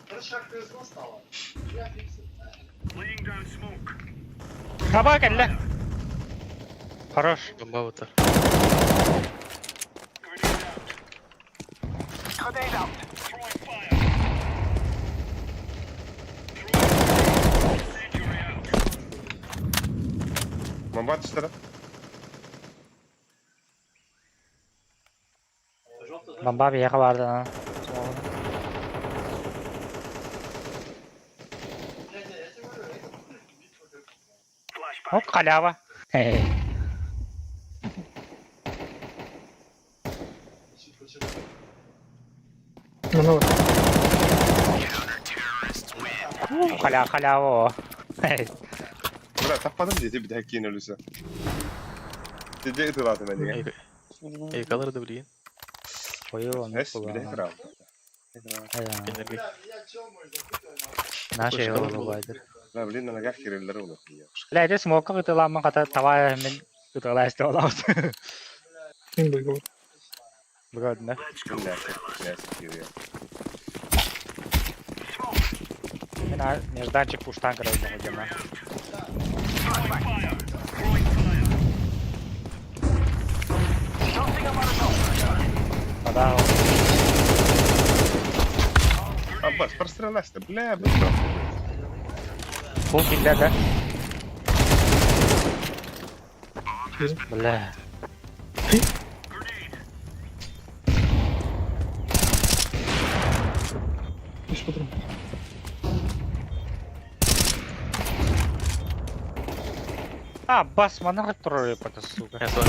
Короче, как повезло стало. Я фиксер. Хаба кэллэ. Хорош. Бомба вот. Бомба түстері. Бомба бияка барды. Не-не, я тебе говорю, это битва как Оп, халява. Хе-хе. Почему? Ну, Халя, халява. Хе-хе. Бля, таппадым деді bir daha кейін ölüsü. Dedi ıtılatı beni. Эй, да блин. Ой, он. Эс, bir daha kral. Энергия. Бля, меня чел мой запутал, нахуй. Наша его байдыр. Бля, блин, на ногах кириллері олар. Бля, это смока ытыламын ката тавай мен ытылайсты олабыз. Ким был? Бүгін, да? Мясо, мясо кирилл. Мен нежданчик пуштан кырылды дема. Вода. Аббас, прострелась бля, быстро. Фул килде да? Бля. Үс патрон. А, бас, манар трое, это сука. Мясо.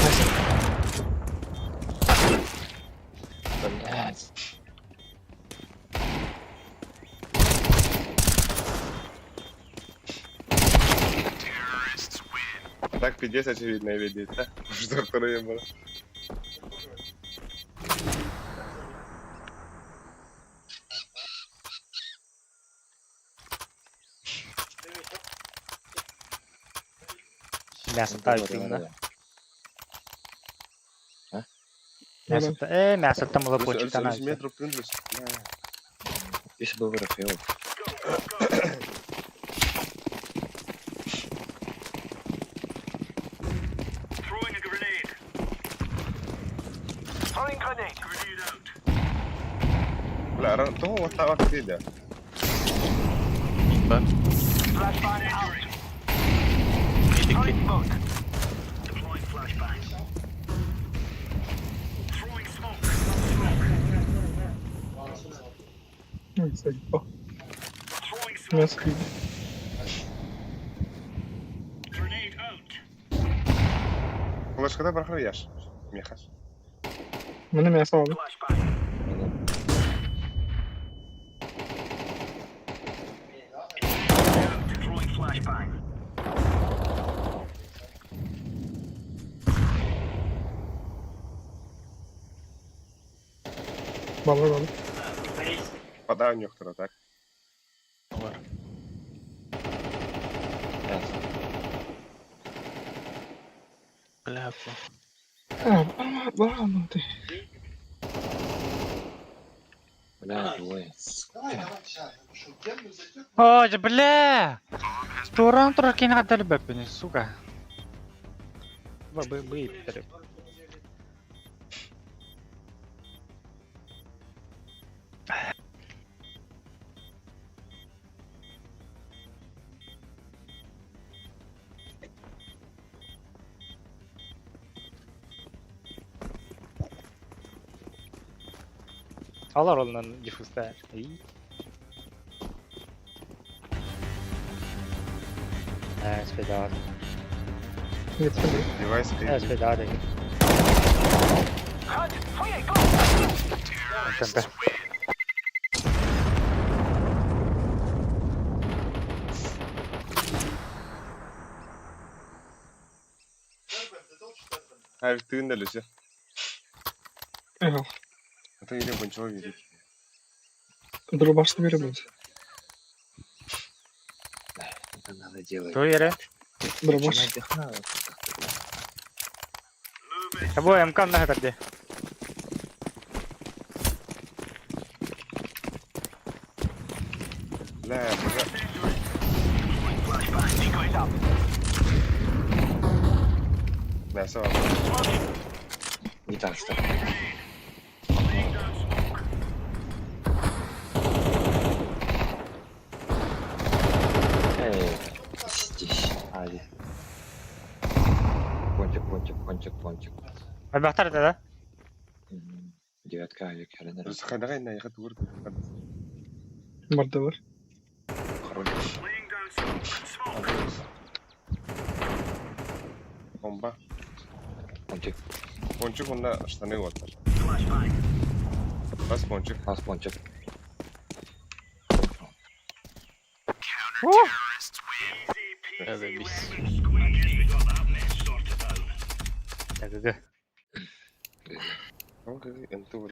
Блядь. Так пиздец очевидно видит, да? Что второе было. Мясо тайпинг, да? А? Мясо, мясо там было почта на. метров плюс. Если бы вырос, его. Бля, того вот так вот. Ба. Идики. Ой, заебал. Мясо киди. Флешкада бархар яш. Меха. Мене мясо алды. Балар алды. Падаа ньохторо так. Бля, Баран ты. Бля, двое. Давай, давай, сейчас. Что, гемну зайдет? Ой, бля! Туран туракин гадар бэппини, сука. Б, б, б, Алар олунан диффузда. Спидаар. Нет, смотри. Девайс Спидаар. Темпе. Хайр тыын да лүсэ. Ага. Это или бончо видит. Дробаш не вернуть. Это надо делать. Ту ере. Дробаш. Бу МК на хатарде. Бля, бля. Мясо. Не так, что. Эй, здесь. Ади. Пончик, пончик, пончик, пончик. Абахтар да? Девятка, авик, хрен. Хайдагай на яхат ур. Мордовар. Хорош. Бомба. Пончик, Пончик онда штаны вот. Бас пончик. бас пончик. Заебись. Так, г. Он как НТ.